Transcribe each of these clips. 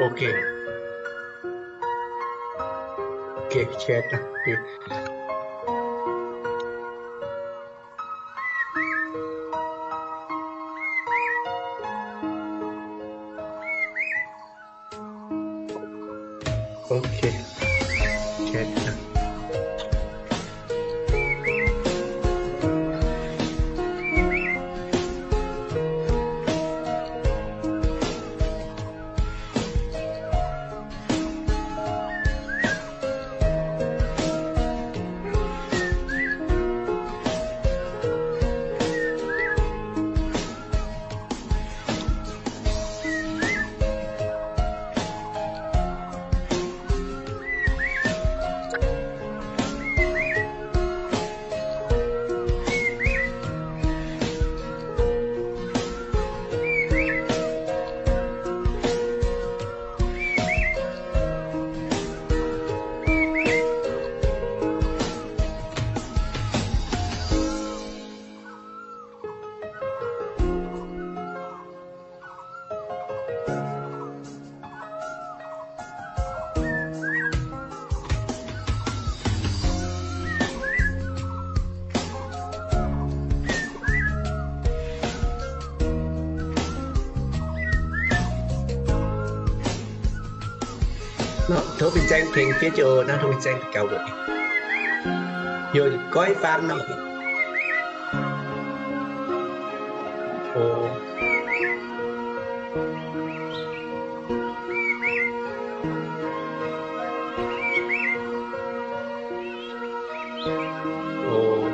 Okay. Okay, chat. Okay. Chat. Tov mingh zaeng tengx fiev jienv oc. Naaiv tov mingh zaeng gaux oc. Heuc goiv faam nor. Oc. Oc.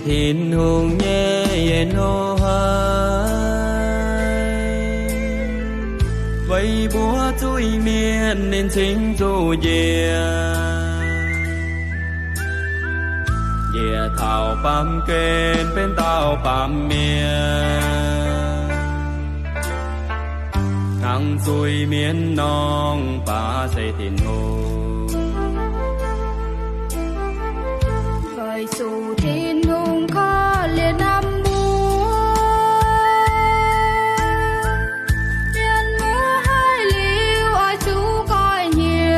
Tin-Hungh nyei yietc hnoi, weic mbuo zuiz-mienh ninh cingx zuqc njiec, njiec taux baamh gen benx dauh baamh mienh, hnangv zuiz-mienh nor, mv baac se Tin-Hungh. Weic zuqc Tin-Hungh korv-lienh naamh mbuo, mienh muoz haiz liuz oix zuqc goiv-hnyouv.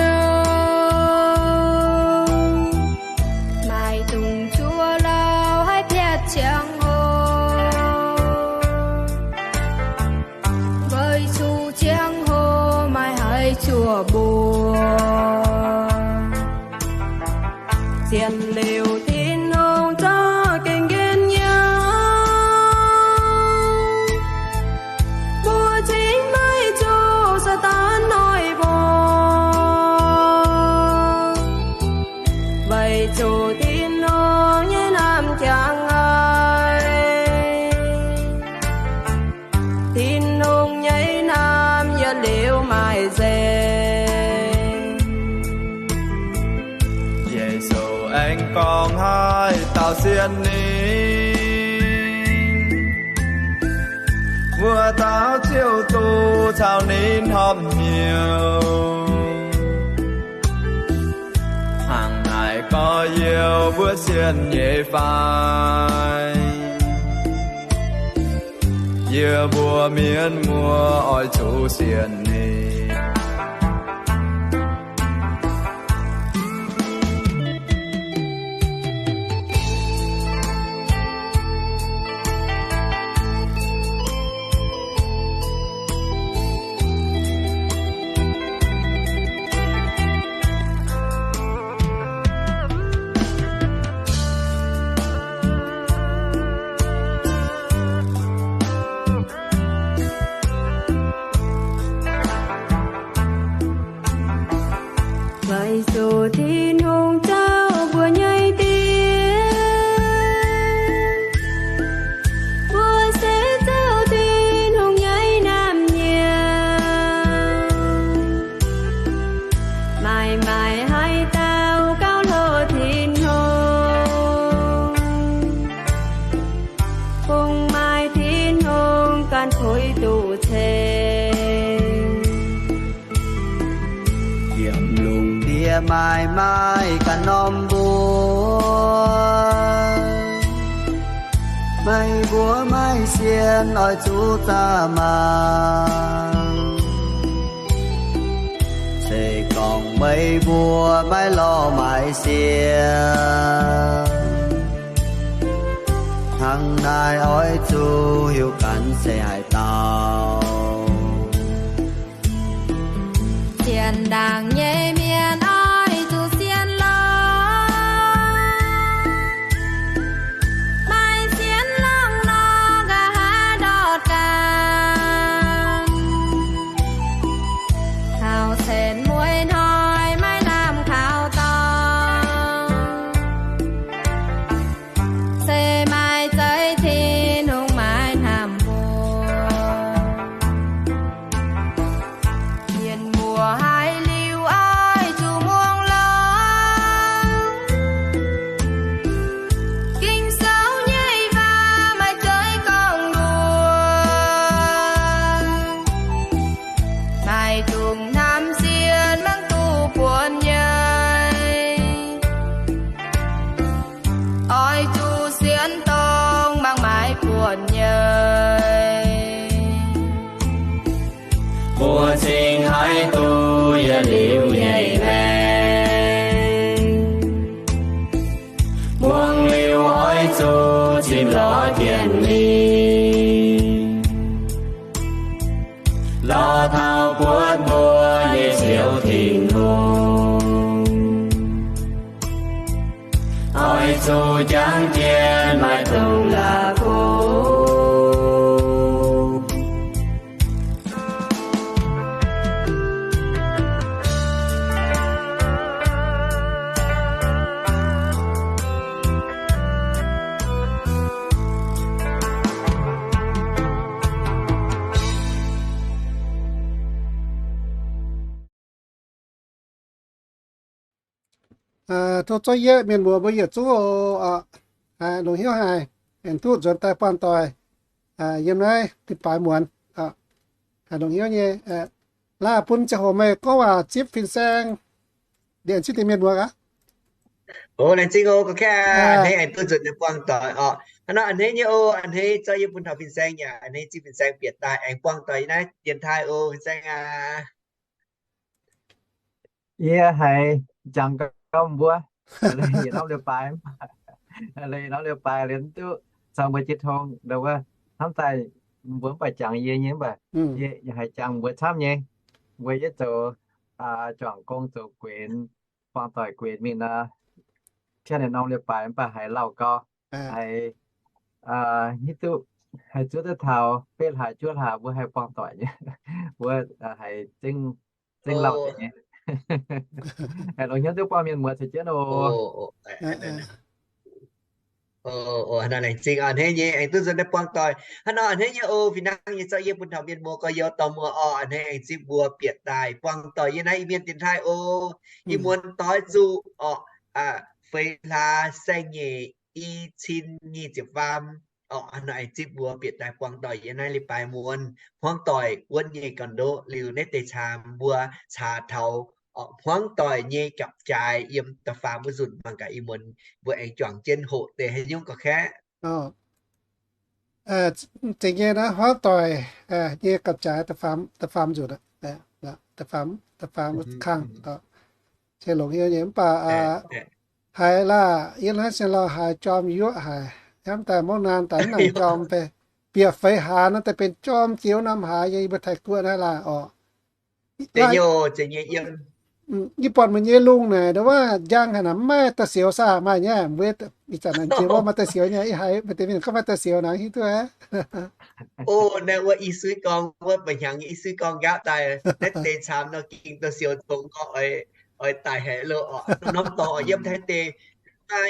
Maaih dungz zuov lauh haih piatv ziangh hoc, weic zuqc ziangh hoc maiv haih zuoqc mbuo. Zien liuz Tin-Hungh zorqv gengh njien-youh, mbuo cingx maiv zuqc Saadaan noic mbuo. Weic zuqc Tin-Hungh nyei naamh jangx haic, Tin-Hungh nyei naamh yietc liuz maaih nzengc. Yesu aengx gorngv haaix dauh sienx ninh, wuov dauh ziouc duqv caux ninh horpc hnyouv. Hnangv naaic gorx-youz mbuo sienx nyei fai? Yie mbuo mienh muoz oix zuqc sienx ninh. Weic zuqc Tin-Hungh zouv mbuo nyei diex, mbuo se zouv Tin-Hungh nyei naamh nyouz. Maaih, maaih haaix dauh gauh hlo Tin-Hungh, kungx maaih Tin-Hungh ganh puix duqv ceng. Yiem lungh ndiev maaih, maaih ganh norm mbuo, meih mbuo maiv sienx oix zuqc zaah maah! Se gorngv meih mbuo maiv lorz maaiz sienx, hnangv naaic oix zuqc hiuv ganh se haaix dauh. Sienx ndaangc nyei mienh oix zuqc sienx lorz, maaih sienx longx nor, nqa'haav ndortv ganh, taux cien mueiz hnoi maiv lamh kaux dorngx, se maaih zeiv Tin-Hungh maiv hnamv mbuo. Mienh muoz haiz liuz oix zuqc muangx longx, Ging-Sou nyei waac maaih zeiv gorngv nduov, maaih dungz hnamv sienx mangc duqv buonc nyei. Oix zuqc sienx dongh mangc maaih buonc nyei, mbuo cingx haiz duqv yietc liuz nyei maengc. Muangx liuz oix zuqc zipv lorz dienx lingh, lorz taux buonv mbuo nyei Ziouv Tin-Hungh. Oix zuqc jangx jienv maaih dongh la'kuqv. Tov zorqv yie mienh muoz mbuo yietc zungv oc. Longc hnyouv haic, aengx duqv nzuonx daaih buangh doic yiem naaiv leiz-baaix muonz. Longc hnyouv nyei. Laaih bun ziangh hoc meih gorngv waac zipv fin-saeng, liemh zipv deix mienh muoz aqv. O, laengz zingh oc, gorngv hneiv aengx duqv nzuonx daaih buangh doic oc. Hnangv nor a'hneiv nyei oc, a'hneiv zorqv yie bun taux fin-saeng yaac a'hneiv zipv fin-saeng bieqc daaih aengx buangh doic yiem naaiv dienx taaih oc, fin-saeng aac. Yie haiz jangx gauh mbuo, yietc norm leiz-baaix, yietc norm leiz-baaix liuz duqv caux mbuo jiu tong ndau wuov, hnamv daaih mbuo mv baac jangx yie nyei mv baac, yie haiz jangx mbuo camv nyei. Mbuo yietv zoux juangc gong zoux guenx, buangh doic guenx mingh nor, tien norm leiz-baaix mv baac haiz lauh gau, haiz hiuv duqv haiz zuov duqv taux betv hlaax juov hlaax mbuo haih buangh doic nyei, mbuo haiz zengv lauh nyei. Longc hnyouv duqv buangh mienh muoz caux jienv oc. Laengz zingh a'hneiv nyei aengx duqv nzuonx daaih buangh doic. Hnangv nor a'hneiv nyei oc, fih hnangv nyei zorqv yie bun taux mienh muoz gorx-youz dorh muoz oc, a'hneiv aengx zipv mbuo bieqc daaih buangh doic yiem naaiv Iu-Mienh dienx taaih oc. Ih muonz doix zuqc oc, feix hlaax saeng-nyeic i cin nyic ziepc faam oc. Hnangv nor aengx zipv mbuo bieqc daaih buangh doic yiem naaiv leiz-baaix muonz hmuangv doic wuonv nyei ga'ndoqv liuz, naaiv deix caamx mbuo caax taux hmuangv doic nyei gapv-jaaix yiem da'faam wuov nzunc. Mangc gaax ih muonz mbuo aengx juangc jienv hoqc deix haaix nyungc gorx-kaeqv. Zeiz nyei naaiv hmuangv doic nyei gapv-jaaix da'faam nzunc, da'faam kangh. Se longx hnyouv nyei mv baac haiz laah, yie hnamv se lauh haiz jorm yuoqv haic, hnamv daaih mouv naan daaih mv nangc jorm, bieqc feix hlaax nor daaih benx jorm ziouc norm hlaax nyei, yie mbuo Taiv-Guoqv naaiv laah oc. Yie buatc meih nyei lungh naaic, ndau wuov njang haic naaic, mv maaih da'siux saah? Maaih nyei, mbuo ih zanc naaic jiex wuov maaih da'siux nyei, yie haiz meih deix mienh gorngv maaih da'siux naaic, hiuv duqv. O, naaiv wuov i suiv gorngv wuov, mba'hnyangx i suiv gorngv nqaapv daaih, naaiv deix caamx nor ging da'siux congx gorngv oix daic haic loh oc. Norm dorngx yiem Taiv deic,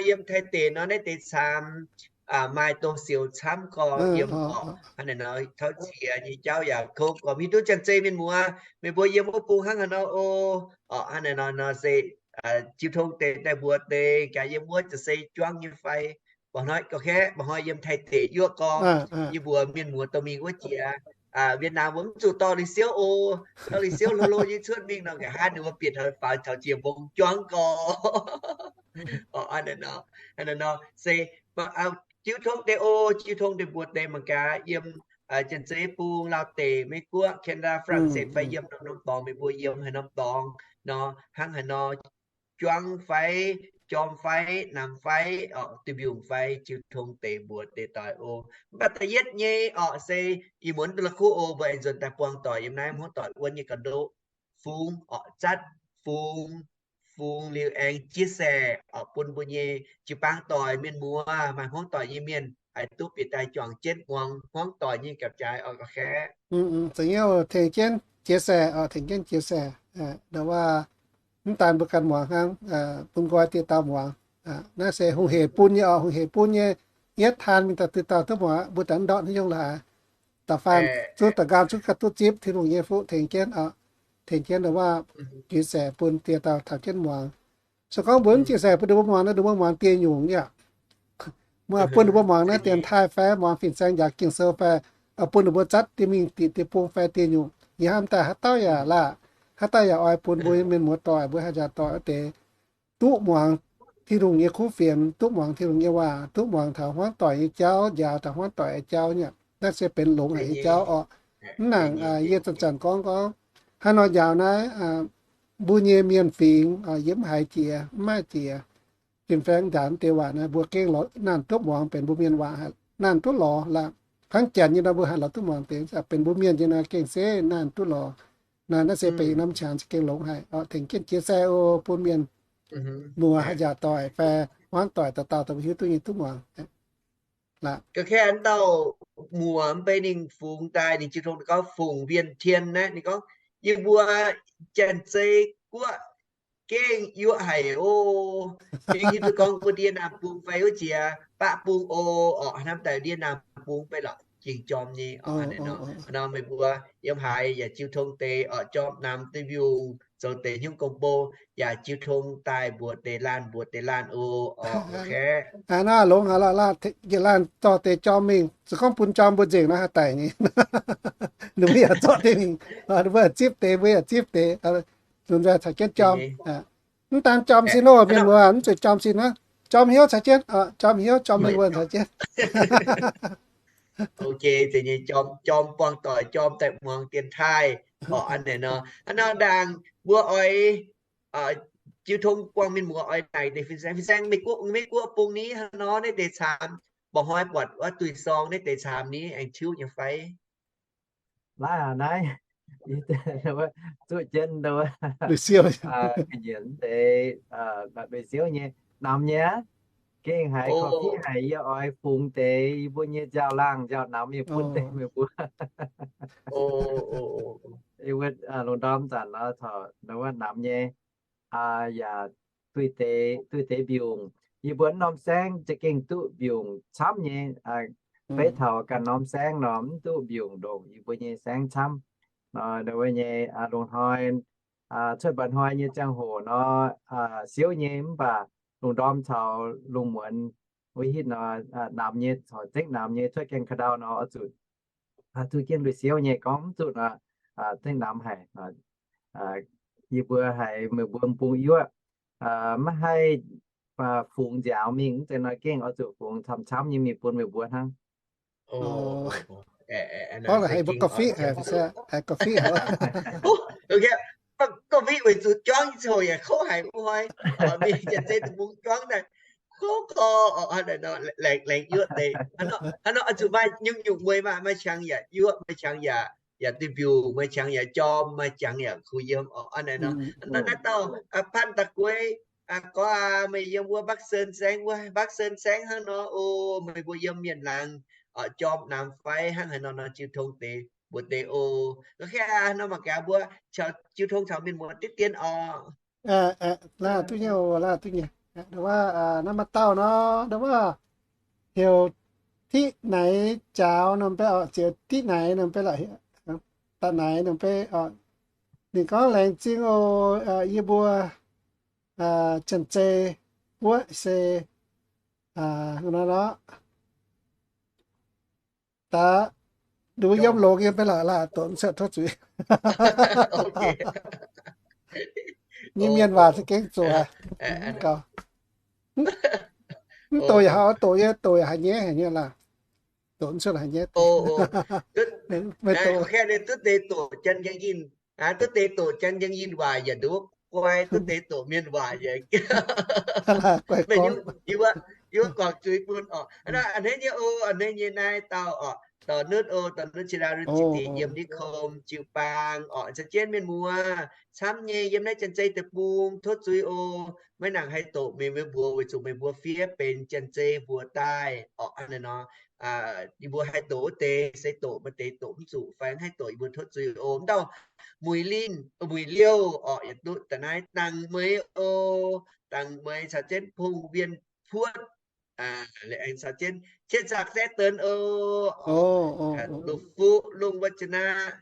yiem Taiv deic nor naaiv deix caamx maaih da'siux camv gorx yiem oc. Hnangv naaic nor tauv qiex nyei jauv yaac kouv gorx. Mingh duqv janx-zei mienh muoz, meih mbuo yiem wuov bung hnangv haaix nor o? Oc, hnangv naaic nor nor se jiu tong deix daaih mbuox deix gaax yiem wuov janx-zei juangv nyei fai. Mba'hnoi gorx-kaeqv, mba'hnoi yiem Taiv deic yuoqv gorx, yie mbuox mienh muoz dorh mingh wuov jiex Việt Nam mbuo mv zuqc dorh lui siouv o. Dorh lui siouv hlo hlo nyei cuotv mingh nor, nqa'haav ninh mbuo bieqc taux faaux taux jiex mbong juangv gorx. Hnangv naaic nor se jiu tong deix o, jiu tong deix mbuox deix mangc gaax yiem janx-zei bung, Laauv deic, Meiv Guoqv, Canada, France fai yiem norm norm dorngx, meih mbuo yiem haaix norm dorngx nor, hnangv haaix nor, juangv fai, jorm fai, namx fai, oc, duih mbiungc fai, jiu tong deix mbuox deix doic o. Mv baac da'yietv nyei oc se ih muonz duqv la'kuqv o, mbuo aengx nzuonx daaih buangh doic yiem naaiv hmuangv doic wuonv nyei ga'ndoqv, fungx oc, zatv fungx, fungx liuz aengx chia sẻ oc bun mbuo nyei jiu-baang doic, mienh muoz, maaih hmuangv doic nyei mienh haih duqv bieqc daaih juangc jienv muangx hmuangv doic nyei gapv-jaaix oc, gorx-kaeqv. Tengx jienv chia sẻ oc, tengx jienv chia sẻ. Ndau wuov mv daan mbuo ganh muangx hnangv, bun nqoi dieh dauh muangx. Naaiv se hungh hec bun nyei oc, hungh hec bun nyei. Yietv taan mingh daaih dieh dauh duqv muangx, mbuo daaih ndortv haaix nyungc laaix. Da'faanh zuqc da'nqaang zuqc ganh duqv zipv Tin-Hungh nyei fuqv tengx jienv oc, tengx jienv ndau wuov chia sẻ bun dieh dauh taux jienv muangx. Se gorngv mbuo mv chia sẻ bun ninh mbuo muangx nor, ninh mbuo muangx dieh nyungc nyei. Mbuo bun ninh mbuo muangx naaiv dienx taaih fai muangx fin-saeng njaaux Ging-Sou fai bun ninh mbuo zatv dieh mingh diqc dieh bung fai dieh nyungc. Yie hnamv daaih haaix dauh yaac laah, haaix dauh yaac oix bun mbuo mienh muoz doic, mbuo haih njaaux doic wuov deix duqv muangx Tin-Hungh nyei kuv fienx, duqv muangx Tin-Hungh nyei waac, duqv muangx taux hmuangv doic nyei jauv, njaaux taux hmuangv doic nyei jauv nyei. Naaiv se benx longx haic nyei jauv oc. Mv nangc yie zanc-zanc gorngv gorngv haaix nor njaaux naaiv mbuo nyei mienh fingx, yie mv haiz jiex, mv maaih jiex. Fin-saeng njaaux deix waac naaiv mbuo gengh lorz naanh duqv muangx benx mbuo mienh waac, naanh duqv lorz laaix. Hnangv janx nyei nor mbuo haih lorz duqv muangx deix, benx mbuo mienh nyei nor gengh se naanh duqv lorz. Naaiv, naaiv se benx norm qangx se gengh longx haic oc. Tengx jienv jiex sai o bun mienh muoz haih njaaux doic fai hmuangv doic dauh dauh dongh hiuv duqv nyei duqv muangx. Ga'keh dauh muoz mv bei ninh fungx daaih, ninh jiu tong gorngv fungx Wien Tien naaiv, ninh gorngv, yie mbuo Janx-Zei guoqv gengh yuoqv haic o. Gengh hiuv duqv gorngv wuov ndie naamh bung fai wuov jiex baqv bung o, oc, hnamv daaih ndie naamh bung fai lorqc, gengh jorm nyei oc. Nor meih mbuo yiem haaix yaac jiu tong deix oc, jorm namx duih mbiungc, zoux deix hnyouv gong-bou, yaac jiu tong daaih mbuox deix laanh, mbuox deix laanh oc. Naaiv longx haic lorqc, laanh zorqv deix jorm mingh, zuqc gorngv bun jorm mbuo nzengc nor haih daic nyei. Ninh mbuo yaac zorqv deix mingh, ninh mbuo yaac zipv deix, mbuo yaac zipv deix, caux jienv jorm. Mv daan jorm sin oc, mienh muoz, mv zuqc jorm sin hnangv. Jorm hnyouv caux jienv, jorm hnyouv, jorm mienh muoz caux jienv. Jorm buangh doic, jorm daaih muangx dienx taaih. Orqc, hnangv naaiv nor, hnangv nor ndaangc mbuo oix jiu tong buangh mienh muoz oix naaic deix fin-saeng, fin-saeng, Meiv-Guoqv bung ni hnangv nor naaiv deix caamx, mba'hnoi buatc wuov duih sorng naaiv deix caamx ni aengx tiuv nyei fai? Naaiv, naaiv, zuqv jienv nduov, siouv, ga'nyiec deix, lueic siouv nyei, namx nyei aqv. Gengh haiz korv-fiqv haic, yie oix fungx deix yie mbuo nyei nziaaux-laangh nziaaux-namx mingh bun deix meih mbuo. Yie mbuo lungh ndorm zanc nor, taux wuov namx nyei, yaac duih deix, duih deix mbiungc. Yie mbuo norm saengv za'gengh duqv mbiungc camv nyei. Beiv taux ganh norm saengv nor, mv duqv mbiungc ndongc yie mbuo nyei saengv camv. Nor, wuov nyei, lungh hnoi, cuotv mba'hnoi nyei ziangh hoc nor, siouv nyei, mv baac lungh ndorm caux lungh muonz wuov hitv nor, namx nyei, caux zengv namx nyei cuotv gaengh ka'ndau nor, oix zuqc duqv jienv lui siouv nyei. Gorngv mv zuqc nor, zengv namx haic. Yie mbuo haiz meih mbuo bung yuoqv, maiv haih fungx nziaaux mingh, mv zeiz nor gengh oix zuqc fungx camv-camv nyei mingh bun meih mbuo hnangv. Gorngv haiz mbuo korv-fiqv, haiz korv-fiqv, korv-fiqv weic zuqc juangv nyei ziangh hoc yaac kouv haic wuov hnoi. Mingh janx-zei deic-bung juangv daaih kouv gorx, laengz yuoqv deix. Hnangv nor oix zuqc maaih nyungc-nyungc mueiz maah, maaih qangx yaac yuoqv, maaih qangx yaac, yaac duih mbiungc, maaih qangx yaac jorm, maaih qangx yaac kuh yiem orqc. Hnangv naaiv nor, naaiv dauh Panh Da'gueiv gorngv, meih yiem wuov Bắc Sơn saengv, wuov Bắc Sơn saengv hnangv nor oc, meih mbuo yiem mienh laangz jorm namx fai hnangv haaix nor nor jiu tong deix mbuox deix oc. Ga'kei aac, nor mangc gaax mbuo jiu tong caux mienh muoz diqv dien orqc. Laah duqv nyei oc, laah duqv nyei. Wuov, naaiv maaih dauh nor, wuov, heuc Diqv Naix Jaaux norm beiv orqc, Ziouc Diqv Naix norm beiv lorqc, Da'naix norm beiv orqc. Ninh gorngv, laengz zingh oc, yie mbuo janx-zei wuov se nor, da'faanh nduov yiem longx yiem beiv lorqc, laah doqc mv cuotv, tov zuiz. Nyei mienh waac za'gengh zoqc haic. Mv doqc yaac haiz, doqc yaac, doqc yaac haiz nyaiv haic nyei laah. Doqc mv cuotv haiz nyaiv. Meih doqc, duqv deix doqc Janx-Yingh, duqv deix doqc Janx-Yingh waac yaac nduov guai, duqv deix doqc mienh waac yaac guai. Yie mbuo guangc zuiz bun orqc. A'hneiv nyei oc, a'hneiv nyei naaiv dauh orqc, Dorc Nutv oc, Dorc Nutv Cedar City yiem Niv Kom jiu-baang orqc. Caux jienv mienh muoz camv nyei yiem naaiv Janx-Zei Deic-Bung, tov zuiz oc. Maiv nangc haih doqc meih mbuo mbuox weic zuqc meih mbuo fiev benx Janx-Zei mbuox daaih orqc. Hnangv naaiv nor, yie mbuo haih doqc wuov deix se doqc, maaih deix doqc mv zuqc fai haih doqc, yie mbuo tov zuiz oc. Mv dauh Muic Linh, Muic Liouh orqc, yaac duqv da'naaiv Dangc Mueiz oc. Dangc Mueiz caux jienv Pong Wien Puotv, aengx caux jienv Qiex Zaqc Zaeqv Deix oc, Lungh Fuqv Lungh Wav Ja'naqv,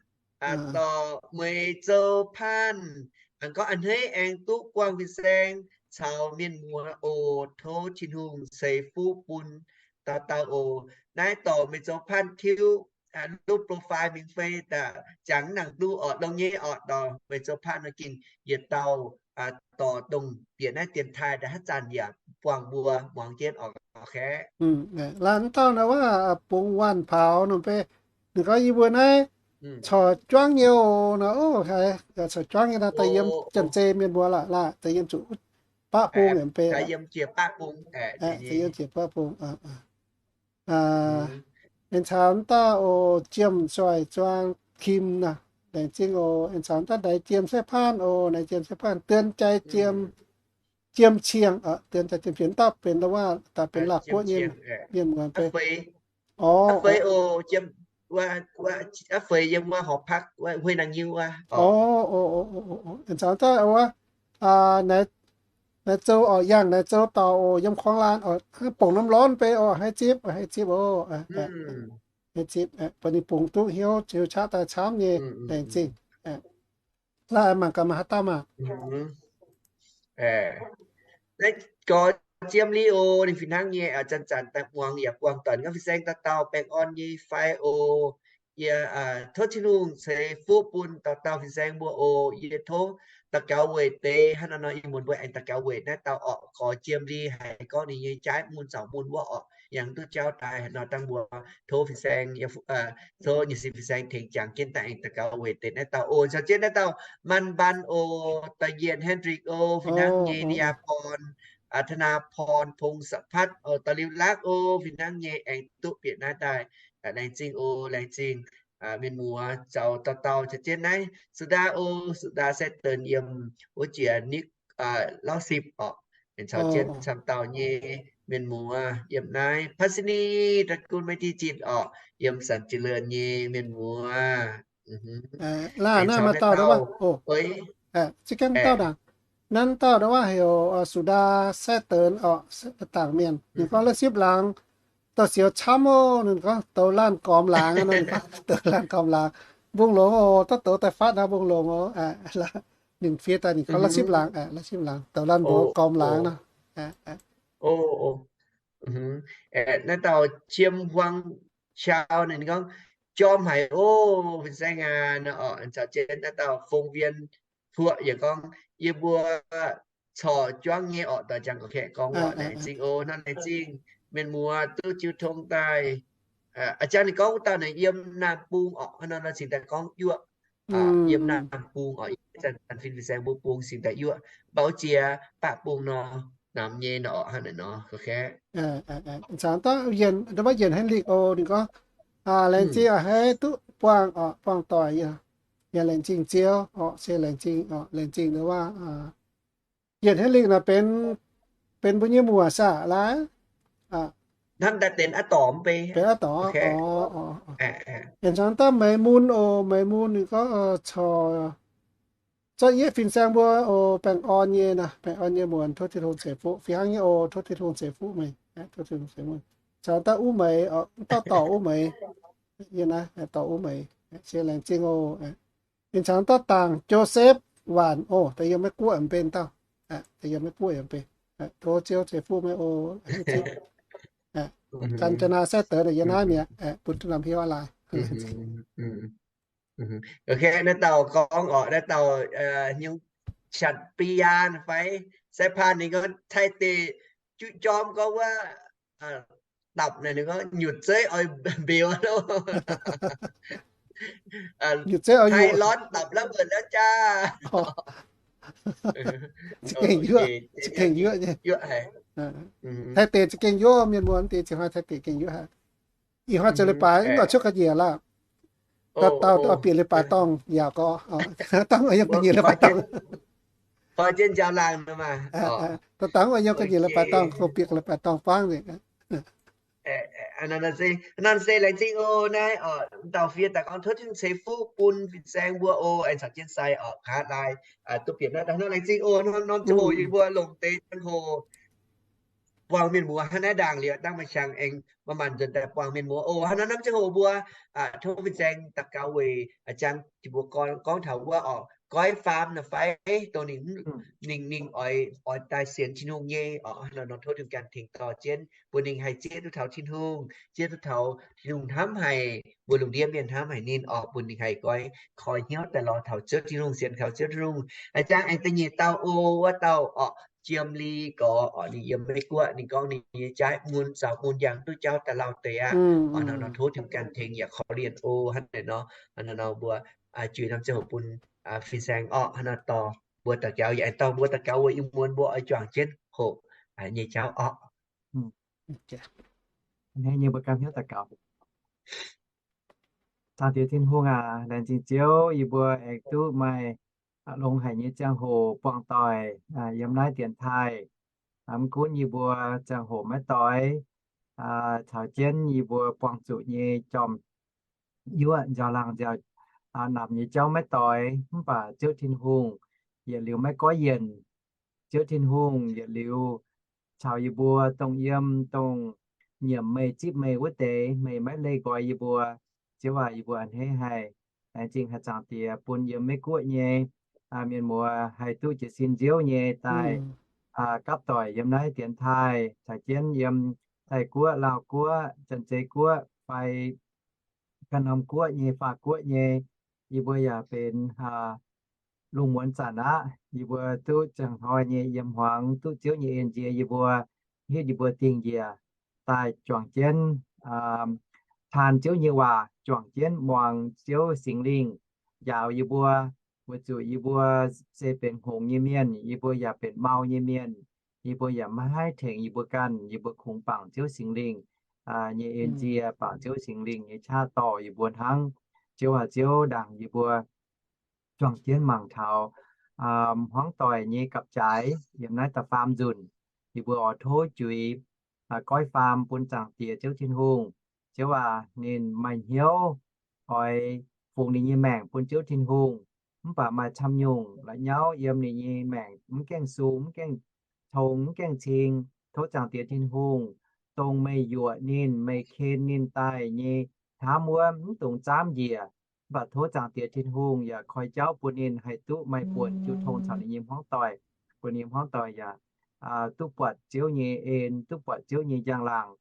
Dorc Mueiz Zoux Panh. Aengx gorngv a'hneiv aengx duqv buangh fin-saeng caux mienh muoz oc. Tov Tin-Hungh ceix fuqv bun dauh dauh oc. Naaiv Dorc Mueiz Zoux Panh tiuv duqv profile mingh fai daaih jangx nangc duqv orqc, longx nyei orqc. Dorc Mueiz Zoux Panh nor gengh yietc dauh dorc dongh bieqc naaiv dienx taaih daaih haaix zanc yaac buangh mbuo muangx jienv orqc. Laanh dauh nor wuov, bungx Waanh Paaux nor beiv, ninh gorngv yie mbuo naaiv corc juangv nyei oc nor, haiz corc juangv nyei nor, daaih yiem Janx-Zei mienh mbuo lorqc, laah daaih yiem zuqc baqv bung yaac beiv, daaih yiem zuqc baqv bung. Aengx caux dauh oc, Jiem Suaih Zuang Kim nor, laengz zingh oc. Aengx caux dauh Naix Jiem Sai Paan oc, Naix Jiem Sai Paan, Dien Jai Jiem, Jiem Cieng, Dien Jai Jiem Cieng dauh benx wuov, daaih benx Laauh Guoqv nyei mienh muoz beiv. Orqc, Feix yiem wuov Hor Pak, Huei Nangv Nyiu wuov. Aengx caux dauh wuov, Naix Zou orqc, Yangh Naix Zou dauh oc, yiem Kuangx Laanh oc, bongc norm lorz beiv oc, haiz zipv, haiz zipv oc. Haiz zipv, bun ninh bungx duqv hnyouv, hnyouv qaqv daaih camv nyei, laengz zingh. Laaih mangc gaax maaih haaix dauh maah. Naaiv gorx Jiem Li oc, ninh fih hnangv nyei, zanc-zanc daaih muangx yaac buangh doic gorngv fin-saeng dauh dauh baengh orn nyei fai oc. Yie tov Tin-Hungh ceix fuqv bun dauh dauh fin-saeng mbuo oc. Yie tov daux gaux weic deix hnangv nor nor, ih muonz mbuo aengx daux gaux weic naaiv dauh orqc, gorx Jiem Li haiz gorngv ninh nyei jaaiv mun zaux mun wuov orqc, yangh duqv jauv daaih nor dangh mbuo tov fin-saeng, tov nyei sin fin-saeng tengx jangx jienv daaih aengx daux gaux weic deix naaiv dauh oc. Caux jienv naaiv dauh Manv Mban oc, da'yietv Hendrik oc, fih hnangv nyei, Ni Yaa Porn, Tana Porn, Pong Sapatv oc, da'liuz Lakv oc, fih hnangv nyei aengx duqv bieqc naaiv daaih. Laengz zingh oc, laengz zingh mienh muoz zaux dauh dauh caux jienv naaiv Sudaa oc, Sudaa Saturn yiem wuov jiex Nick Lauv Sipv orqc, aengx caux jienv camv dauh nyei mienh muoz yiem naaiv Pasini, da'gun Mei Di Zitc orqc, yiem Sanx Jiex Lenh nyei mienh muoz. Laanh naaiv maaih dauh wuov, za'gengh dauh naaic, nanv dauh wuov heuc Sudaa Saturn orqc, dangc mienh. Ninh gorngv Lauv Sipv laangz dorh sioux camv oc. Ninh gorngv douz laanh gormx laangz, ninh gorngv douz laanh gormx laangz. Mbong longx oc, dorh douz daaih fatv naaiv mbong longx oc. Ninh fiev daaih ninh gorngv Lauv Sipv laangz, Lauv Sipv laangz douz laanh mbuox gormx laangz nor. Naaiv dauh Qiem Huang Chau ninh gorngv, jorm haic oc, fin-saeng aac, nor orqc, caux jienv naaiv dauh Fong Wien Puoqv yaac gorngv, yie mbuo corc juangv nyei orqc, doix jangx gorngv kaeqv gorngv orqc, laengz zingh oc, hnangv laengz zingh mienh muoz duqv jiu tong daaih. A'jang ninh gorngv wuov dauh naaic yiem Naamh Bung orqc, hnangv nor nor cingx daaih gorngv yuoqv. Yiem Naamh Bung orqc, zanc fin-saeng mbuo bung cingx daaih yuoqv, mba'ziex baqv bung nor, namx nyei nor orqc, hnangv naaic nor gorngv kaeqv. Caux daaih Yienc, maiv Yienc Henrik oc, ninh gorngv, laengz zingh a'hneiv duqv buangh orqc, buangh doic yaac laengz zingh Ziouv orqc, se laengz zingh orqc, laengz zingh wuov Yienc Henrik naaic benx, benx mbuo nyei muoc saah laai? Hnamv daaih benx a'dorc mv bei. Benx a'dorc. Benx caux daaih Meix Mun oc, Meix Mun ninh gorngv corc zorqv yie fin-saeng mbuo oc, baengh orn nyei nor, baengh orn nyei muonz tov Tin-Hungh ceix fuqv. Fih hnangv nyei oc, tov Tin-Hungh ceix fuqv meih, tov Tin-Hungh ceix fuqv. Caux daaih Uv Meix, dauh dorc Uv Meix, yie naaiv dorc Uv Meix, se laengz zingh oc. Ninh caux daaih dangc Joseph Waanc oc, da'yiem Meiv Guoqv yaac mbenc dauh, da'yiem Meiv Guoqv yaac mbenc. Tov Ziouv ceix fuqv meih oc. Gan jaa naa saeqv deix yie naaiv mi'aqv, bun duqv lamh hiuv laaix. Naaiv dauh gorngv orqc, naaiv dauh nyungc Qatv Biaa fai Sai Paan ninh gorngv Taiv deic juqv jorm gorngv wuov dapc naaic, ninh gorngv nyutc zeiv oix mbeux loh. Nyutc zeiv oix nyutc. Taiv lorz dapc la'buonc la'jaa. Za'gengh yuoqv, za'gengh yuoqv nyei. Taiv deic za'gengh yuoqv, mienh muoz deix ziouc hnoi Taiv deic gengh yuoqv haic. Ih hnoi zoux leiz-baaix mv baac cuotv ga'nyiec lorqc. Dauh dauh oix bieqc leiz-baaix dorngh yaac gorx. Dauh dauh oix yiem ga'nyiec leiz-baaix dorngh. Dauh dauh oix yiem ga'nyiec leiz-baaix dorngh, bieqc leiz-baaix dorngh buangv nzengc. Naaiv se laengz zingh oc. Naaiv dauh fiev daaih gorngv tov Tin-Hungh ceix fuqv bun fin-saeng mbuo oc, aengx caux jienv sai orqc, nqa'haav laai duqv bieqc naaiv daaih. Naaiv laengz zingh oc. Norm ziangh hoc yie mbuo longc deix ziangh hoc buangh mienh muoz hnangv naaiv ndaangc liuz, dangh maaih qangx aengx maaih maanc nzuonx daaih buangh mienh muoz oc. Hnangv nor norm ziangh hoc mbuo tov fin-saeng daux gaux weic a'jang jiex mbuo gorngv taux wuov orqc, goiv faam naaiv fai dongh ninh, ninh, ninh oix, oix daaih sienx Tin-Hungh nyei orqc. Hnangv nor nor tov Tin-Hungh ganh tengx dorh jienv bun ninh haih zieqv duqv taux Tin-Hungh, zieqv duqv taux Tin-Hungh hnamv haic, mbuo lungh ndiev mienh hnamv haic ninh orqc, bun ninh haih goiv koi hnyouv daaih lorz taux Ziouv Tin-Hungh, sienx kaux Ziouv Tin-Hungh. A'jang aengx da'nyeic dauh oc, wuov dauh orqc, Jiem Li gorx orqc, ninh yiem Meiv Guoqv, ninh gorngv ninh nyei jaaiv mun zaux mun yangh duqv jauv daaih lauh deix aqv. Orqc, hnangv nor tov Tin-Hungh ganh tengx yaac korv-lienh oc. Hnangv naaiv nor, hnangv nor mbuo juix norm ziangh hoc bun fin-saeng orqc, hnangv nor dorh mbuo daux gaux, yaac aengx dorh mbuo daux gaux weic ih muonz mbuo oix juangc jienv hoqc nyei jauv orqc. Hnangv nyei mbuo ganh hnyouv daux gaux. Zaangc Diex Tin-Hungh aac, laengz zingh Ziouv yie mbuo aengx duqv maaih longx haic nyei ziangh hoc buangh doic yiem naaiv dienx taaih. Mv gunv yie mbuo ziangh hoc maiv doix, caux jienv yie mbuo buangh zuqc nyei jorm yuoqv, nziaaux laangh nziaaux namx nyei jauv maiv doix, mv baac Ziouv Tin-Hungh yietc liuz maiv goiv yienc. Ziouv Tin-Hungh yietc liuz caux yie mbuo dongh yiem, dongh nyiemc meih zipv meih wuov deix, meih maiv leih nqoi yie mbuo. Ziouv aac, yie mbuo a'hneiv haic. Laengz zingh haaix zaangc Diex bun yiem Meiv Guoqv nyei mienh muoz haih duqv jiez sin nziouv nyei daaih gapv doic yiem naaiv dienx taaih, caux jienv yiem Taiv-Guoqv, Laauh Guoqv, Janx-Zei Guoqv fai ganh norm guoqv nyei, Faa Guoqv nyei, yie mbuo yaac benx lungh muonz zanc aqv. Yie mbuo duqv ziangh hnoi nyei yiem hmuangx duqv Ziouv nyei en nzie yie mbuo, hitv yie mbuo dingh njiec daaih juangc jienv taan Ziouv nyei waac, juangc jienv muangx Ziouv Singx Lingh njaaux yie mbuo, weic zuqc yie mbuo se benx hngongx nyei mienh, yie mbuo yaac benx mau nyei mienh, yie mbuo yaac maiv haih tengx yie mbuo ganh. Yie mbuo kungx bangc Ziouv Singx Lingh nyei en nzie, bangc Ziouv Singx Lingh nyei qaqv dorh yie mbuo hnangv. Ziouv aac, Ziouv, ndaangc yie mbuo juangc jienv mangc taux hmuangv doic nyei gapv-jaaix yiem naaiv da'faam nzunc, yie mbuo oix tov juix goiv faam bun Zaangc Diex Ziouv Tin-Hungh. Ziouv aac, ninh maaih hnyouv oix fungx ninh nyei maengc bun Ziouv Tin-Hungh, mv baac maaih camv nyungc la'nyauv yiem ninh nyei maengc mv gaengh sung, mv gaengh tong, mv gaengh cing. Tov Zaangc Diex Tin-Hungh, dongh meih yuoqc ninh, meih ken ninh daaih nyei hnamv wuov, mv dungx zaamv njiec. Mv baac tov Zaangc Diex Tin-Hungh yaac koi jauv bun ninh haih duqv maaih buonc jiu tong caux ninh nyei hmuangv doic, bun ninh nyei hmuangv doic yaac duqv buatc Ziouv nyei en, duqv buatc Ziouv nyei njang-laangc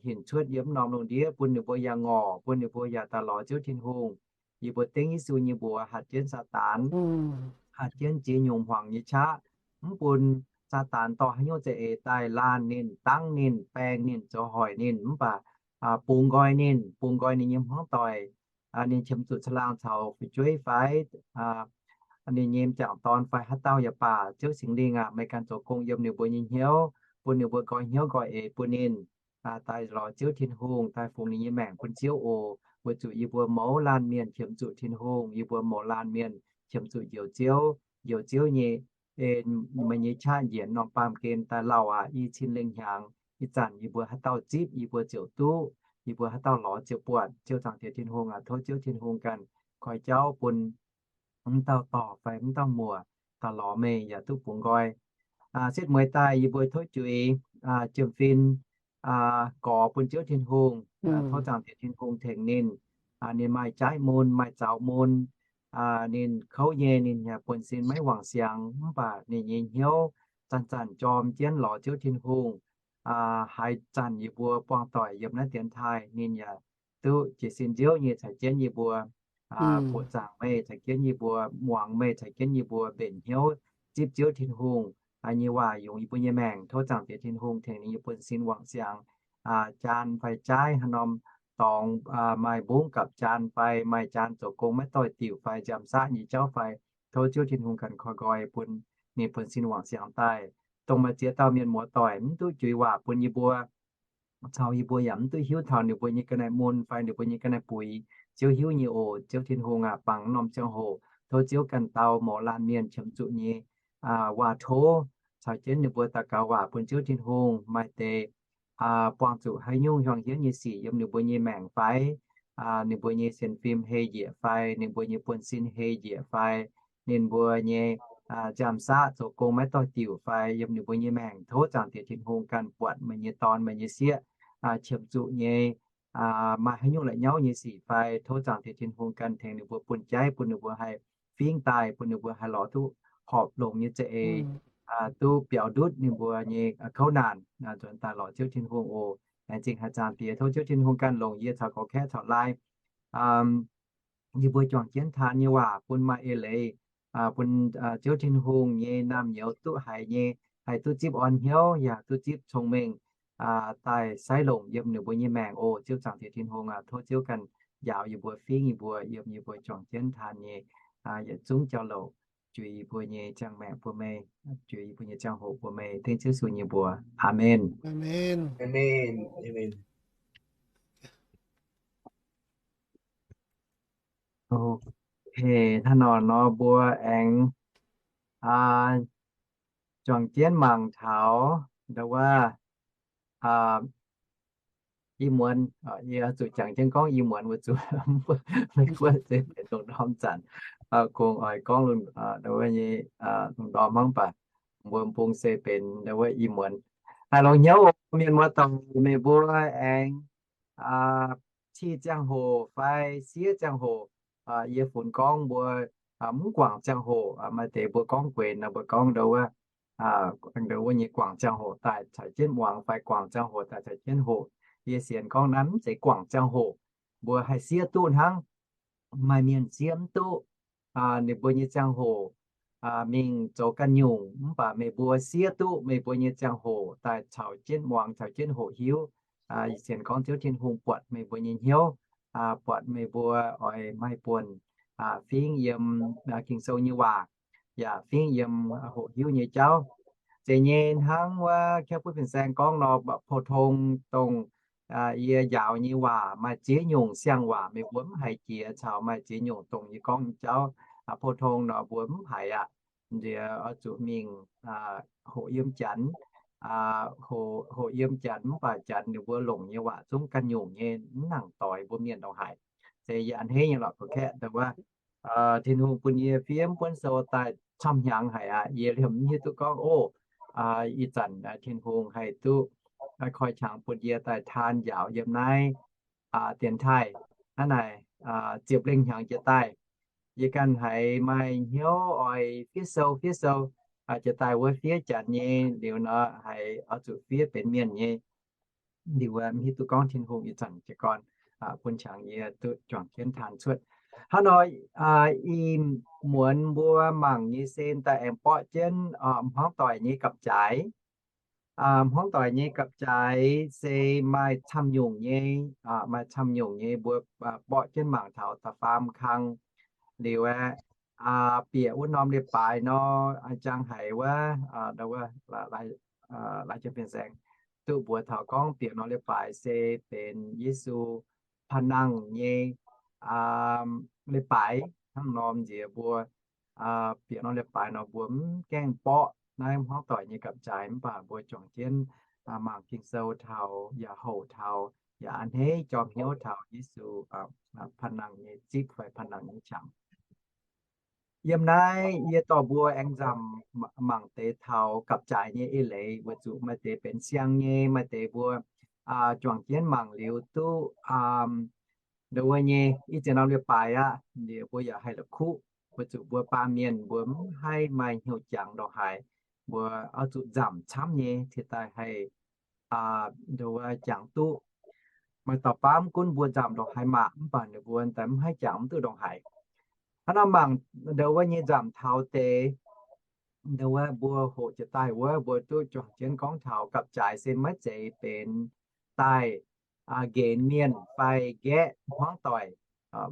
hinc cuotv yiem norm lungh ndiev, bun ninh mbuo yaac ngorc, bun ninh mbuo yaac daaih lorz Ziouv Tin-Hungh. Yie mbuo dengv Yesu nyei mbuox hatc jienv Saadaan, hatc jienv ziex nyungc hmuangx nyei qaqv, mv bun Saadaan dorh haaix nyungc za'eix daaih laanh ninh, dangv ninh, baeng ninh, zoux hoic ninh, mv baac bungx nqoi ninh, bungx nqoi ninh nyei hmuangv doic, ninh qiemx zuqc caangh laangh caux fu'jueiv fai ninh nyei m'jangc dorn fai haaix dauh yaac baac, Ziouv Singx Lingh aac, meih ganh zoux gong yiem ninh mbuo nyei hnyouv, bun ninh mbuo nqoi hnyouv nqoi eix bun ninh daaih lorz Ziouv Tin-Hungh, daaih fungx ninh nyei maengc bun Ziouv oc. Weic zuqc yie mbuo mouz laanh mienh qiemx zuqc Tin-Hungh, yie mbuo mouz laanh mienh qiemx zuqc Njoux Ziouv. Njoux Ziouv nyei en, meih nyei qaqv njiec norm baamh gen daaih lauh aqv. I cin lengh hnyangx, ih zanc yie mbuo haaix dauh zipv, yie mbuo ziouc duqv. Yie mbuo haaix dauh lorz ziouc buatc. Ziouv Zaangc Diex Tin-Hungh aac, tov Ziouv Tin-Hungh ganh koi jauv bun mv dauh dorc fai mv dauh muoc daaih lorz meih yaac duqv bungx nqoi. Setv mueiz daaih yie mbuo tov juix jiem-fin gorx bun Ziouv Tin-Hungh. Tov Zaangc Diex Tin-Hungh tengx ninh. Ninh maaih jaiv mun, maaih zaux mun, ninh kouv nyei, ninh yaac buonv-sin maiv wangc siangx, mv baac ninh nyei hnyouv zanc-zanc jorm jienv lorz Ziouv Tin-Hungh. Haaix zanc yie mbuo buangh doic yiem naaiv dienx taaih, ninh yaac duqv jiez sin nziouv nyei caux jienv yie mbuo buoqc zaangc meih, caux jienv yie mbuo muangx meih, caux jienv yie mbuo mbenc hnyouv zipv Ziouv Tin-Hungh nyei waac yungz yie mbuo nyei maengc. Tov Zaangc Diex Tin-Hungh tengx ninh nyei buonv-sin wangc siangx, jaan fai jaaiv haaix norm dorngx, maaih mbungv gapv jaan fai maaih jaan zoux gong maiv doix-diuc fai nziaamv-saqv nyei jauv fai, tov Ziouv Tin-Hungh ganh koi nqoi bun ninh buonv-sin wangc siangx daaih. Dongh maaih ziex dauh mienh muoz doic mv duqv juix waac bun yie mbuo, caux yie mbuo yaac mv duqv hiuv taux ninh mbuo nyei ga'naaiv mun fai ninh mbuo nyei ga'naaiv buix. Ziouv hiuv nyei oc. Ziouv Tin-Hungh aac, bangc norm ziangh hoc tov Ziouv ganh dau mouz laanh mienh qiemx zuqc nyei waac-tov, caux jienv ninh mbuo daux gaux waac bun Ziouv Tin-Hungh maaih deix buangh zuqc haaix nyungc hiuang hienv nyei sic yiem ninh mbuo nyei maengc fai, ninh mbuo nyei sienx fim hei njiec fai, ninh mbuo nyei buonv-sin hei njiec fai, ninh mbuo nyei nziaamv-saqv zoux gong maiv doix-diuc fai, yiem ninh mbuo nyei maengc, tov Zaangc Diex Tin-Hungh ganh buatc meih nyei dorn, meih nyei sieqv qiemx zuqc nyei, maaih haaix nyungc la'nyauv nyei sic fai, tov Zaangc Diex Tin-Hungh ganh tengx ninh mbuo bun jaiv, bun ninh mbuo haih fingv daaih, bun ninh mbuo haih lorz duqv horpc longx nyei za'eix, duqv biaux ndutv ninh mbuo nyei kouv naanc, nzuonx daaih lorz Ziouv Tin-Hungh oc. Laengz zingh haic Zaangc Diex, tov Ziouv Tin-Hungh ganh longc yie caux gorx-kaeqv caux laai yie mbuo juangc jienv taan nyei waac bun maaih eix leiz, bun Ziouv Tin-Hungh nyei naamh nyouz duqv haiz nyei, haih duqv zipv orn hnyouv, yaac duqv zipv cong-mengh daaih saiv longc yiem ninh mbuo nyei maengc oc. Ziouv Zaangc Diex Tin-Hungh aac, tov Ziouv ganh njaaux yie mbuo, fingv yie mbuo, yiem yie mbuo juangc jienv taan nyei yietc zungv jauv-louc, juix yie mbuo nyei ziangh maengc bun meih, juix yie mbuo nyei ziangh hoc bun meih. Dengv Ziouv Yesu nyei mbuox. Aamen. Hnangv nor nor mbuo aengx juangc jienv mangc taux ndau wuov i muonz, yie zuqc jangx jienv gorngv i muonz weic zuqc meih guoqv se benx lungh ndorm zanc, kungx oix gorngv lungh ndorm hnangv, mv baac mbuo bung se benx ndau wuov i muonz. Longc hnyouv oc mienh muoz-doic, meih mbuo aengx qiex ziangh hoc fai sieqv ziangh hoc, yie funx gorngv mbuo mv guangc ziangh hoc. Maaih deix mbuo gorngv guenx nor, mbuo gorngv ndo wuov, ndo wuov nyei guangc ziangh hoc daaih caux jienv muangx fai guangc ziangh hoc daaih caux jienv hoqc. Yie sienx gorngv naaiv mv zeiz guangc ziangh hoc. Mbuo haih siev duqv hnangv. Maaih mienh siev mv duqv. Ninh mbuo nyei ziangh hoc mingh zoux ganh nyungc, mv baac meih mbuo siev duqv meih mbuo nyei ziangh hoc daaih caux jienv muangx, caux jienv hoqc hiuv. Sienx gorngv Ziouv Tin-Hungh buatc meih mbuo nyei hnyouv, buatc meih mbuo oix maaih buonc fingv yiem Ging-Sou nyei waac, yaac fingv yiem hoqc hiuv nyei jauv. Zeiz nyei hnangv wuov Kouv Fin-Saeng gorngv nor, pou-tong dongh yie njaaux nyei waac maaih ziex nyungc siang-waac meih mbuo mv haiz jiex, caux maaih ziex nyungc dongh yie gorngv nyei jauv, pou-tong nor mbuo mv haiz aqv. Nziex oix zuqc mingh hoqc yiem janx, hoqc yiem janx, mv baac janx ninh mbuo longc nyei waac zungv ganh nyungc nyei, mv nangc doix mbuo mienh ndongc haaix. Se yie a'hneiv nyei lorqc, gorngv kaeqv ndo wuov, Tin-Hungh bun yie fiev buonv sou daaih camv hnyangx haic aqv. Yie liemh mv hiuv duqv gorngv, o, ih zanc Tin-Hungh haih duqv koi qangx bun yie daaih taan njaaux yiem naaiv dienx taaih hnangv naaic ziepc lengh hnyangx jiex daaih. Yie ganh haiz maaih hnyouv oix fiev sou, fiev sou, jiex daaih wuov fiev janx nyei liuz nor, haiz oix zuqc fiev benx mienh nyei. Liuz mv hiuv duqv gorngv Tin-Hungh ih zanc jiez gorn bun qangx yie duqv juangc jienv taan cuotv. Hnangv nor, i muonz mbuo mangc nyei se daaih aengx borqv jienv hmuangv doic nyei gapv-jaaix. Hmuangv doic nyei gapv-jaaix se maaih camv nyungc nyei, maaih camv nyungc nyei mbuo borqv jienv mangc taux da'faam kang. Liuz aeqv, bieqc wuov norm leiz-baaix nor, jang haiz wuov, laaix jang fin-saeng duqv mbuox taux gorngv bieqc norm leiz-baaix se benx Yesu panh nangh nyei leiz-baaix. Hnangv norm nziex mbuo bieqc norm leiz-baaix nor mbuo mv gaengh borqv naaiv hmuangv doic nyei gapv-jaaix, mv baac mbuo juangc jienv mangc Ging-Sou taux, yaac houc taux, yaac a'hneiv jorm hnyouv taux Yesu panh nangh nyei zipv fai panh nangh nyei qangx. Yiem naaiv yie dorh mbuo aengx nzamc mangc deix taux gapv-jaaix nyei eix leiz, weic zuqc maaih deix benx siang nyei, maaih deix mbuo juangc jienv mangc liuz duqv ndo wuov nyei. Ih zanc norm leiz-baaix aqv, liuz mbuo yaac haih la'kuqv, weic zuqc mbuo baamh mienh mbuo mv haih maaih hnyouv jangx ndongc haaix. Mbuo oix zuqc nzamc camv nyei cingx daaih haih ndo wuov jangx duqv. Maaih dauh baamv gunv mbuo nzamc ndongc haaix maac, mv baac ninh mbuo daaih mv haih jangx mv duqv ndongc haaix. Hnangv naaiv mangc ndo wuov nyei nzamc taux deix, ndo wuov mbuo hoqc jiex daaih wuov mbuo duqv juangc jienv gorngv taux gapv-jaaix se maiv zeiz benx daaih nqenx mienh fai nqaeqv hmuangv doic.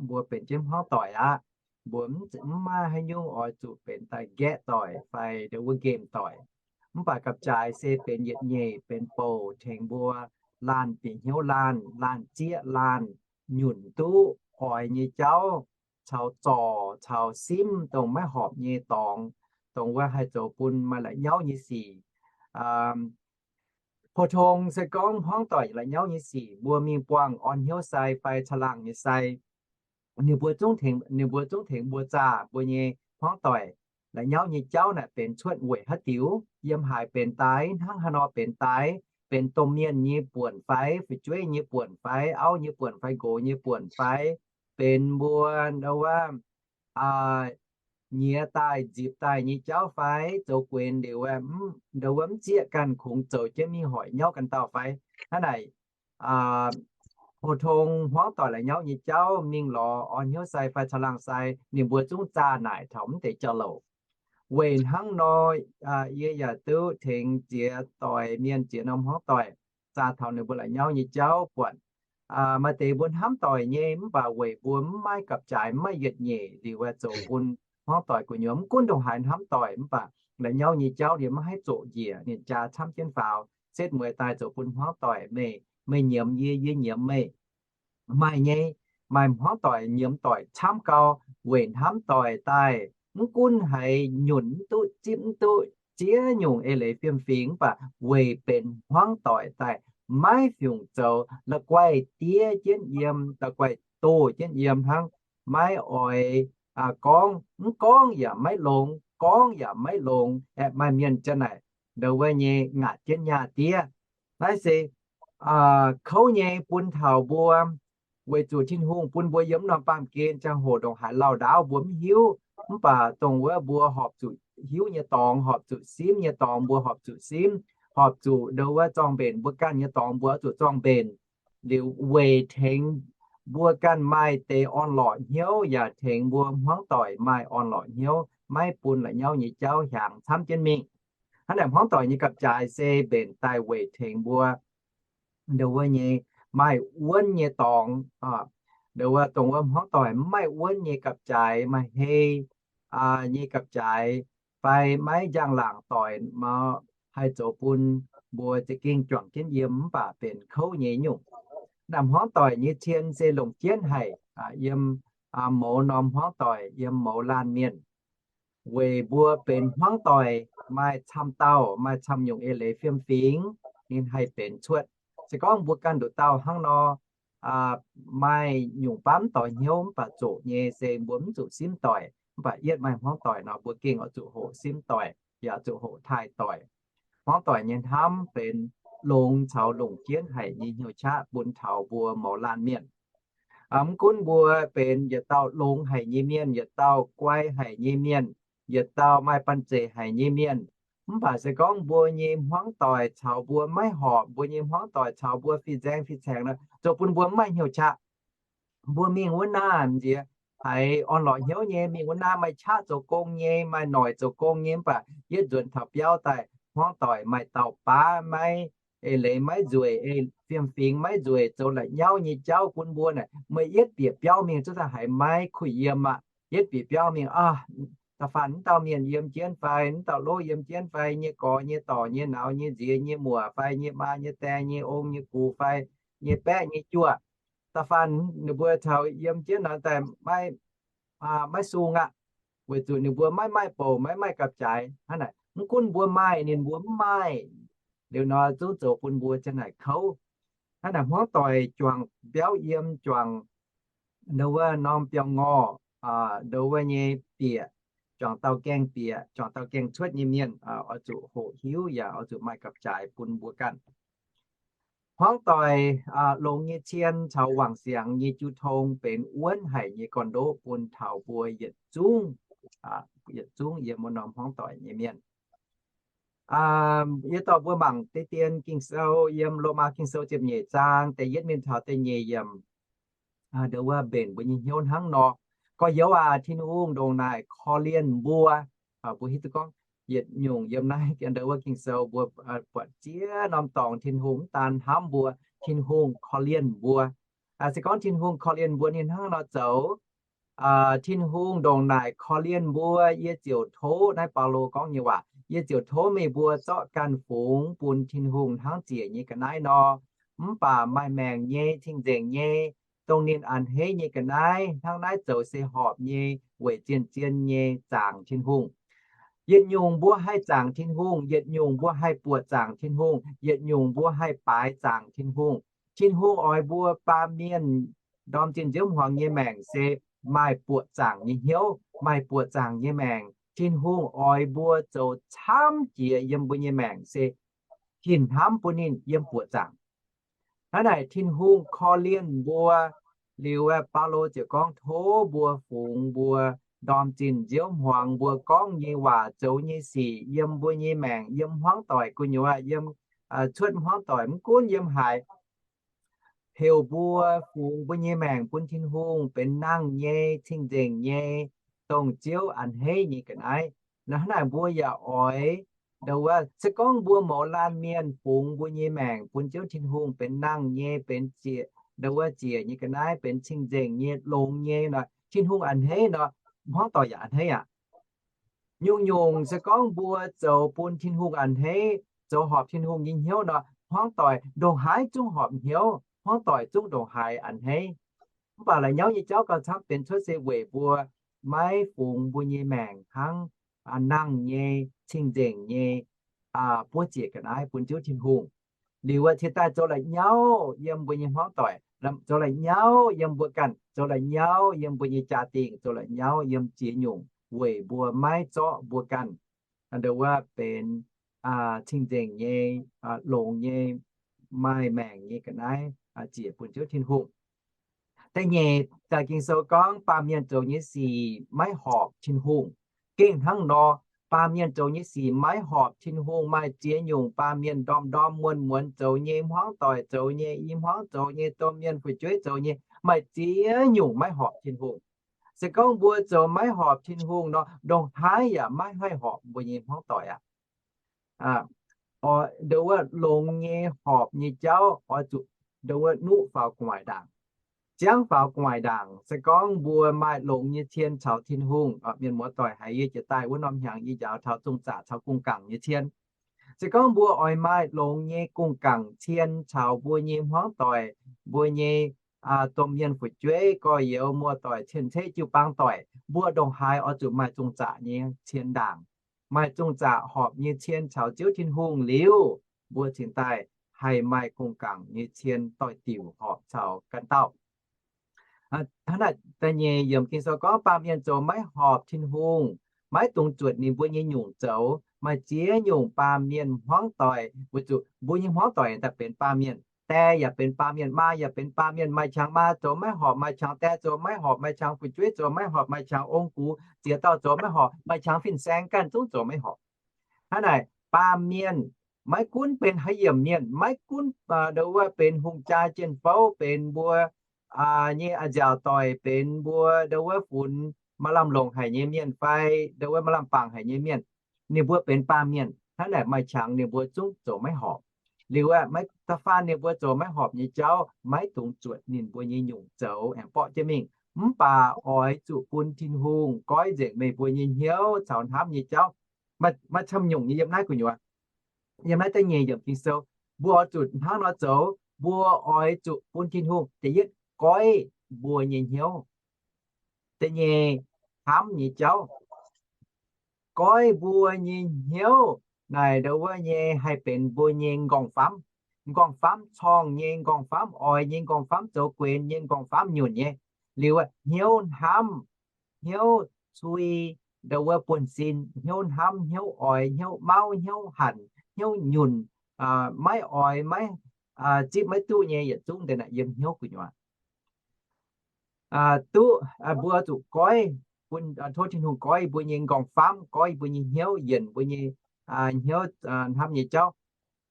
Mbuo benx jienv hmuangv doic aqv. Mbuo mv maaih haaix nyungc oix zuqc benx daaih nqaeqv doic fai ndo wuov nqemh doic. Mv baac gapv-jaaix se benx yietc nyeic, benx bouc tengx mbuo laanh bieqc hnyouv laanh, laanh zieqv laanh, nyunc duqv oix nyei jauv, caux zorc caux simv dongh maiv horpc nyei dorngx, dongh wuov haih zoux bun maaih la'nyauv nyei sic. Pou-tong se gorngv hmuangv doic la'nyauv nyei sic, mbuo mingh buangh orn hnyouv sai fai caangh laangh nyei sai, ninh mbuo zungv tengx, ninh mbuo zungv tengx mbuo zaah mbuo nyei hmuangv doic la'nyauv nyei jauv naaic benx cuotv weic haaix diuc, yiem haaix benx daaih, hnangv haaix nor benx daaih, benx domh mienh nyei buonc fai, fu'jueiv nyei buonc fai, auv nyei buonc fai, nqox nyei buonc fai, benx mbuo ndo wuov nyiex daaih nzipc daaih nyei jauv fai, zoux guenx liuz ndo wuov mv zieqv ganh kungx zoux jienv mingh hoic nyauv ganh dauh fai. Hnangv naaic, pou-tong hmuangv doic la'nyauv nyei jauv mingh lorz orn hnyouv sai fai caangh laangh sai, ninh mbuo zungv zaah naaic taux mv deix jauv-louc. Weic hnangv nor, yie yaac duqv tengx ziex doic mienh, ziex norm hmuangv doic, zaah taux ninh mbuo la'nyauv nyei jauv buatc maaih deix mbuo hnamv doic nyei, mv baac weic mbuo mv maaih gapv-jaaix, mv maaih yietc nyeic liuz, zoux bun hmuangv doic gu'nyuoz mv gunv ndongc haaix hnamv doic, mv baac la'nyauv nyei jauv ninh maiv haih zoqc njiec, ninh jaa camv jienv faaux, setv mueiz daaih zoux bun hmuangv doic, meih, meih nyiemz yie, yie nyiemz meih. Maaih nyei, maaih hmuangv doic nyiemz doic camv gau, weic hnamv doic daaih mv gunv haiz nyunc mv duqv, zipv mv duqv, ziex nyungc eix leiz fiem-fingx, mv baac weic benx hmuangv doic daaih maiv fungc zoux, la'guaih diev jienv yiem, la'guaih doh jienv yiem hnangv, maiv oix gorngv, mv gorngv yaac maiv longx, gorngv yaac maiv longx, aeqv, maaih mienh ziang naaic ndo wuov nyei ngaatc jienv nyaah diev. Naaiv se kouv nyei bun taux mbuo, weic zuqc Tin-Hungh bun mbuo yiem norm baamh gen ziangh hoc ndongc haaix lauh ndaauv mbuo mv hiuv. Mv baac dongh wuov mbuo horpc zuqc hiuv nyei dorngx, horpc zuqc simv nyei dorngx, mbuo horpc zuqc simv, horpc zuqc ndo wuov zorng-mbenc mbuo ganh nyei dorngx mbuo oix zuqc zorng-mbenc. Liuz weic tengx mbuo ganh maaih deix orn-lorqc hnyouv yaac tengx mbuo hmuangv doic maaih orn-lorqc hnyouv, maiv bun la'nyauv nyei jauv hiaangx camv jienv mingh. Hnangv naaic hmuangv doic nyei gapv-jaaix se mbenc daaih weic tengx mbuo ndo wuov nyei maaih wuonv nyei dorngx, ndo wuov dongh wuov hmuangv doic mv maaih wuonv nyei gapv-jaaix, maaih hei nyei gapv-jaaix, fai maiv njang-laangc doic, haih zoux bun mbuo za'gengh juangc jienv yiem mv baac benx kouv nyei nyungc. Naaiv hmuangv doic nyei cien se longc jienv haic yiem mouz norm hmuangv doic, yiem mouz laanh mienh. Weic mbuo benx hmuangv doic maaih camv dauh, maaih camv nyungc eix leiz fiem-fingx, ninh haih benx cuotv. Se gorngv mbuo ganh nduqc dauh hnangv nor, maaih nyungc baamv doix hnyouv mv baac zoqc nyei se mbuo mv zuqc simv doic, mv baac yietv maaih hmuangv doic nor mbuo gengh oix zuqc hoqc simv doic, yaac zuqc hoqc taaih doic. Hmuangv doic nyei hnamv benx longx caux longc jienv haic nyei hnyouv qaqv bun taux mbuo mouz laanh mienh. Mv gunv mbuo benx yietc dauh longx haic nyei mienh, yietc dauh guai haic nyei mienh, yietc dauh maaih banh zeic haic nyei mienh, mv baac se gorngv mbuo nyei hmuangv doic caux mbuo maiv horpc, mbuo nyei hmuangv doic caux mbuo fih nzaeng fih caengx nor, zoux bun mbuo mv maaih hnyouv qaqv. Mbuo mingh wuov naaiv nziex haiz orn-lorqc hnyouv nyei, mingh wuov naaiv maaih qaqv zoux gong nyei, maaih noic zoux gong nyei, mv baac yietv nzuonx taux biauv daaih hmuangv doic maaih dauh baav maiv eix leiz, maiv nzueic, fiem-fingx maiv nzueic, zoux la'nyauv nyei jauv bun mbuo naaic, meih yietv bieqc biauv mingh zuqc daaih haiz maiv kuh yiem aqv. Yietv bieqc biauv mingh, da'faanh mv dauh mienh yiem jienv fai, mv dauh lov yiem jienv fai, nyei gorx nyei dorc nyei nauz nyei nziex nyei muoc fai, nyei maa nyei daeng nyei ong nyei gux fai, nyei baeqv nyei juoh, da'faanh ninh mbuo taux yiem jienv nor daaih maiv sung aqv, weic zuqc ninh mbuo maiv maaih bouc, maiv maaih gapv-jaaix. Hnangv naaic mv gunv mbuo maaih, ninh mbuo mv maaih, liuz nor zungv zoux bun mbuo ziang naaic kouv. Hnangv naaic hmuangv doic juangc biauv yiem, juangc ndo wuov norm biauv-ngorh, ndo wuov nyei bieqc, juangc dauh gaengh bieqc, juangc dauh gaengh cuotv nyei mienh oix zuqc hoqc hiuv yaac oix zuqc maaih gapv-jaaix bun mbuo ganh. Hmuangv doic longx nyei cien caux wangc siangx nyei jiu tong benx wuonv haic nyei gorn-ndoqv bun taux mbuo yietc zungv, yietc zungv yiem wuov norm hmuangv doic nyei mienh. Yie dorh mbuo mangc deix dien Ging-Sou yiem Lomaa Ging-Sou ziepc nyeic zaang da'yietv mingh taux da'nyeic yiemc. Ndo wuov mbenc mbuo nyei hnyouv hnangv nor. Gorx-youz aac, Tin-Hungh ndongc naaic korv-lienh mbuo. Mbuo hiuv duqv gorngv yietc nyungc yiem naaiv ndo wuov Ging-Sou mbuo buatc ziex norm dorngx Tin-Hungh mv daan hnamv mbuo, Tin-Hungh korv-lienh mbuo. Se gorngv Tin-Hungh korv-lienh mbuo ninh hnangv nor zoux, Tin-Hungh ndongc naaic korv-lienh mbuo, yie ziouc tov, naaiv Baulo gorngv nyei waac, yie ziouc tov meih mbuo zorqv ganh fungx bun Tin-Hungh hnangv ziec nyei ga'naaiv nor. Mv baac maaih maengc nyei, cing-nzengc nyei, dongh ninh a'hneiv nyei ga'naaiv hnangv naaiv zoux se horpc nyei weic zien-zien nyei zaangc Tin-Hungh. Yietc nyungc mbuo haih zaangc Tin-Hungh, yietc nyungc mbuo haih buoqc zaangc Tin-Hungh, yietc nyungc mbuo haih baaix zaangc Tin-Hungh. Tin-Hungh oix mbuo baamh mienh ndorm zinh nziouv hmuangx nyei maengc se maaih buoqc zaangc nyei hnyouv, maaih buoqc zaangc nyei maengc. Tin-Hungh oix mbuo zoux camv jiex yiem mbuo nyei maengc se hinc hnamv bun ninh yiem buoqc zaangc. Hnangv naaic Tin-Hungh korv-lienh mbuo. Liuz Baulo ziouc gorngv tov mbuo fungx mbuo ndorm zinh nziouv hmuangx mbuo gorngv nyei waac, zoux nyei sic, yiem mbuo nyei maengc, yiem hmuangv doic gu'nyuoz, yiem cuotv hmuangv doic, mv gunv yiem haaix, heuc mbuo fungx mbuo nyei maengc bun Tin-Hungh benx nangh nyei, cing-nzengc nyei, dongh Ziouv a'hneiv nyei ga'naaiv. Hnangv naaic mbuo yaac oix, ndo wuov, se gorngv mbuo mouz laanh mienh fungx mbuo nyei maengc bun Ziouv Tin-Hungh benx nangh nyei, benx ziec, ndo wuov, ziec nyei ga'naaiv, benx cing-nzengc nyei, longx nyei nor, Tin-Hungh a'hneiv nor, hmuangv doic yaac a'hneiv aqv. Nyungc-nyungc se gorngv mbuo zoux bun Tin-Hungh a'hneiv, zoux horpc Tin-Hungh nyei hnyouv nor, hmuangv doic ndongc haaix zungv horpc hnyouv, hmuangv doic zungv ndongc haaix a'hneiv. Mv baac la'nyauv nyei jauv gauh camv benx cuotv se weic mbuo maiv fungx mbuo nyei maengc hnangv nangh nyei, cing-nzengc nyei, buov ziec ga'naaiv bun Ziouv Tin-Hungh. Liuz ciex daaih zoux la'nyauv yiem mbuo nyei hmuangv doic, zoux la'nyauv yiem mbuo ganh, zoux la'nyauv yiem mbuo nyei jaa-dingh, zoux la'nyauv yiem ziex nyungc weic mbuo maiv zorqv mbuo ganh ndo wuov benx cing-nzengc nyei, longx nyei, maaih maengc nyei ga'naaiv ziec bun Ziouv Tin-Hungh. Da'nyeic, daaih Ging-Sou gorngv baamh mienh zoux nyei sic maiv horpc Tin-Hungh. Gengh hnangv nor, baamh mienh zoux nyei sic maiv horpc Tin-Hungh, maaih ziex nyungc baamh mienh ndorm-ndorm muonz-muonz zoux nyei, hmuangv doic zoux nyei, i hmuangv zoux nyei, domh mienh fu'jueiv zoux nyei, maaih ziex nyungc maiv horpc Tin-Hungh. Se gorngv mbuo zoux maiv horpc Tin-Hungh nor, ndongc haaix yaac maiv haih horpc mbuo nyei hmuangv doic aqv. Aa, oix, ndongc wuov longx nyei horpc nyei jauv oix zuqc ndongc wuov nuqv faaux gu'nguaaic ndaangc, ziangv faaux gu'nguaaic ndaangc. Se gorngv mbuo maaih longx nyei cien caux Tin-Hungh, mienh muoz-doic haiz yie jiex daaih wuov norm hnyangx yie njaaux taux zungh zaqc caux gong-gaengc nyei cien. Se gorngv mbuo oix maaih longx nyei gong-gaengc cien caux mbuo nyei hmuangv doic, mbuo nyei domh mienh fu'jueiv, gorx-youz, muoz-doic, cien-ceqv, jiu-baang doic, mbuo ndongc haaix oix zuqc maaih zungh zaqc nyei cien ndaangc. Maaih zungh zaqc horpc nyei cien caux Ziouv Tin-Hungh liuz, mbuo cingx daaih haih maaih gong-gaengc nyei cien doix-diuc horpc caux ganh dauh. Hnangv naaic da'nyeic yiemc Ging-Sou gorngv baamh mienh zoux maiv horpc Tin-Hungh, maiv dungx zuotc ninh mbuo nyei nyungc zoux. Maaih ziex nyungc baamh mienh hmuangv doic, weic zuqc mbuo nyei hmuangv doic daaih benx baamh mienh. Die yaac benx baamh mienh, maa yaac benx baamh mienh. Maaih qangx maa zoux maiv horpc, maaih qangx die zoux maiv horpc, maaih qangx fu'jueiv zoux maiv horpc, maaih qangx ong-gux ziex dauh zoux maiv horpc, maaih qangx fin-saeng ganh zungv zoux maiv horpc. Hnangv naaic, baamh mienh maiv gunv benx haaix yiemc mienh, maiv gunv ndongc wuov benx hungh jaa jien-fouv, benx mbuo nyei a'nziaauc doic, benx mbuo ndongc wuov funx maaih lamh longc haic nyei mienh fai ndongc wuov maaih lamh bangc haic nyei mienh, ninh mbuo benx baamh mienh. Hnangv naaic maaih qangx ninh mbuo zungv zoux maiv horpc. Liuz aeqv, maiv da'faanh ninh mbuo zoux maiv horpc nyei jauv, maiv dungx zuotc ninh mbuo nyei nyungc zoux, aengx borqv jienv mingh. Mv baac oix zuqc bun Tin-Hungh goiv nzengc meih mbuo nyei hnyouv caux hnamv nyei jauv. Maaih camv nyungc nyei yiem naaiv gu'nyuoz, yiem naaiv da'nyeic yiemc Ging-Sou, mbuo oix zuqc hnangv nor zoux. Mbuo oix zuqc bun Tin-Hungh da'yietv goiv mbuo nyei hnyouv, da'nyeic hnamv nyei jauv. Goiv mbuo nyei hnyouv naaic ndongc wuov nyei haih benx mbuo nyei nqorngv-famv. Nqorngv-famv corngh nyei, nqorngv-famv oix nyei, nqorngv-famv zoux guenx nyei, nqorngv-famv nyunc nyei. Liuz aeqv, hnyouv hnamv, hnyouv cui, ndongc wuov buonv-sin, hnyouv hnamv, hnyouv oix, hnyouv mauv, hnyouv hanc, hnyouv nyunc, maiv oix, maiv zipv maiv duqv nyei yietc zungv deix naaic yiem hnyouv gu'nyuoz. Duqv mbuo zuqc goiv, bun, tov Tin-Hungh goiv mbuo nyei nqorngv-famv, goiv mbuo nyei hnyouv, yienc mbuo nyei hnyouv hnamv nyei jauv.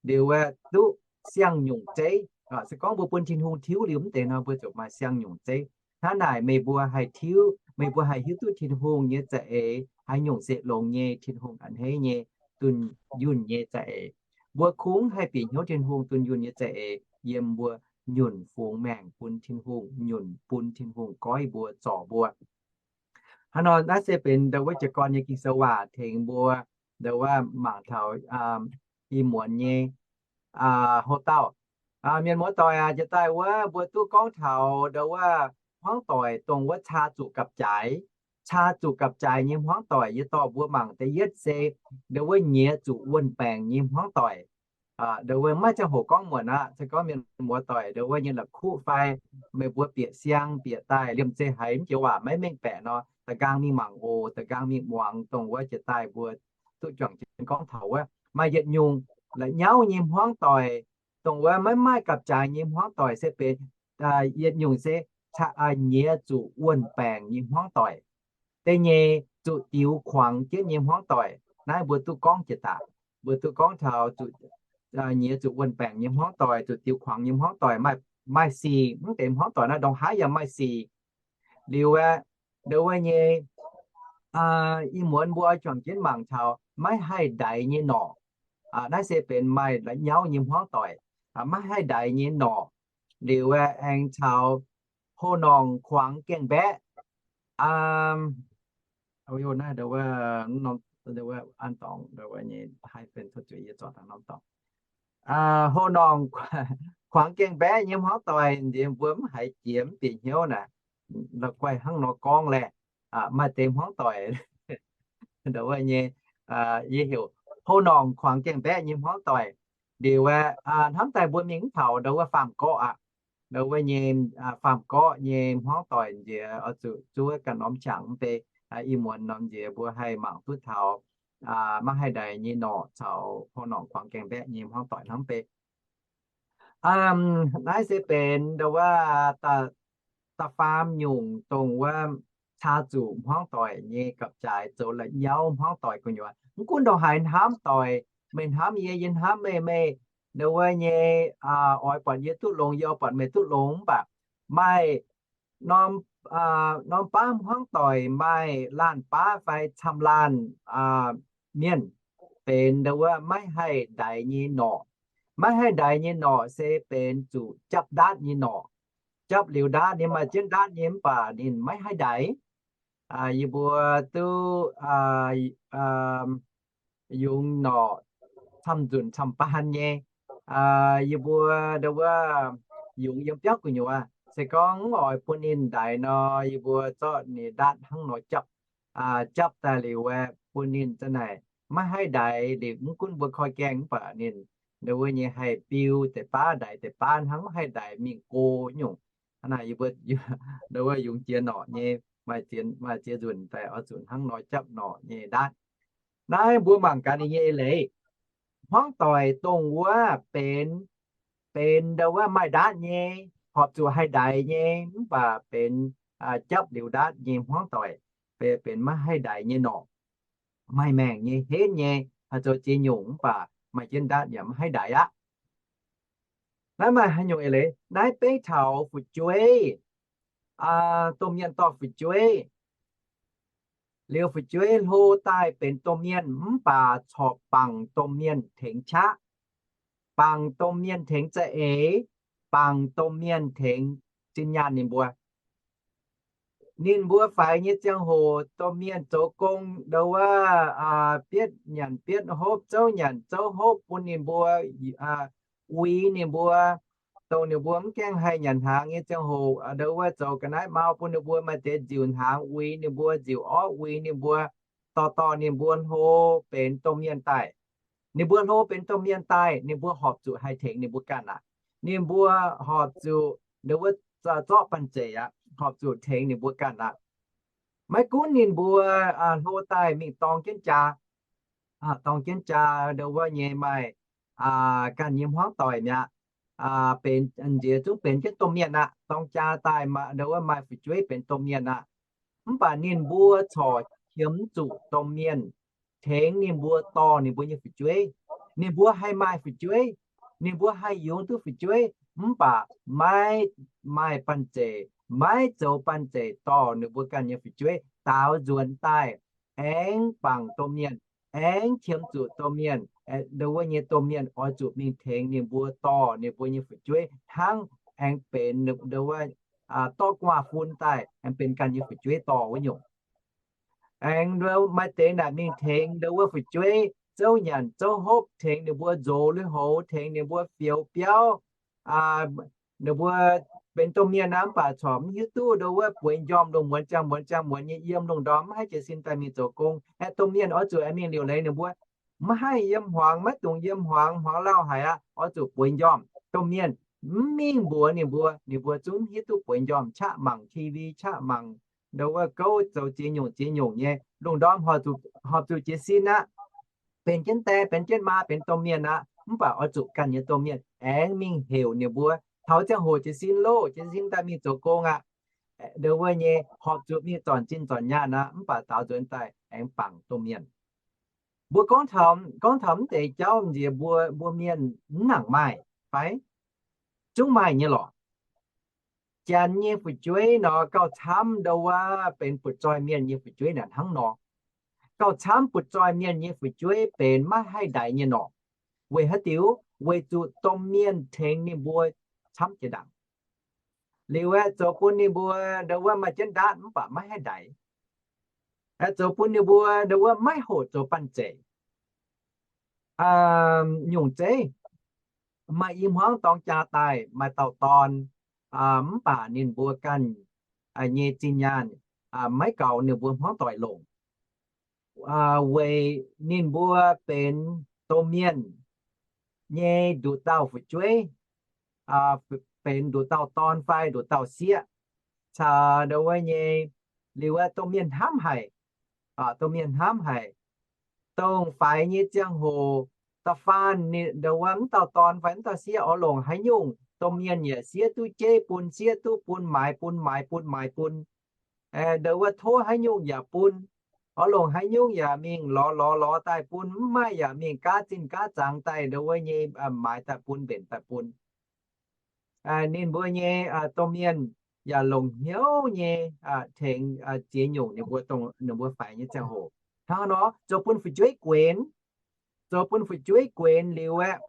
Liuz aeqv, duqv siang-nyungc zeiv. Se gorngv mbuo bun Tin-Hungh tiuv liuz mv deix nor, mbuo ziouc maaih siang-nyungc zeiv. Hnangv naaic meih mbuo haih tiuv, meih mbuo haih hiuv duqv Tin-Hungh nyei za'eix haaix nyungc se longx nyei, Tin-Hungh a'hneiv nyei, dunh yunh nyei za'eix. Mbuo kungx haih bieqc hnyouv Tin-Hungh dunh yunh nyei za'eix yiem mbuo nyunc fungx maengc bun Tin-Hungh, nyunc bun Tin-Hungh goiv mbuo, zorc mbuo. Hnangv nor naaiv se benx ndau wuov jiez gorn nyei Ging-Sou waac tengx mbuo ndau wuov mangc taux ih muonz nyei houc dauh. Mienh muoz-doic aac, jiex daaih wuov mbuo duqv gorngv taux ndau wuov hmuangv doic dongh wuov caa zuqc gapv-jaaix. Caa zuqc gapv-jaaix nyei hmuangv doic, yie dorh mbuo mangc da'yietv se ndau wuov nyiex zuqc wuonh baengc nyei hmuangv doic. Ndau wuov maiv ziangh hoc gorngv muonc aqv. Se gorngv mienh muoz-doic ndau wuov nyei la'kuqv fai meih mbuo bieqc siang bieqc daaih liemh zeih haiz mv joux waac maiv mengh baeqc nor, da'nqaang mingh mangc oc. Da'nqaang mingh muangx dongh wuov jiex daaih mbuo duqv juangc jienv gorngv taux wuov maaih yietc nyungc la'nyauv nyei hmuangv doic, dongh wuov maiv maaih gapv-jaaix nyei hmuangv doic se benx yietc nyungc se nyiex zuqc wuonh baengc nyei hmuangv doic. Da'nyeic zuqc diux kuangx jienv nyei hmuangv doic. Naaiv mbuo duqv gorngv jiex daaih. Mbuo duqv gorngv taux nyiex zuqc wuonh baengc nyei hmuangv doic, zuqc diux kuangx nyei hmuangv doic. Maaih sic, mv deix hmuangv doic naaiv ndongc haaix yaac maaih sic. Liuz aeqv, ndau wuov nyei ih muonz mbuo oix juangc jienv mangc taux maiv haih ndaix nyei norqc. Naaiv se benx maaih la'nyauv nyei hmuangv doic, maiv haih ndaix nyei norqc. Liuz aeqv, aengx taux hoh-normc kuangx gaengh mbaeqv. Naaiv ndau wuov, ndau wuov an dorngx ndau wuov nyei haih benx tov zuiz yie zorc dangh norm dorngx. Hoh-normc kuangx gaengh mbaeqv nyei hmuangv doic nziex mbuo mv haiz jiex mv bieqc hnyouv naaic, la'guaih hnangv nor gorngv laeh. Maaih deix hmuangv doic ndau wuov nyei, yie heuc hoh-normc kuangx gaengh mbaeqv nyei hmuangv doic. Liuz aeqv, hnamv daaih mbuo mingh mv taux ndau wuov faam-gorqv aqv. Ndau wuov nyei faam-gorqv nyei hmuangv doic nziex oix zuqc zuov ganh norm qangx mv bei. Ih muonz norm nziex mbuo haih mangc duqv taux maiv haih ndaix nyei norqc caux hoh-normc kuangx gaengh mbaeqv nyei hmuangv doic hnamv bei. Naaiv se benx ndau wuov da'faam nyungc dongh wuov caa zuqc hmuangv doic nyei gapv-jaaix zoux la'nyauv hmuangv doic gu'nyuoz. Mv gunv ndongc haaix hnamv doic, meih hnamv yie, yie hnamv meih, meih ndongc wuov nyei oix buatc yie duqv longx, yie oix buatc meih duqv longx, mv baac maaih norm, norm baav hmuangv doic maaih laanh baav fai camv laanh mienh benx ndongc wuov maiv haih ndaix nyei norqc. Maiv haih ndaix nyei norqc se benx zuqc japv ndaatv nyei norqc. Japv liuz ndaatv nyei, maaih jienv ndaatv nyei mv baac ninh maiv haih ndaix. Yie mbuo duqv yungz norqc camv-nzunc camv-baan nyei. Yie mbuo ndongc wuov yungz yiem biauv gu'nyuoz, se gorngv mv oix bun ninh ndaix nor, yie mbuo zorqv ninh ndaatv hnangv nor japv, japv daaih liuz aeqv, bun ninh za'naaic maiv haih ndaix liuz, mv gunv mbuo koi gaengh mv baac ninh ndongc wuov nyei haih biu deix baav ndaix deix baav hnangv, maiv haih ndaix mingh go nyungc. Hnangv naaic yie mbuo ndongc wuov yungz jiex norqc nyei, maaih ziex, maaih ziex nzunc daaih oix zuqc hnangv nor japv norqc nyei ndaatv. Naaiv mbuo mangc gaax ninh nyei eix leiz. Hmuangv doic dongh wuov benx, benx ndongc wuov maaih ndaatv nyei, horpc zuqc haih ndaix nyei, mv baac benx japv liuz ndaatv nyei hmuangv doic, benx maiv haih ndaix nyei norqc. Maaih maengc nyei, henv nyei, haih zoux ziex nyungc mv baac maaih jienv ndaatv yaac maiv haih ndaix aqv. Naaiv maaih haaix nyungc eix leiz? Naaiv beiv taux fu'jueiv, domh mienh dorh fu'jueiv. Liuz fu'jueiv hlo daaih benx domh mienh mv baac corc bangc domh mienh tengx qaqv, bangc domh mienh tengx za'eix, bangc domh mienh tengx zinh nyaanh ninh mbuo. Ninh mbuo faix nyei ziangh hoc, domh mienh zoux gong ndongc wuov bietv nyanc bietv hopv, zouv nyanc zouv hopv bun ninh mbuo, uix ninh mbuo, dongh ninh mbuo mv gaengh haih nyanc hnaangx nyei ziangh hoc, ndongc wuov zoux ga'naaiv mau bun ninh mbuo maaih deix nziuc hnaangx uix ninh mbuo, nziuc orv uix ninh mbuo, dorh dorh ninh mbuo hlo benx domh mienh daaih. Ninh mbuo hlo benx domh mienh daaih, ninh mbuo horpc zuqc haih tengx ninh mbuo ganh aqv. Ninh mbuo horpc zuqc ndongc wuov zorqv banh zeic aqv, horpc zuqc tengx ninh mbuo ganh aqv. Maiv gunv ninh mbuo hlo daaih mingh dorng jienv jaa, dorng jienv jaa ndongc wuov nyei maaih ganh nyei hmuangv doic mi'aqv, benx nziex zungv benx jienv domh mienh aqv. Dorng jaa daaih ndongc wuov maaih fu'jueiv benx domh mienh aqv. Mv baac ninh mbuo corc qiemx zuqc domh mienh tengx ninh mbuo dorh ninh mbuo nyei fu'jueiv. Ninh mbuo haih maaih fu'jueiv, ninh mbuo haih yungz duqv fu'jueiv, mv baac maiv maaih banh zeic, maiv zoux banh zeic dorh ninh mbuo ganh nyei fu'jueiv daaux nzuonx daaih aengx bangc domh mienh, aengx qiemx zuqc domh mienh, ndongc wuov nyei domh mienh oix zuqc mingh tengx ninh mbuo dorh ninh mbuo nyei fu'jueiv hnangv, aengx benx ndongc wuov dorh gu'nguaaz-fun daaih aengx benx ganh nyei fu'jueiv dorh wuov nyungc. Aengx maaih deix naaic mingh tengx ndongc wuov fu'jueiv zouv nyanc zouv hopv, tengx ninh mbuo nzox lui-houx, tengx ninh mbuo fioux biauv. Ninh mbuo benx domh mienh aqv, mv baac corc mv hiuv duqv ndongc wuov bueix njormh lungh muonz ziangh muonz ziangh muonz nyei yiem lungh ndorm mv haih jiez sin daaih mingh zoux gong. Aeqv, domh mienh oix zuqc aengx mingh liuc leiz ninh mbuo. Mv haih yiem hmuangx, maiv dungx yiem hmuangx, hmuangx lauh haic aqv. Oix zuqc bueix njormh. Domh mienh mv mingh mbuox ninh mbuo, ninh mbuo zungv mv hiuv duqv bueix njormh, qaqv mangc T V, qaqv mangc ndongc wuov gouv zoux ziex nyungc ziex nyungc nyei. Lungh ndorm horpc zuqc jiez sin aqv. Benx jienv die, benx jienv maa, benx domh mienh aqv, mv baac oix zuqc ganh nyei domh mienh aengx mingh heuc ninh mbuo. Taux ziangh hoc jiez sin loh, jiez sin daaih mingh zoux gong aqv. Ndongc wuov nyei horpc zuqc mingh zornc zinh zornc nyaanh aqv, mv baac daaux nzuonx daaih aengx bangc domh mienh. Mbuo gorngv taux, gorngv taux mv deix jauv nziex mbuo, mbuo mienh mv nangc maaih fai? Zungv maaih nyei lorqc. Janx nyei fu'jueiv nor gauh camv ndongc wuov benx butv-zoih mienh nyei fu'jueiv naaic hnangv nor. Gauh camv butv-zoih mienh nyei fu'jueiv benx maiv haih ndaix nyei norqc. Weic haaix diuc? Weic zuqc domh mienh tengx ninh mbuo camv jiex ndaangc. Liuz aeqv, zoux bun ninh mbuo ndongc wuov maaih jienv ndaatv mv baac maiv haih ndaix. Aeqv, zoux bun ninh mbuo ndongc wuov maiv hoqc zoux banh zeic. Nyungc zeiv, maaih i hmuangv dorng jaa daaih maaih dauh dorn, mv baac ninh mbuo ganh nyei zinh nyaanh maiv gaux ninh mbuo hmuangv doic longc. Weic ninh mbuo benx domh mienh nyei nduqc dauh fu'jueiv, benx nduqc dauh dorn fai nduqc dauh sieqv, caux ndongc wuov nyei, liuz wuov domh mienh hnamv haic, domh mienh hnamv haic. Dongh faix nyei ziangh hoc, da'faanh ndongc wuov mv dauh dorn fai mv dauh sieqv oix longc haaix nyungc domh mienh yaac siev duqv jeiv bun, siev duqv bun, maaiz bun, maaiz bun, maaiz bun. Ndongc wuov tov haaix nyungc yaac bun, oix longc haaix nyungc yaac mingh lorz lorz lorz daaih bun, mv maaih yaac mingh gaav zinh gaav zangx daaih ndongc wuov nyei maaiz daaih bun, mbenc daaih bun. Ninh mbuo nyei domh mienh yaac longc hnyouv nyei tengx ziex nyungc ninh mbuo, ninh mbuo faix nyei ziangh hoc. Hnangv nor zoux bun fu'jueiv guenx, zoux bun fu'jueiv guenx liuz aeqv,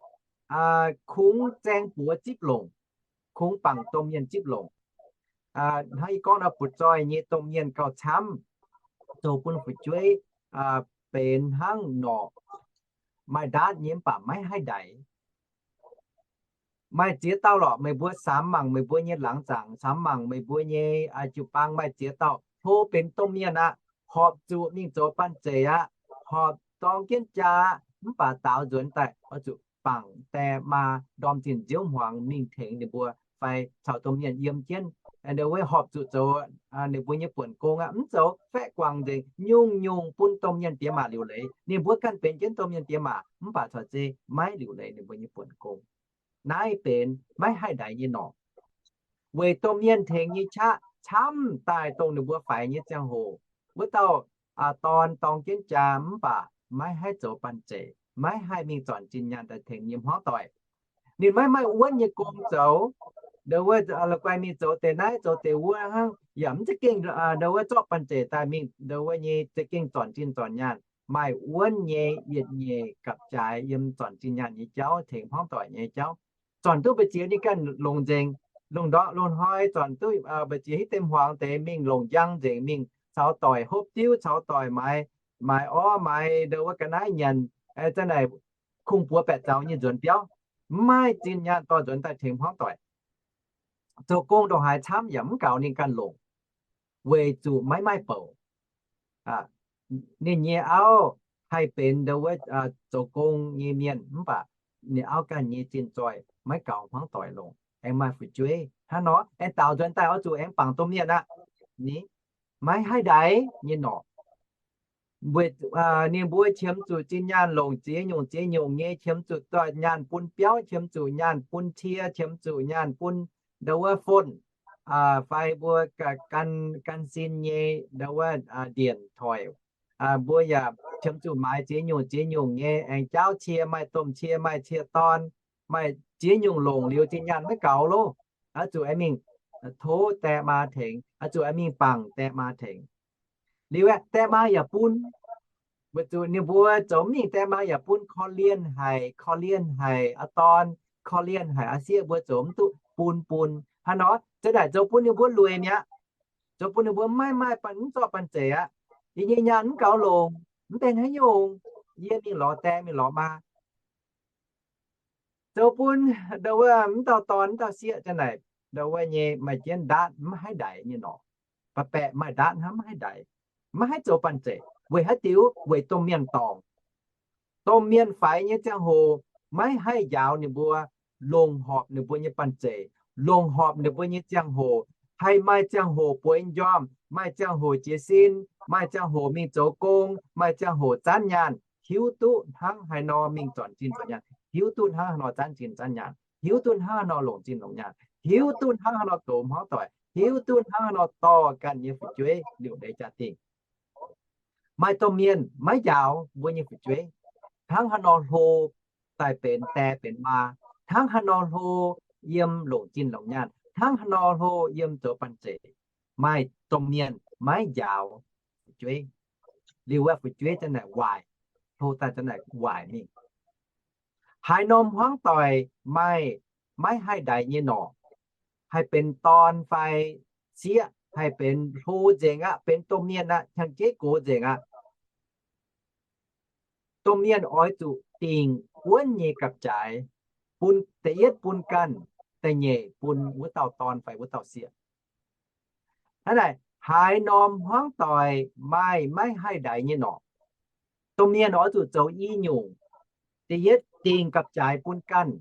kungx zaeng buoz zipv longc, kungx bangc domh mienh zipv longc. Hnangv yie gorngv nor, butv-zoih nyei domh mienh gauh camv, zoux bun fu'jueiv benx hnangv norqc, maaih ndaatv nyei mv baac maiv haih ndaix. Maaih ziex dauh lorqc, meih mbuo samx mangc meih mbuo nyei laangz zaangc, samx mangc meih mbuo nyei jiu-baang, maaih ziex dauh hlo benx domh mienh aqv, horpc zuqc mingh zoux banh zeic aqv, horpc dorng jienv jaa aqv, mv baac daaux nzuonx daaih oix zuqc bangc die maa ndorm zinh nziouv hmuangx mingh tengx ninh mbuo fai caux domh mienh yiem jienv, ndongc wuov horpc zuqc zoux ninh mbuo nyei buonc gong aqv. Mv zoux faeqv guangc nzengc, nyungc-nyungc bun domh mienh diex maac liuc leiz. Ninh mbuo ganh benx jienv domh mienh diex maac mv baac corc zeiz maiv liuc leiz ninh mbuo nyei buonc gong. Naaiv benx maiv haih ndaix nyei norqc. Weic domh mienh tengx nyei qaqv camv daaih dongh ninh mbuo faix nyei ziangh hoc, wuov dauh dorn dorng jienv jaa mv baac maiv haih zoux banh zeic, maiv haih mingh zornc zinh nyaanh daaih tengx nyei hmuangv doic. Ninh maiv maaih wuonv nyei gong zoux, ndongc wuov la'guaih mingh zoux deix naaiv zoux deix wuov hnangv, yaac mv za'gengh ndongc wuov zorqv banh zeic daaih mingh ndongc wuov nyei za'gengh zornc zinh zornc nyaanh. Maaih wuonv nyei yietc nyeic gapv-jaaix yiem zornc zinh nyaanh nyei jauv tengx hmuangv doic nyei jauv. Zornc duqv mbu'ziex ninh ganh longc nzengc, longc ndortv longc hnoi, zornc duqv mbu'ziex hitv deix hmuangx deix mingh longc njang nzengc, mingh caux doic hopv diuv, caux doic maaiz, maaiz orv, maaiz ndongc wuov ga'naaiv nyanc, zanc naaic kungx-buoz baeqc zaux nyei nzuonx biauv, mv maaih zinh nyaanh dorh nzuonx daaih tengx hmuangv doic. Zoux gong ndongc haaix camv yaac mv gaux ninh ganh longc, weic zuqc maiv maaih bouc. Ninh nyei auv haih benx ndongc wuov zoux gong nyei mienh mv baac ninh auv ganh nyei zinh zoih maiv gaux hmuangv doic longc, aengx maaih fu'jueiv. Hnangv nor aengx daaux nzuonx daaih oix zuqc aengx bangc domh mienh aqv. Ni, maiv haih ndaix nyei norqc. Weic ninh mbuo qiemx zuqc zinh nyaanh longc ziex nyungc ziex nyungc nyei, qiemx zuqc doix nyaanh bun biauv, qiemx zuqc nyaanh bun cie, qiemx zuqc nyaanh bun ndau wuov phone, fai mbuo gan sin nyei ndau wuov ndienc toic. Mbuo yaac qiemx zuqc maaiz ziex nyungc ziex nyungc nyei, aengx jaauv cie, maaih domh cie, maaih cie dorn, maaih ziex nyungc longc liuz zinh nyaanh maiv gaux loh. Oix zuqc aengx mingh tov die maa tengx, oix zuqc aengx mingh bangc die maa tengx. Liuz aeqv, die maa yaac bun. Weic zuqc ninh mbuo zoux mv mingh, die maa yaac bun, korv-lienh haic, korv-lienh haic aa dorn, korv-lienh haic aa sieqv, mbuo zoux mv duqv, bun bun. Hnangv nor zanc naaic zoux bun ninh mbuo lueic mi'aqv. Zoux bun ninh mbuo maiv maaih banh, mv zorqv banh zeic aqv. Yie nyei nyaanh mv gaux longc, mv benx haaix nyungc, yie mingh lorz die mingh lorz maa. Zoux bun ndau wuov mv dauh dorn mv dauh sieqv zanc naaic ndau wuov nyei maaih jienv ndaatv mv haih ndaix nyei norqc. Ba'baeqc maaih ndaatv hnangv mv haih ndaix, maiv haih zoux banh zeic. Weic haaix diuc? Weic domh mienh dorngc. Domh mienh faix nyei ziangh hoc maiv haih njaaux ninh mbuo, longc horpc ninh mbuo nyei banh zeic, longc horpc ninh mbuo nyei ziangh hoc, haih maaih ziangh hoc bueix njormh, maaih ziangh hoc jiez sin, maaih ziangh hoc mingh zoux gong, maaih ziangh hoc zanv nyaanh, hiuv duqv hnangv haaix nor mingh zornc zinh zornc nyaanh, hiuv duqv hnangv haaix nor zanv zinh zanv nyaanh, hiuv duqv hnangv haaix nor longc zinh longc nyaanh, hiuv duqv hnangv haaix nor goux hmuangv doic, hiuv duqv hnangv haaix nor dorh ganh nyei fu'jueiv liuc ndeic jaa-dingh. Maaih domh mienh maiv njaaux mbuo nyei fu'jueiv, hnangv haaix nor hlo daaih benx die benx maa, hnangv haaix nor hlo yiem longc zinh longc nyaanh, hnangv haaix nor hlo yiem zoux banh zeic. Maaih domh mienh maiv njaaux fu'jueiv, liuz wuov fu'jueiv zanc naaic waaic, hlo daaih zanc naaic waaic mingh. Haaix norm hmuangv doic maaih maiv haih ndaix nyei norqc, haih benx dorn fai sieqv, haih benx hlo nzengc aqv, benx domh mienh aqv, hnyangx-jeiv gox nzengc aqv. Domh mienh oix zuqc dingc wuonv nyei gapv-jaaix, bun da'yietv bun ganh, da'nyeic bun wuov dauh dorn fai wuov dauh sieqv. Hnangv naaic, haaix norm hmuangv doic maaih maiv haih ndaix nyei norqc, domh mienh oix zuqc zoux i nyungc. Da'yietv, dingc gapv-jaaix bun ganh.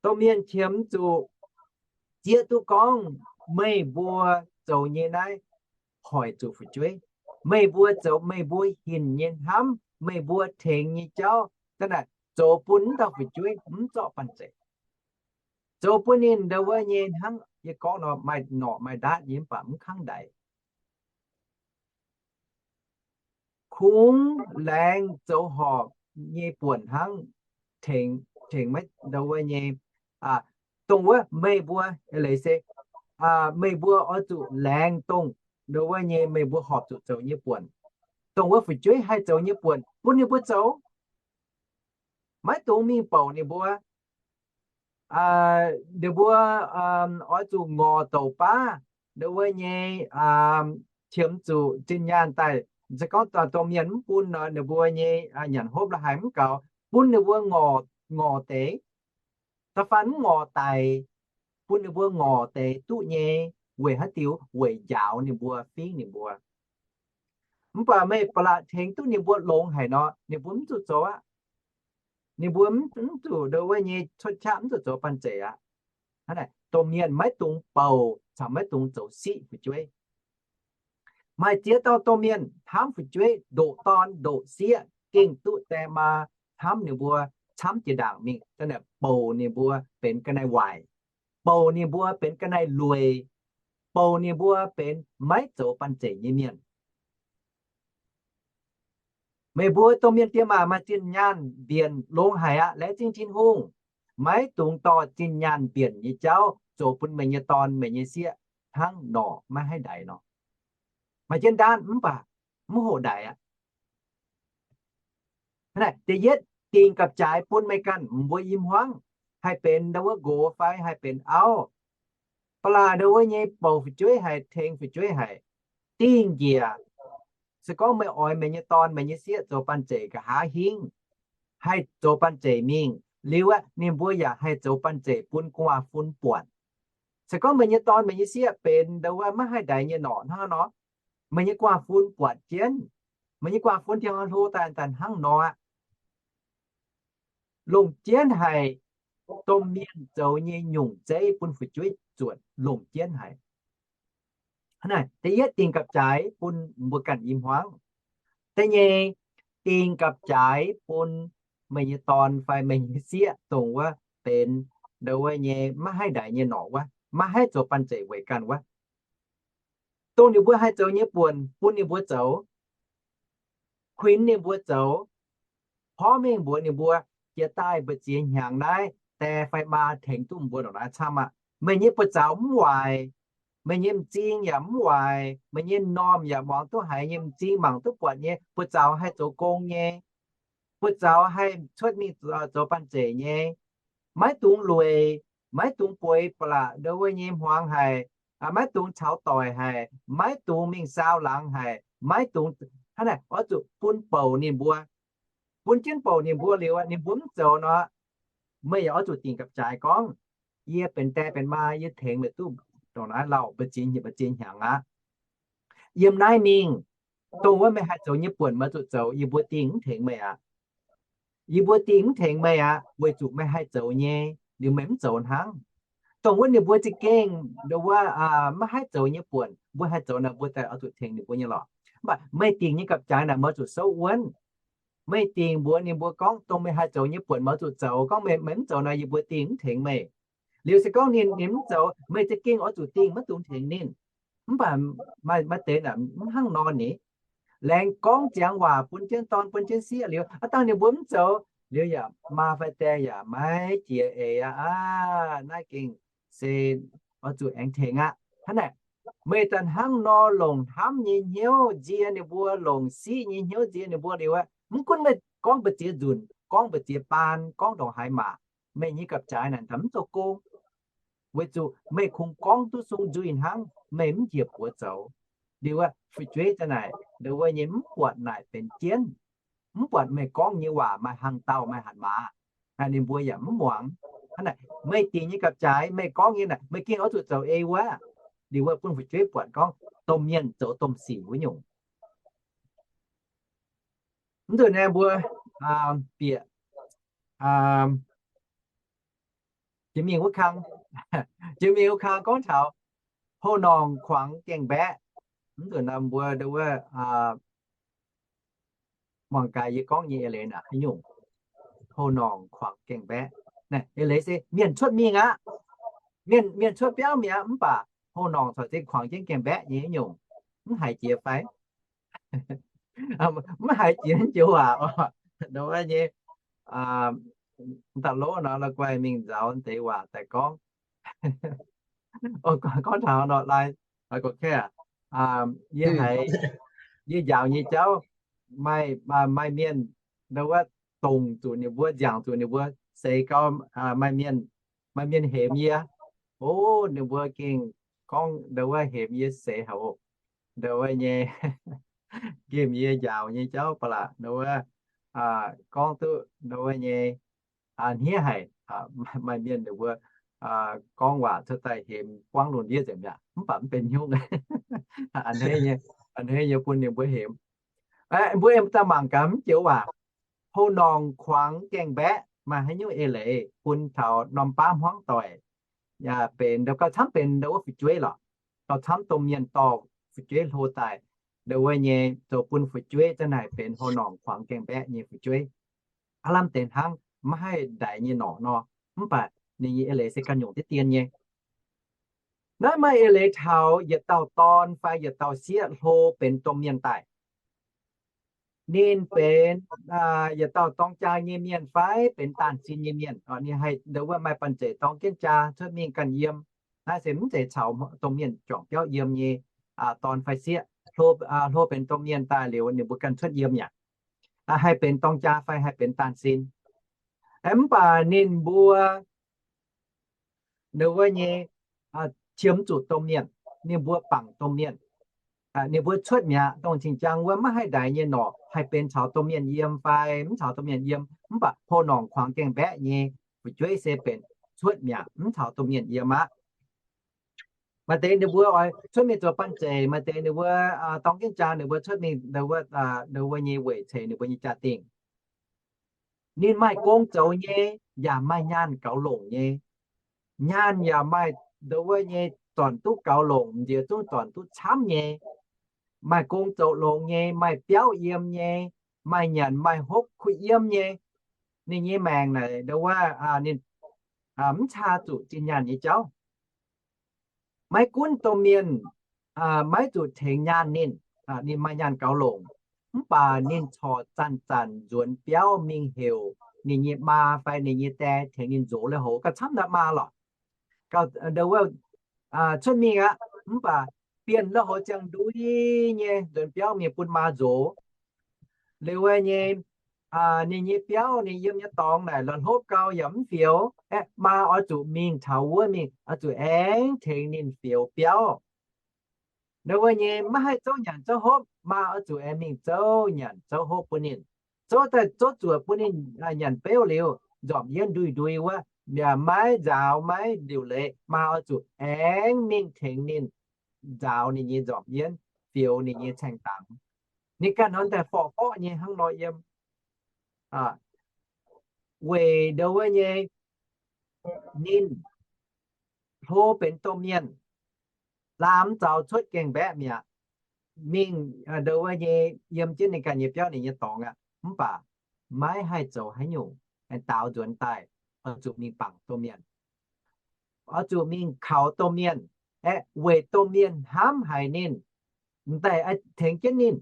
Domh mienh qiemx zuqc zieqv duqv gorngv meih mbuo zoux nyei naaiv hoic zuqc fu'jueiv. Meih mbuo zoux meih mbuo hinc nyei hnamv, meih mbuo tengx nyei jauv, zanc naaic zoux bun wuov dauh fu'jueiv mv zorqv banh zeic. Zoux bun ninh ndau wuov nyei hnangv yie gorngv nor, maaih norqc maaih ndaatv nyei mv baac mv kangv ndaix. Kungx laengz zoux horpc nyei buonc hnangv, tengx, tengx maiv ndau wuov nyei, dongh wuov meih mbuo, leiz se, meih mbuo oix zuqc laengz dongh ndau wuov nyei meih mbuo horpc zuqc zoux nyei buonc, dongh wuov fu'jueiv haih zoux nyei buonc bun ninh mbuo zoux. Maiv dungx mingh bouc ninh mbuo. Ninh mbuo oix zuqc ngorc douc baav ndau wuov nyei, qiemx zuqc zinh nyaanh daaih. Se gorngv domh mienh mv bun nor, ninh mbuo nyei nyanc hopv la'haaix mv gaux, bun ninh mbuo ngorc, ngorc deix. Da'faanh mv ngorc daic, bun ninh mbuo ngorc deix duqv nyei. Weic haaix diuc? Weic njaaux ninh mbuo, fingv ninh mbuo. Mv baac meih ba'laqc tengx duqv ninh mbuo longx haic nor, ninh mbuo mv zuqc zoux aqv. Ninh mbuo mv zuqc ndau wuov nyei cuotv qaqv, mv zuqc zoux banh zeic aqv. Hnangv naaic, domh mienh maiv dungx bouc caux maiv dungx zoux siqv fu'jueiv. Maaih ziex dauh domh mienh hnamv fu'jueiv ndoqc dorn ndoqc sieqv gengh duqv die maa, hnamv ninh mbuo camv jiex ndaangc mingh, bouc ninh mbuo benx ga'naaiv waaic, bouc ninh mbuo benx ga'naaiv lueic, bouc ninh mbuo benx maiv zoux banh zeic nyei mienh. Meih mbuo domh mienh die maa maaih zinh nyaanh mbienc longx haic aqv. Laengz zingh Tin-Hungh, maiv dungx dorh zinh nyaanh mbienc nyei jauv zoux bun meih nyei dorn meih nyei sieqv hnangv norqc maiv haih ndaix nor. Maaih jienv ndaatv mv baac mv hoqc ndaix aqv. Da'yietv, dingc gapv-jaaix bun meih ganh mbuo i hmuangv, haih benx ndau wuov nqox fai haih benx auv, ba'laqc ndau wuov nyei bouc fu'jueiv haic, tengx fu'jueiv haic, dingh njiec. Se gorngv meih oix meih nyei dorn meih nyei sieqv zoux banh zeic nqa'haav hingv, haih zoux banh zeic mingh liuz aqv, ninh mbuo yaac haih zoux banh zeic bun gu'nguaaz-fun buatc. Se gorngv meih nyei dorn meih nyei sieqv benx ndau wuov maiv haih ndaix nyei norqc hnangv nor, meih nyei gu'nguaaz-fun buatc jienv, meih nyei gu'nguaaz-fun tiuv hlo daaih daaih hnangv nor aqv. Longc jienv haic. Domh mienh zoux nyei nyungc zeiv bun fu'jueiv zuotc longc jienv haic. Hnangv naaic, da'yietv dingc gapv-jaaix bun mbuo ganh i hmuangv. Da'nyeic, dingc gapv-jaaix bun meih nyei dorn fai meih nyei sieqv dongh wuov benx ndau wuov nyei maiv haih ndaix nyei norqc wuov, maiv haih zoux banh zeic weic ganh wuov. Dongh ninh mbuo haih zoux nyei buonc bun ninh mbuo zoux, kuinx ninh mbuo zoux, porv mengh mbuox ninh mbuo, jiex daaih mbu'ziex hnyangx naaiv, die fai maa tengx duqv mbuo ndongc naaiv camv aqv. Meih nyei buoz-zaux mv waaic, meih nyei m'zing yaac mv waaic, meih nyei m'normh yaac muangx duqv haiz nyei, m'zing mangc duqv buatc nyei, buoz-zaux haih zoux gong nyei, buoz-zaux haih cuotv mingh zoux banh zeic nyei. Maiv dungx lueic, maiv dungx bueix ba'laqc ndau wuov nyei hmuangx haic, maiv dungx caux doic haic, maiv dungx mingh saau laangz haic, maiv dungx, hnangv naaic oix zuqc bun bouc ninh mbuo. Bun jienv bouc ninh mbuo liuz, ninh mbuo mv zoux nor, meih yaac oix zuqc dingc gapv-jaaix gorngv, yie benx die benx maa, yie tengx meih duqv ndongc naaiv lauh mbu'ziex hnyangx aqv. Yiem naaiv mingh, dongh wuov meih haih zoux nyei buonc meih zuqc zoux, yie mbuo dingh mv tengx meih aqv. Yie mbuo dingh mv tengx meih aqv, weic zuqc meih haih zoux nyei, liuz meih mv zoux hnangv. Dongh wuov ninh mbuo za'gengh ndau wuov maiv haih zoux nyei buonc, mbuo haih zoux naaic mbuo daaih oix zuqc tengx ninh mbuo nyei lorqc. Mv baac meih dingc nyei gapv-jaaix naaic meih zuqc souv wuonv. Meih dingc mbuox ninh mbuo gorngv dongh meih haih zoux nyei buonc meih zuqc zoux, gorngv meih, meih mv zoux nor yie mbuo dingh mv tengx meih. Liuz se gorngv ninh, ninh mv zoux, meih za'gengh oix zuqc dingh, maiv dungx tengx ninh. Mv baac maaih, maaih deix naaic mv hnangv nor ni. Laengz gorngv ziangx waac bun jienv dorn bun jienv sieqv liuz, aav dangh ninh mbuo mv zoux liuz yaac maa fai die yaac maiv jiex eix aqv. Aav, naaiv gengh se oix zuqc aengx tengx aqv. Hnangv naaic, meih daaih hnangv nor longc hnamv nyei hnyouv nzie ninh mbuo, longc siqv nyei hnyouv nzie ninh mbuo liuz aqv, mv gunv meih gorngv mbu'ziex nzunc, gorngv mbu'ziex baan, gorngv ndongc haaix maac, meih nyei gapv-jaaix naaic daaih mv zoux gong. Weic zuqc meih kungx gorngv duqv sung nzuih hnangv, meih mv njiec buoz zoux. Liuz aqv, fu'jueiv daaih naaic, ndau wuov nyei mv buatc naaic benx jienv, mv buatc meih gorngv nyei waac maaih hnaangx dauh maaih hatc maaz, ninh mbuo yaac mv muangx. Hnangv naaic, meih dingc nyei gapv-jaaix, meih gorngv nyei naaic, meih gengh oix zuqc zoux ei wuov. Liuz wuov bun fu'jueiv buatc gorngv domh mienh zoux domh sic wuov nyungc. Mv nzunc naaiv mbuo bieqc jiex mingh wuov kang, jiex mingh wuov kang gorngv taux houh norngc kuangx gaengh mbaeqv. Mv nzunc naaiv mbuo ndau wuov muangx gaax yie gorngv nyei eix leiz naaic haaix nyungc. Houh norngc kuangx gaengh mbaeqv. Eix leiz se mienh cuotv mingh aqv. Mienh, mienh cuotv biauv mi'aqv, mv baac hlo norngc corc zingh kuangx jienv gaengh mbaeqv nyei nyungc. Mv haiz jiex fai? Mv haiz jiex joux waac oc. Ndau wuov nyei, da'lov nor la'guaih mingh nzauz deix waac daaih gorngv. Gorngv taux nor lai, yie haiz, yie njaaux nyei jauv, maaih, maaih mienh ndau wuov dongc zuqc ninh mbuo, nziangc zuqc ninh mbuo, seix gau, maaih mienh, maaih mienh hemx yie. O, ninh mbuo gengh gorngv ndau wuov hemx yie seix haic oc. Ndau wuov nyei, nqemh yie njaaux nyei jauv ba'laqc ndau wuov, gorngv duqv ndau wuov nyei hniev haic. Maaih mienh ninh mbuo gorngv waac cuotv daaih hemx buangv lungh ndiev nzengc mi'aqv, mv baac mv benx hnyouv. A'hneiv nyei, a'hneiv nyei bun ninh mbuo hemx. Mbuo aengx daaih mangc gaax mv joux waac, hlo norngc kuangx gaengh mbaeqv maaih haaix nyungc eix leiz bun taux norm baav hmuangv doic, benx ndau gauh camv benx ndau wuov fu'jueiv lorqc. Gauh camv domh mienh dorh fu'jueiv hlo daaih, ndau wuov nyei zoux bun fu'jueiv zanc naaic benx hlo norngc kuangx gaengh mbaeqv nyei fu'jueiv. Aav lamh deix hnangv, maiv haih ndaix nyei norqc nor, mv baac ninh nyei eix leiz se ganh nyungc deix dien nyei. Naaiv maaih eix leiz taux yietc dauh dorn fai yietc dauh sieqv hlo benx domh mienh daaih. Ninh benx yietc dauh dorng jaa nyei mienh fai benx daanh sin nyei mienh, ninh haih ndau wuov maaih banh zeic dorng jienv jaa cuotv mingh ganh yiem. Naaiv se mv zeiz caux domh mienh juangc biauv yiem nyei dorn fai sieqv. Hlo benx domh mienh daaih liuz ninh mbuo ganh cuotv yiem yaac haih benx dorng jaa fai haih benx daanh sin. Mv baac ninh mbuo ndau wuov nyei qiemx zuqc domh mienh, ninh mbuo bangc domh mienh. Ninh mbuo cuotv mi'aqv, dongh cing-jang wuov maiv haih ndaix nyei norqc haih benx caux domh mienh yiem fai mv caux domh mienh yiem. Mv baac hlo norngc kuangx gaengh mbaeqv nyei fu'jueiv se benx cuotv mi'aqv, mv caux domh mienh yiem aqv. Maaih deix ninh mbuo oix cuotv mingh zoux banh zeic, maaih deix ninh mbuo dorng jienv jaa ninh mbuo cuotv mingh ndau wuov nyei weic ceix ninh mbuo nyei jaa-dingh. Ninh maaih gong zoux nyei, yaac maaih nyaanh gaux longc nyei. Nyaanh yaac maaih ndau wuov nyei zornc duqv gaux longc, nziex zungv zornc duqv camv nyei. Maaih gong zoux longx nyei, maaih biauv yiem nyei, maaih nyanc maaih hopv kuh yiem nyei. Ninh nyei maengc naaic ndau wuov ninh mv caa zuqc zinh nyaanh nyei jauv. Maiv gunv domh mienh maiv zuqc tengx nyaanh ninh, ninh maaih nyaanh gaux longc, mv baac ninh corc zanc-zanc nzuonx biauv mingh heuc ninh nyei maa fai ninh nyei die tengx ninh nzox lui-houx gauh camv naaiv maa lorqc. Gauh ndau wuov cuotv mingh aqv, mv baac bienh lui-houx ziangh ndui nyei nzuonx biauv mingh bun maa nzox. Liuz wuov nyei, ninh nyei biauv ninh yiem nyei dorngx naaic la'hlopv gau yaac mv fioux. Aeqv, maa oix zuqc mingh taux wuov mingh, oix zuqc aengx tengx ninh fioux biauv. Ndau wuov nyei maiv haih zouv nyanc zouv hopv, maa oix zuqc aengx mingh zouv nyanc zouv hopv bun ninh. Zouv daaih zouv zuoqc bun ninh nyanc beuv liuz, nzormc yienv ndui-ndui wuov, yaac maiv nzaaux maiv liuc leiz, maa oix zuqc aengx mingh tengx ninh nzaaux ninh nyei nzormc yienv, fioux ninh nyei caeng dangx. Ninh ganh hnamv daaih forqv-forqv nyei hnangv nor yiem. Weic ndau wuov nyei ninh hlo benx domh mienh, laamz zaux cuotv gaengh mbaeqv mi'aqv. Mingh ndau wuov nyei yiem jienv ninh ganh nyei biauv ninh nyei dorngx aqv. Mv baac maiv haih zoux haaix nyungc, aengx daaux nzuonx daaih, oix zuqc mingh bangc domh mienh, oix zuqc mingh kaux domh mienh, aeqv, weic domh mienh hnamv haic ninh, m'daaih tengx jienv ninh.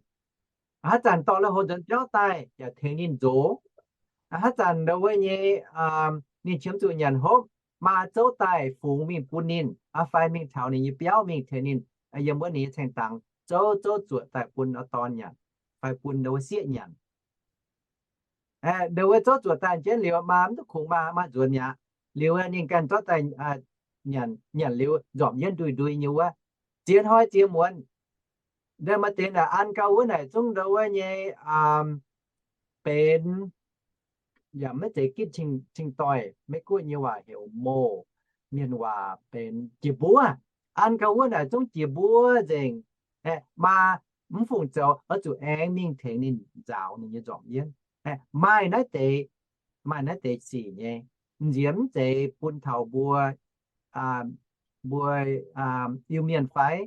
Haaix zanc dorh lui-houx nzuonx biauv daaih yaac tengx ninh nzox. Haaix zanc ndau wuov nyei ninh qiemx zuqc nyanc hopv, maa zouv daaih fungx mingh bun ninh, fai mingh taux ninh nyei biauv mingh tengx ninh yiem wuov ninh nyei caeng dangx zouv zouv zuoqc daaih bun dorn nyanc fai bun ndau wuov sieqv nyanc. Ndau wuov zouv zuoqc daaih jienv liuz, maa mv duqv kungx maa, maa nzuonx mi'aqv. Liuz ninh ganh zorqv daaih nyanc, nyanc liuz nzormc yienv ndui-ndui nyei wuov, ziex hnoi ziex muonz. Ndau maaih deix naaic an gau wuov naaic zungv ndau wuov nyei benx, yaac maiv zeiz gitv cing-doix, Meiv-Guoqv nyei waac heuc mold, mienh waac benx jiex mbuov. An gau wuov naaic zungv jiex mbuov nzengc. Maa mv fungc zoux, oix zuqc aengx mingh tengx ninh nzaaux ninh nyei nzormc yienv. Maaih naaiv deix, maaih naaiv deix sic nyei. Nziex mv zeiz bun taux mbuo, mbuo Iu-Mienh fai?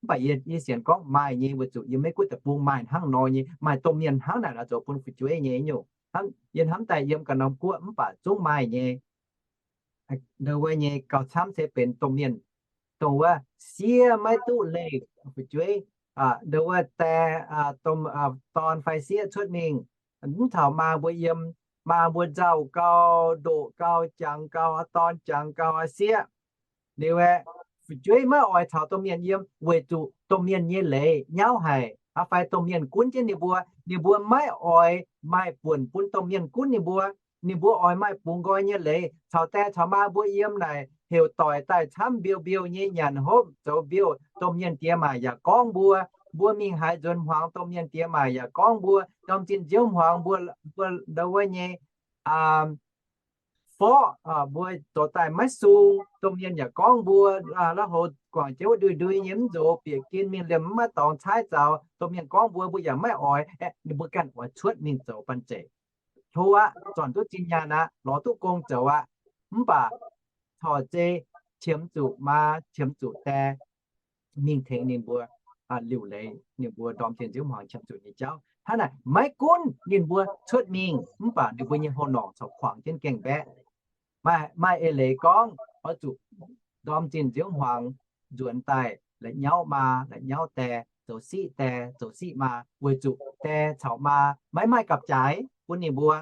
Mv baac yie sienx gorngv maaih nyei, weic zuqc yiem Meiv-Guoqv deic-bung maaih hnangv nor nyei, maaih domh mienh hnangv naaic nor zoux bun fu'jueiv nyei nyungc. Yie hnamv daaih yiem ganh norm guoqv mv baac zungv maaih nyei. Ndau wuov nyei gauh camv se benx domh mienh, dongh wuov sieqv maiv duqv leih fu'jueiv, ndau wuov die, domh, dorn fai sieqv cuotv mingh, mv taux maa mbuo yiem, maa mbuo nzauh gau, ndoqc gau, jangx gau, dorn jangx gau, sieqv. Liuz aeqv, fu'jueiv maiv oix caux domh mienh yiem weic zuqc domh mienh nyei leiz nyauv haic, fai domh mienh gunv jienv ninh mbuo. Ninh mbuo maiv oix maaih buonc bun domh mienh gunv ninh mbuo. Ninh mbuo oix maaih bungx nqoi nyei leiz caux die caux maa mbuo yiem naaic, heuc doic daaih camv mbiouh mbiouh nyei nyanc hopv zoux mbiouh. Domh mienh diex maac yaac gorngv mbuo, mbuo mingh haaix nzuonx hmuangx domh mienh diex maac yaac gorngv mbuo. Ndorm zinh nziouv hmuangx mbuo, mbuo ndau wuov nyei forv, mbuo zoux daaih maiv sung, domh mienh yaac gorngv mbuo, la'houx guangc jienv wuov ndui ndui nyei mv nzox, bieqc gin mingh liemh mv maaih dorngx caaiv zaux, domh mienh gorngv mbuo, mbuo yaac maiv oix. Aeqv, ninh mbuo ganh oix cuotv mingh zoux banh zeic. Hlo aqv, zornc duqv zinh nyaanh aqv, lorz duqv gong zoux aqv, mv baac corc zei qiemx zuqc maa, qiemx zuqc die mingh tengx ninh mbuo liuc leiz ninh mbuo ndorm zinh nziouv hmuangx qiemx zuqc nyei jauv. Hnangv naaic maiv gunv ninh mbuo cuotv mingh, mv baac ninh mbuo nyei houx-normc corc kuangx jienv gaengh mbaeqv. Maaih, maaih eix leiz gorngv oix zuqc ndorm zinh nziouv hmuangx nzuonx daaih la'nyauv maa, la'nyauv die, zoux siqv die, zoux siqv maa, weic zuqc die caux maa maiv maaih gapv-jaaix bun ninh mbuo.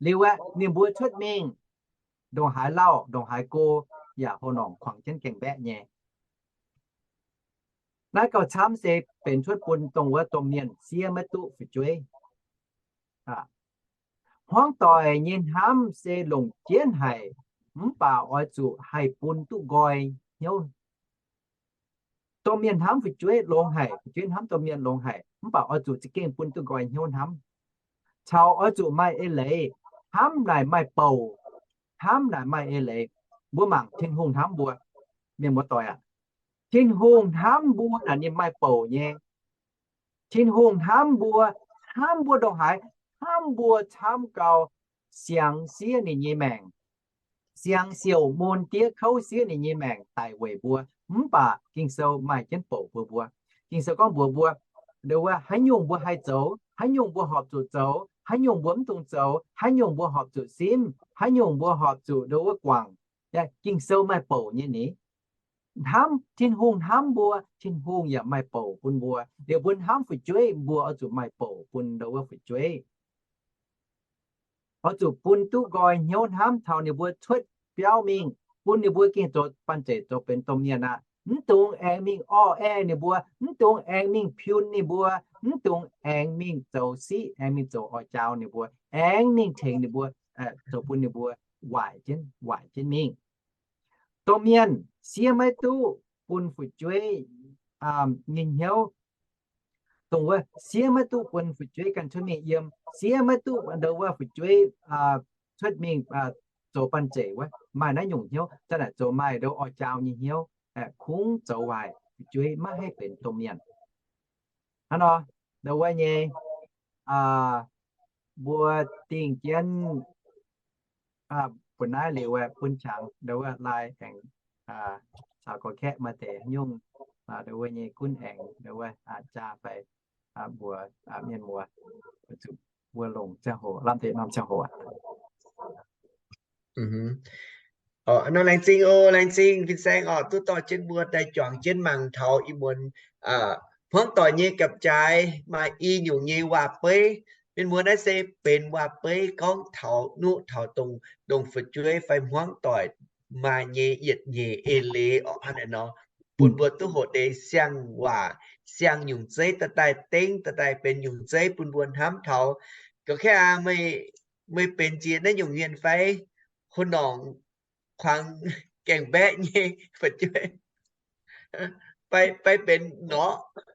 Liuz aeqv, ninh mbuo cuotv mingh, ndongc haaix lauh ndongc haaix go, yaac houx-normc kuangx jienv gaengh mbaeqv nyei. Naaiv gauh camv se benx cuotv bun dongh wuov domh mienh siev maiv duqv fu'jueiv. Hmuangv doic nyei hnamv se longc jienv haic, mv baac oix zuqc haih bun duqv nqoi hnyouv. Domh mienh hnamv fu'jueiv longx haic, fu'jueiv hnamv domh mienh longx haic, mv baac oix zuqc za'gengh bun duqv nqoi hnyouv hnamv. Caux oix zuqc maaih eix leiz. Hnamv naaic maaih bouc. Hnamv naaic maaih eix leiz. Mbuo mangc Tin-Hungh hnamv mbuo, mienh muoz-doic aac. Tin-Hungh hnamv mbuo naaic ninh maaih bouc nyei. Tin-Hungh hnamv mbuo, hnamv mbuo ndongc haaix? Hnamv mbuo camv gau, siangx siev ninh nyei maengc, siangx siouc mun diev kouv siev ninh nyei maengc daic weic mbuo. Mv baac Ging-Sou maaih jienv bouc mbuox mbuo. Ging-Sou gorngv mbuox mbuo, ndongc wuov haaix nyungc mbuo haih zoux, haaix nyungc mbuo horpc zuqc zoux, haaix nyungc mbuo mv dungx zoux, haaix nyungc mbuo horpc zuqc simv, haaix nyungc mbuo horpc zuqc ndongc wuov guangc. Ging-Sou maaih bouc nyei ni. Hnamv, Tin-Hungh hnamv mbuo, Tin-Hungh yaac maaih bouc bun mbuo. Liuz mbuo hnamv fu'jueiv, mbuo oix zuqc maaih bouc bun ndongc wuov fu'jueiv. Oix zuqc bun duqv nqoi hnyouv hnamv taux ninh mbuo cuotv biauv mingh, bun ninh mbuo gengh zoux banh zeic zoux benx domh mienh aqv. Mv dungx aengx mingh orv-aeh ninh mbuo, mv dungx aengx mingh piun ninh mbuo, mv dungx aengx mingh zoux siqv, aengx mingh zoux oix jaau ninh mbuo, aengx mingh tengx ninh mbuo, zoux bun ninh mbuo waaic jienv, waaic jienv mingh. Domh mienh siev maiv duqv bun fu'jueiv nyei hnyouv. Dongh wuov siev maiv duqv bun fu'jueiv ganh cuotv mingh yiem, siev maiv duqv ndongc wuov fu'jueiv cuotv mingh zoux banh zeic wuov, maaih naaiv nyungc hnyouv, zanc naaic zoux maaih ndongc oix jaau nyei hnyouv, kungx zoux waaic fu'jueiv, maiv haih benx domh mienh. Hnangv nor, ndongc wuov nyei, mbuo dingh jienv bu naaiv liuz bun qangx ndongc wuov lai aengx caux gorx-kaeqv maaih deix nyungc ndongc wuov nyei gunv aengx ndongc wuov jaa fai mbuox mienh muoz, zuqc mbuo longc ziangh hoc lamh deix norm ziangh hoc aqv. Nor laengz zingh oc, laengz zingh fin-saeng oc, duqv dorh jienv mbuo daaih juangc jienv mangc taux ih muonz hmuangv doic nyei gapv-jaaix maaih i nyungc nyei waac-beiv. Mienh muoz, naaiv se benx waac-beiv gorngv taux nuqv taux dongh, dongh fu'jueiv fai hmuangv doic maaih nyei yietc nyeic eix leiz oc. Hnangv naaiv nor, bun mbuo duqv hoqc deix siang-waac, siang-nyungc zeiv daaih daaih dengv daaih daaih benx nyungc zeiv bun mbuo hnamv taux. Gorx-kaeqv aac, meih benx jiex naaiv nyungc mienh fai? Hlo-normc kuangx gaengh mbaeqv nyei fu'jueiv, fai benx norqc?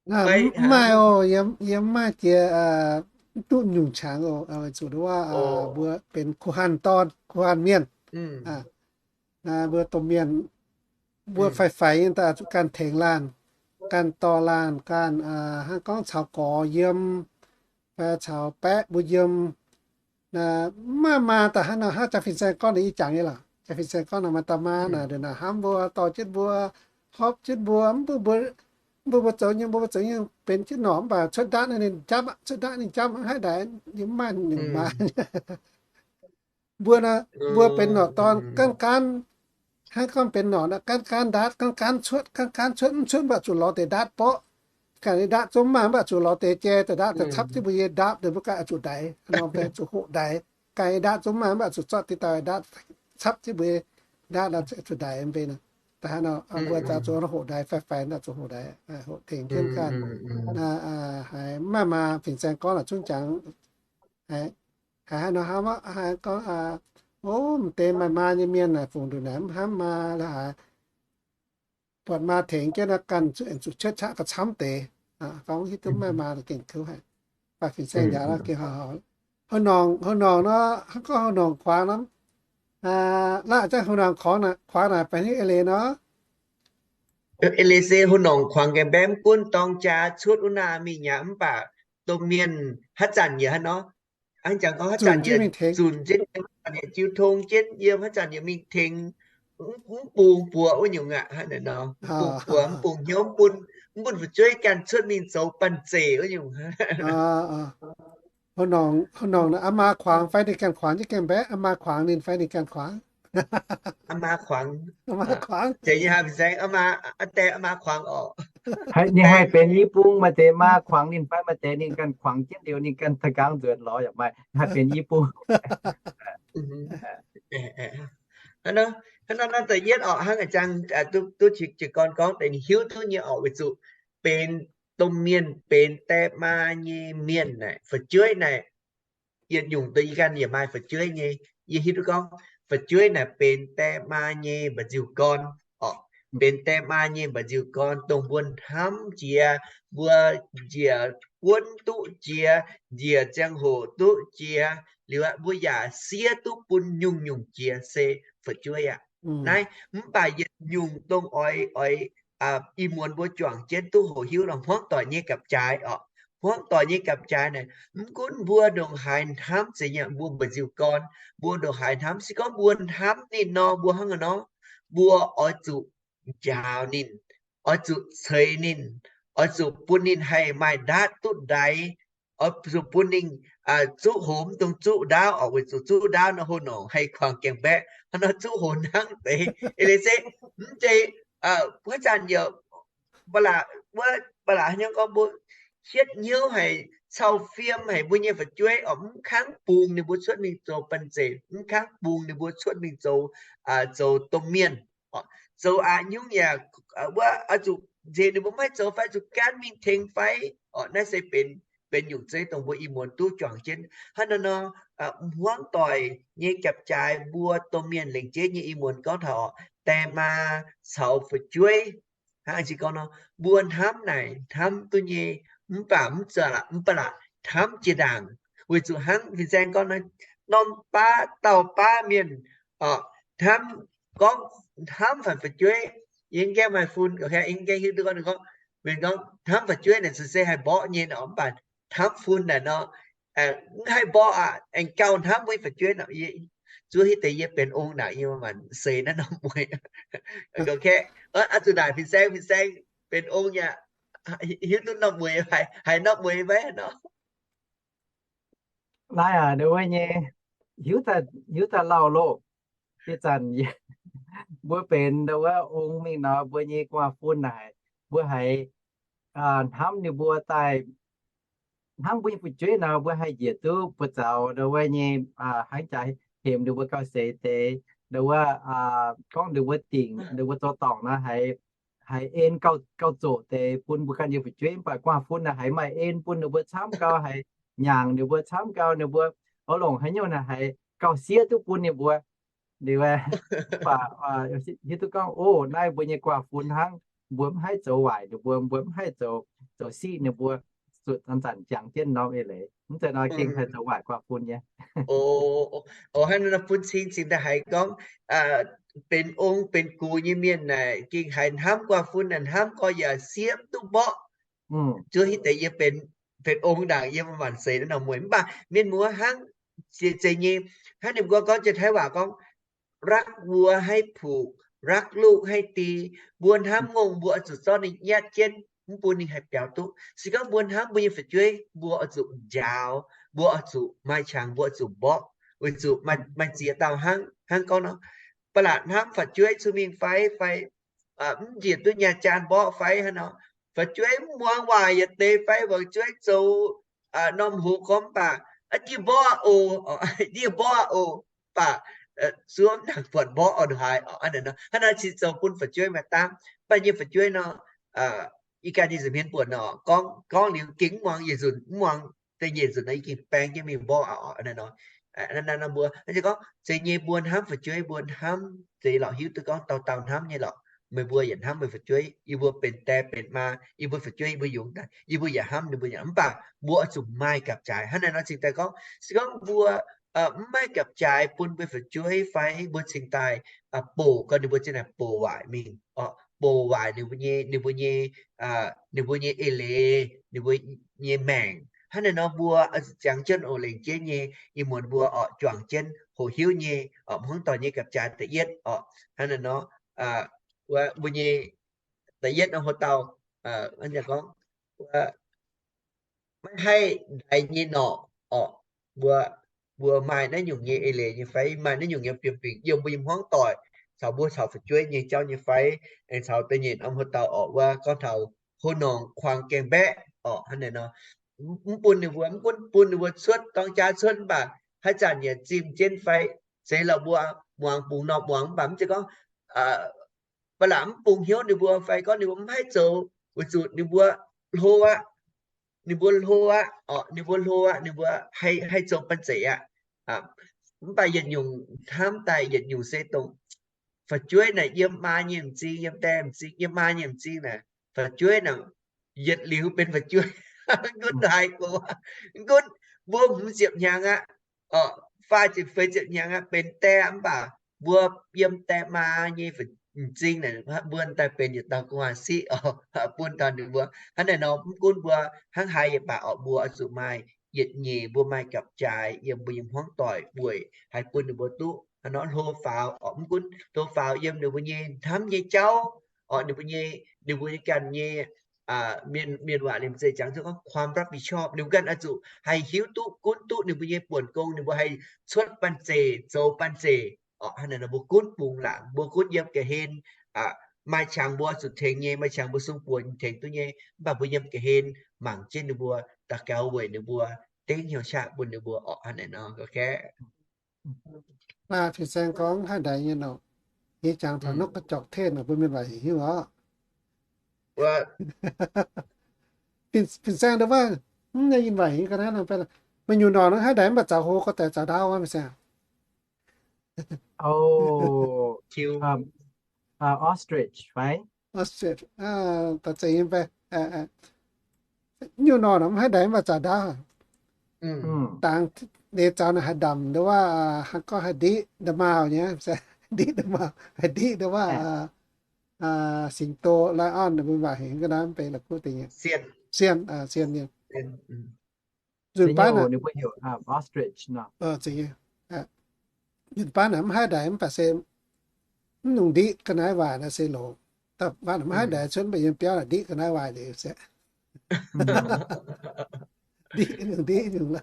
Mv maaih oc, yie mv maaih jiex duqv nyungc qangx oc. Weic zuqc wuov mbuo benx kuh hanh dorn, kuh hanh mienh. Mbuo domh mienh, mbuo faix-faix nyei daaih zuqc ganh tengx laanh, ganh dorh laanh, ganh hnangv gorngv caux gorx yiem, fai caux baeqv mbuo yiem. Mv maaih maa daaih hnangv nor, hnangv jaa fin-saeng gorngv naaic, yie jangx nyei lorqc. Jaa fin-saeng gorngv naaic, maaih dauh maa naaic, ndongc naaic hnamv mbuo, dorh jienv mbuo, hopv jienv mbuo, mv bun mbuo, mv bun mbuo zoux nyei, mbuo zoux nyei benx jienv norqc, mv baac cuotv ndaatv ninh japv aqv, cuotv ndaatv ninh japv aqv, haaix ndaix yie mv maaih nyungc maa. Mbuo, mbuo benx norqc dorn gaanv gaanv, hnangv gorngv benx norqc naaiv gaanv gaanv ndaatv, gaanv gaanv cuotv, gaanv gaanv cuotv, mv cuotv mv baac zuqc lorz deix ndaatv borqv. Ganh nyei ndaatv zungv maaih mv baac zuqc lorz deix jai daaih ndaatv daaih capv jienv mbuo nyei ndaatv, mbuo ganh zuqc ndaix, zuqc hoqc ndaix. Ganh nyei ndaatv zungv maaih mv baac zuqc zorqv deix dauh ndaatv capv jienv mbuo nyei ndaatv zuqc ndaix mv bei. Da'haaix nor mbuo zaux zuqc hoqc ndaix, faix-faix zuqc hoqc ndaix, hoqc tengx jienv ganh. Haiz mv maaih maa fin-saeng gorngv la'zungv jangx. Haiz haaix nor hnamv, haaix gorngv, o, m'deix maaih maa nyei mienh naaic fungc nduqc naaic mv hnamv maa la'haaix, buatc maa tengx jienv naaiv ganh zuqc, zuqc cuotv qaqv ga'camv deix. Gorngv hiuv duqv maaih maa gengh kouv haic. Baac fin-saeng njaaux gengh hauh, houh norngc, houh norngc nor, hnangv gorngv houh norngc kuangx nor, laaih zangv houh norngc kuangx naaic, kuangx naaic benx haaix eix leiz nor? Eix leiz se houh norngc kuangx gengh mbaeqv mv gunv dorng jaa cuotv wuov naaiv mingh yaac mv baac domh mienh haaix zanc yaac hnangv nor, hnangv jangx gorngv haaix zanc yaac zunc jienv, haaix zanc yaac jiu tong jienv yiem, haaix zanc yaac mingh tengx, mv bungx buoz wuov nyungc aqv. Hnangv naaic nor, mv bungx buoz, mv bungx hnyouv, mv bun, mv bun fu'jueiv ganh cuotv mingh zoux banh zeic wuov nyungc. Houh norngc, houh norngc naaic aa maa kuangx fai ninh ganh kuangx jienv gengh mbaeqv? Aa maa kuangx ninh fai ninh ganh kuangx? Aa maa kuangx. Aa maa kuangx. Zeiz nyei haic fin-saeng, aa maa, aa die aa maa kuangx orqc. Ninh haih benx i bung, maaih deix maa kuangx ninh fai maaih deix ninh ganh kuangx jienv liuz ninh ganh da'nqaang nzuonx lorz yaac maaih, haih benx i bung. Hnangv nor, hnangv nor naaiv da'yietv orqc, hnangv a'jang duqv, duqv jiez gorn gorngv deix ninh hiuv duqv nyei orqc, weic zuqc benx domh mienh, benx die maa nyei mienh naaic, fu'jueiv naaic, yietc nyungc deix yie ganh yaac maaih fu'jueiv nyei. Yie hiuv duqv gorngv fu'jueiv naaic benx die maa nyei mba'nziu-gorn orqc. Benx die maa nyei mba'nziu-gorn dongh mbuo hnamv jiex, mbuo njiec guonv duqv jiex, njiec ziangh hoc duqv jiex, liuz aqv mbuo yaac siev duqv bun nyungc-nyungc jiex se fu'jueiv aqv. Naaiv mv baac yietc nyungc dongh oix, oix ih muonz mbuo juangc jienv duqv hoqc hiuv nor, hmuangv doic nyei gapv-jaaix orqc. Hmuangv doic nyei gapv-jaaix naaic, mv gunv mbuo ndongc haaix hnamv zeiz nyei, mbuo mba'nziu-gorn, mbuo ndongc haaix hnamv, se gorngv mbuo hnamv ninh nor, mbuo hnangv naaiv nor, mbuo oix zuqc njaaux ninh, oix zuqc ceix ninh, oix zuqc bun ninh haih maaih ndaatv duqv ndaix, oix zuqc bun ninh zuqv hoc mv dungx zuqv ndaauv orqc, weic zuqc zuqv ndaauv nor houh norngc haih kuangx gaengh mbaeqv, hnangv nor zuqv hoc hnangv deix. Eix leiz se mv zeiz, haaix zanc yaac ba'laqc, wuov ba'laqc haaix nyungc gorngv mbuo hietv hnyouv haic, cau fiem haic mbuo nyei fu'jueiv orqc, mv kangv bungx ninh mbuo cuotv mingh zoux banh zeic, mv kangv bungx ninh mbuo cuotv mingh zoux, zoux domh mienh, zoux aqc nyungc yaac, wuov oix zuqc nziex ninh mbuo maiv zoux fai zuqc gaanv mingh tengx fai orqc. Naaiv se benx, benx nyungc zeiv dongh mbuo ih muonz duqv juangc jienv. Hnangv naaiv nor, hmuangv doic nyei gapv-jaaix mbuo domh mienh lengc jeiv nyei ih muonz gorngv taux orqc, die maa caux fu'jueiv, hnangv jiex gorngv nor, mbuo hnamv naaic hnamv duqv nyei, mv baac mv zeiz, mv baac laac hnamv jiex ndaangc, weic zuqc hnangv fin-saeng gorngv naaiv, norm baav dauh baav mienh orqc, hnamv, gorngv hnamv fai fu'jueiv, yie mv gaengh maaih fun, yie mv gaengh hiuv duqv gorngv ninh gorngv, mienh gorngv hnamv fu'jueiv naaic se haih mborqv nyei nor, mv baac hnamv fun naaic nor, mv haih mborqv aqv. Aengx gauh hnamv mbuo nyei fu'jueiv nor, yie zuov hiuv deix yie benx ong naaic yie maanc seix naaiv norm mueiz. Oix zuqc naaic fin-saeng, fin-saeng benx ong yaac hiuv duqv norm mueiz, haiz norm mueiz maiv nor. Naaiv aac, ndau wuov nyei, hiuv daaih, hiuv daaih lauh loh. Ih zanc mbuo benx ndau wuov ong mingh nor, mbuo nyei gu'nguaaz-fun naaic, mbuo haiz hnamv ninh mbuo daaih, hnamv mbuo nyei fu'jueiv nor, mbuo haih njiec duqv buoz zaux ndau wuov nyei, hnangv jaax hemx ninh mbuo gauh seix deix, ndau wuov gorngv ninh mbuo dingc, ninh mbuo zoux dorngc nor, haiz, haiz en gauh, gauh zoqc deix bun mbuo ganh nyei fu'jueiv. Mv baac gu'nguaaz-fun naaic haiz maaih en bun ninh mbuo camv gau, haiz nyaangc ninh mbuo camv gau, ninh mbuo oix longc haaix nyungc naaic haiz gauh siev duqv bun ninh mbuo. Liuz, mv baac hiuv duqv gorngv, o, naaiv mbuo nyei gu'nguaaz-fun hnangv, mbuo mv haih zoux waaic ninh mbuo, mbuo mv haih zoux, zoux siqv ninh mbuo, zuqc zanc-zanc jangx jienv norm eix leiz. Mv zeiz nor gengh haih zoux waaic gu'nguaaz-fun nyei. O, hnangv naaiv bun cing cingx daaih haiz gorngv benx ong benx gux nyei mienh naaic gengh haiz hnamv gu'nguaaz-fun naaic hnamv gorx yaac siev duqv mborqv. Zuov hiuv deix yie benx, benx ong ndaangc yie maanc seix naaiv norm mueiz. Mv baac mienh muoz hnangv, zeiz nyei, hnangv ninh mbuo gorngv jiex Taiv waac gorngv, รักวัวให้ผูก รักลูกให้ตี. Mbuo hnamv ngongh mbuo oix zuqc zorqv ninh nyatv jienv, mv bun ninh haih biaux duqv. Se gorngv mbuo hnamv mbuo nyei fu'jueiv, mbuo oix zuqc njaaux, mbuo oix zuqc maaih qangx, mbuo oix zuqc mborqv. Weic zuqc maaih, maaih ziex dauh hnangv, hnangv gorngv nor, ba'laqc hnamv fu'jueiv cun mingh fai, fai mv njiec duqv nyaah jaan mborqv fai hnangv nor, fu'jueiv mv muangx waac yietc deix fai fu'jueiv zoux norm hoz gorngv mv baac, dieh mborqv oc, dieh mborqv oc, mv baac suov mv nangc buatc mborqv oc, haaix oc, hnangv naaic nor, hnangv naaiv cingx zoux bun fu'jueiv maaih dangv. Mv baac nyei fu'jueiv nor, ih ganh nyei nza'hmien buonc nor, gorngv, gorngv liuz gengh mv muangx, yietc nzunc mv muangx, da'nyeic nzunc nor yie gengh baeng jienv mingh mborqv oc, hnangv naaiv nor. Hnangv naaiv nor mbuo gorngv zeiz nyei mbuo hnamv fu'jueiv, mbuo hnamv zeiz lorqc, hiuv duqv gorngv dauh dauh hnamv nyei lorqc. Meih mbuo yaac hnamv meih fu'jueiv, yie mbuo benx die benx maa, yie mbuo fu'jueiv yie mbuo yungz daaih, yie mbuo yaac hnamv ninh mbuo yaac, mv baac mbuo oix zuqc maaih gapv-jaaix. Hnangv naaiv nor cingx daaih gorngv, se gorngv mbuo mv maaih gapv-jaaix bun mbuo fu'jueiv fai mbuo cingx daaih bouc, gorngv ninh mbuo cingx daaih bouc waaic mingh oc, bouc waaic ninh mbuo nyei, ninh mbuo nyei, ninh mbuo nyei eix leiz, ninh mbuo nyei maengc. Hnangv naaiv nor mbuo ziangx jienv oc, lengc jienv nyei, ih muonz mbuo oc juangc jienv hoqc hiuv nyei oc, hmuangv doic nyei gapv-jaaix da'yietv oc. Hnangv naaiv nor, mbuo nyei da'yietv nor, hoc dauh gorngv, maiv haih ndaix nyei norqc oc, mbuo, mbuo maaih naaiv nyungc nyei eix leiz nyei fai maaih naaiv nyungc nyei bienh fingx yiem mbuo nyei hmuangv doic caux mbuo caux fu'jueiv nyei jauv nyei fai, aengx caux da'nyeic norm hoc dauh oc, wuov gorngv taux hlo nongc kuangx gaengh mbaeqv oc, hnangv naaiv nor, mv bun ninh mbuo, mv gunv bun ninh mbuo cuotv dorng jaax cuotv, mv baac haaix zanc yaac zimh jienv fai zeiz lorqc, mbuo muangx bungx norm muangx, mv baac mv zeiz gorngv ba'laqc mv bungx hnyouv ninh mbuo fai gorngv ninh mbuo mv haih zoux weic zuqc ninh mbuo hlo aqv, ninh mbuo hlo aqv oc, ninh mbuo hlo aqv, ninh mbuo haih, haih zoux banh zeic aqv. Mv baac yietc nyungc hnamv daaih yietc nyungc se dongh fu'jueiv naaic yiem maa nyei m'zing, yiem die m'zing, yiem maa nyei m'zing naaic, fu'jueiv naaic yietc liuz benx fu'jueiv. Gunv haiz gox, gunv mbuo hmz ziepc hnyangx aqv, faah ziepc feix ziepc hnyangx aqv, benx die mv baac mbuo yiem die maa nyei m'zing naaic, mbuo daaih benx yietc dauh gu'nguaaz-siqv oc, bun taux ninh mbuo. Hnangv naaiv nor mv gunv mbuo hnangv haaix yaac baac oc, mbuo oix zuqc maaih yietc nyeic, mbuo maaih gapv-jaaix yiem mbuo nyei hmuangv doic weic haih bun ninh mbuo duqv hnangv nor hlo faaux oc. Mv gunv hlo faaux yiem ninh mbuo nyei hnamv nyei jauv oc, ninh mbuo nyei, ninh mbuo nyei ganh nyei mienh, mienh waac ninh mbuo zeiz jangx zuqc gorngv ความรับผิดชอบ, ninh mbuo ganh oix zuqc haih hiuv duqv, gunv duqv ninh mbuo nyei buonc gong, ninh mbuo haih cuotv banh zeic, zoux banh zeic oc. Hnangv naaiv nor mbuo gunv bungx laangc, mbuo gunv yiem ga'hlen, maaih qangx mbuo zuqc tengx nyei, maaih qangx mbuo sung buonc tengx duqv nyei, mv baac mbuo yiem ga'hlen mangc jienv ninh mbuo, daux gaux weic ninh mbuo, dengv hnyouv qaqv bun ninh mbuo oc. Hnangv naaiv nor, ok. Fin-saeng gorngv haih ndaix nyei nor, yie jangx taux นกกระจอกเทศ naaic mbuo mienh waac heuc hiuv oc. Fin-saeng ndau wuov, mv nyei yinh waac heuc ga'naaiv nor, meih nyungc norqc nor haih ndaix mv baac zaux hlo gorx deix zaux ndaauv wuov, fin-saeng. Ostrich fai? Ostrich, da'zeix nyei fai? Nyungc norqc nor mv haih ndaix mv baac zaux ndaauv. Dangx ninh zaux naaic haih ndamc ndau wuov, gorngv haih ndiqv nda'maauh nyei, ndiqv nda'maauh, haih ndiqv ndau wuov, singx do, lion, mbuo waac heuc ga'naaiv mv bei la'kuqv deix nyei. Sienh, sienh nyei. Nzunc baav naaic, nzunc baav naaic mv haih ndaix mv baac se mv nungx ndiqv ga'naaiv waaic naaiv se longx. Da'faanh mv haih ndaix cuotv mv baac yiem biauv naaic ndiqv ga'naaiv waaic liuz se ndiqv, ndiqv nyungc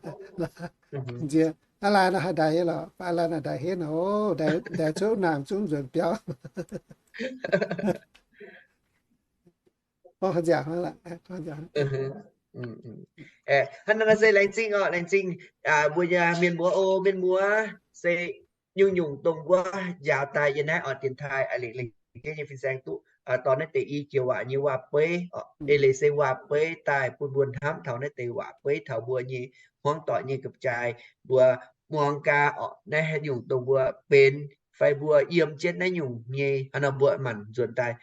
nziex. Aa laai nor haih ndaix nyei lorqc, aa laai naaic ndaix henv oc, ndaix cuotv naamh zungv nzuonx biauv. Hnangv naaiv se laengz zingh oc, laengz zingh mbuo nyei mienh muoz oc, mienh muoz se nyungc-nyungc dongh wuov njaaux daaih yiem naaiv oc, dienx taaih a'lengc lengc jeiv nyei fin-saeng duqv dorh naaiv deix i joux waac nyei waac-beiv oc. Eix leiz se waac-beiv daaih bun mbuo hnamv taux naaiv deix waac-beiv taux mbuo nyei hmuangv doic nyei gapv-jaaix, mbuo muangx gaax oc, naaiv haaix nyungc dongh mbuo benx fai mbuo yiem jienv naaiv nyungc nyei, hnangv nor mbuo manc nzuonx daaih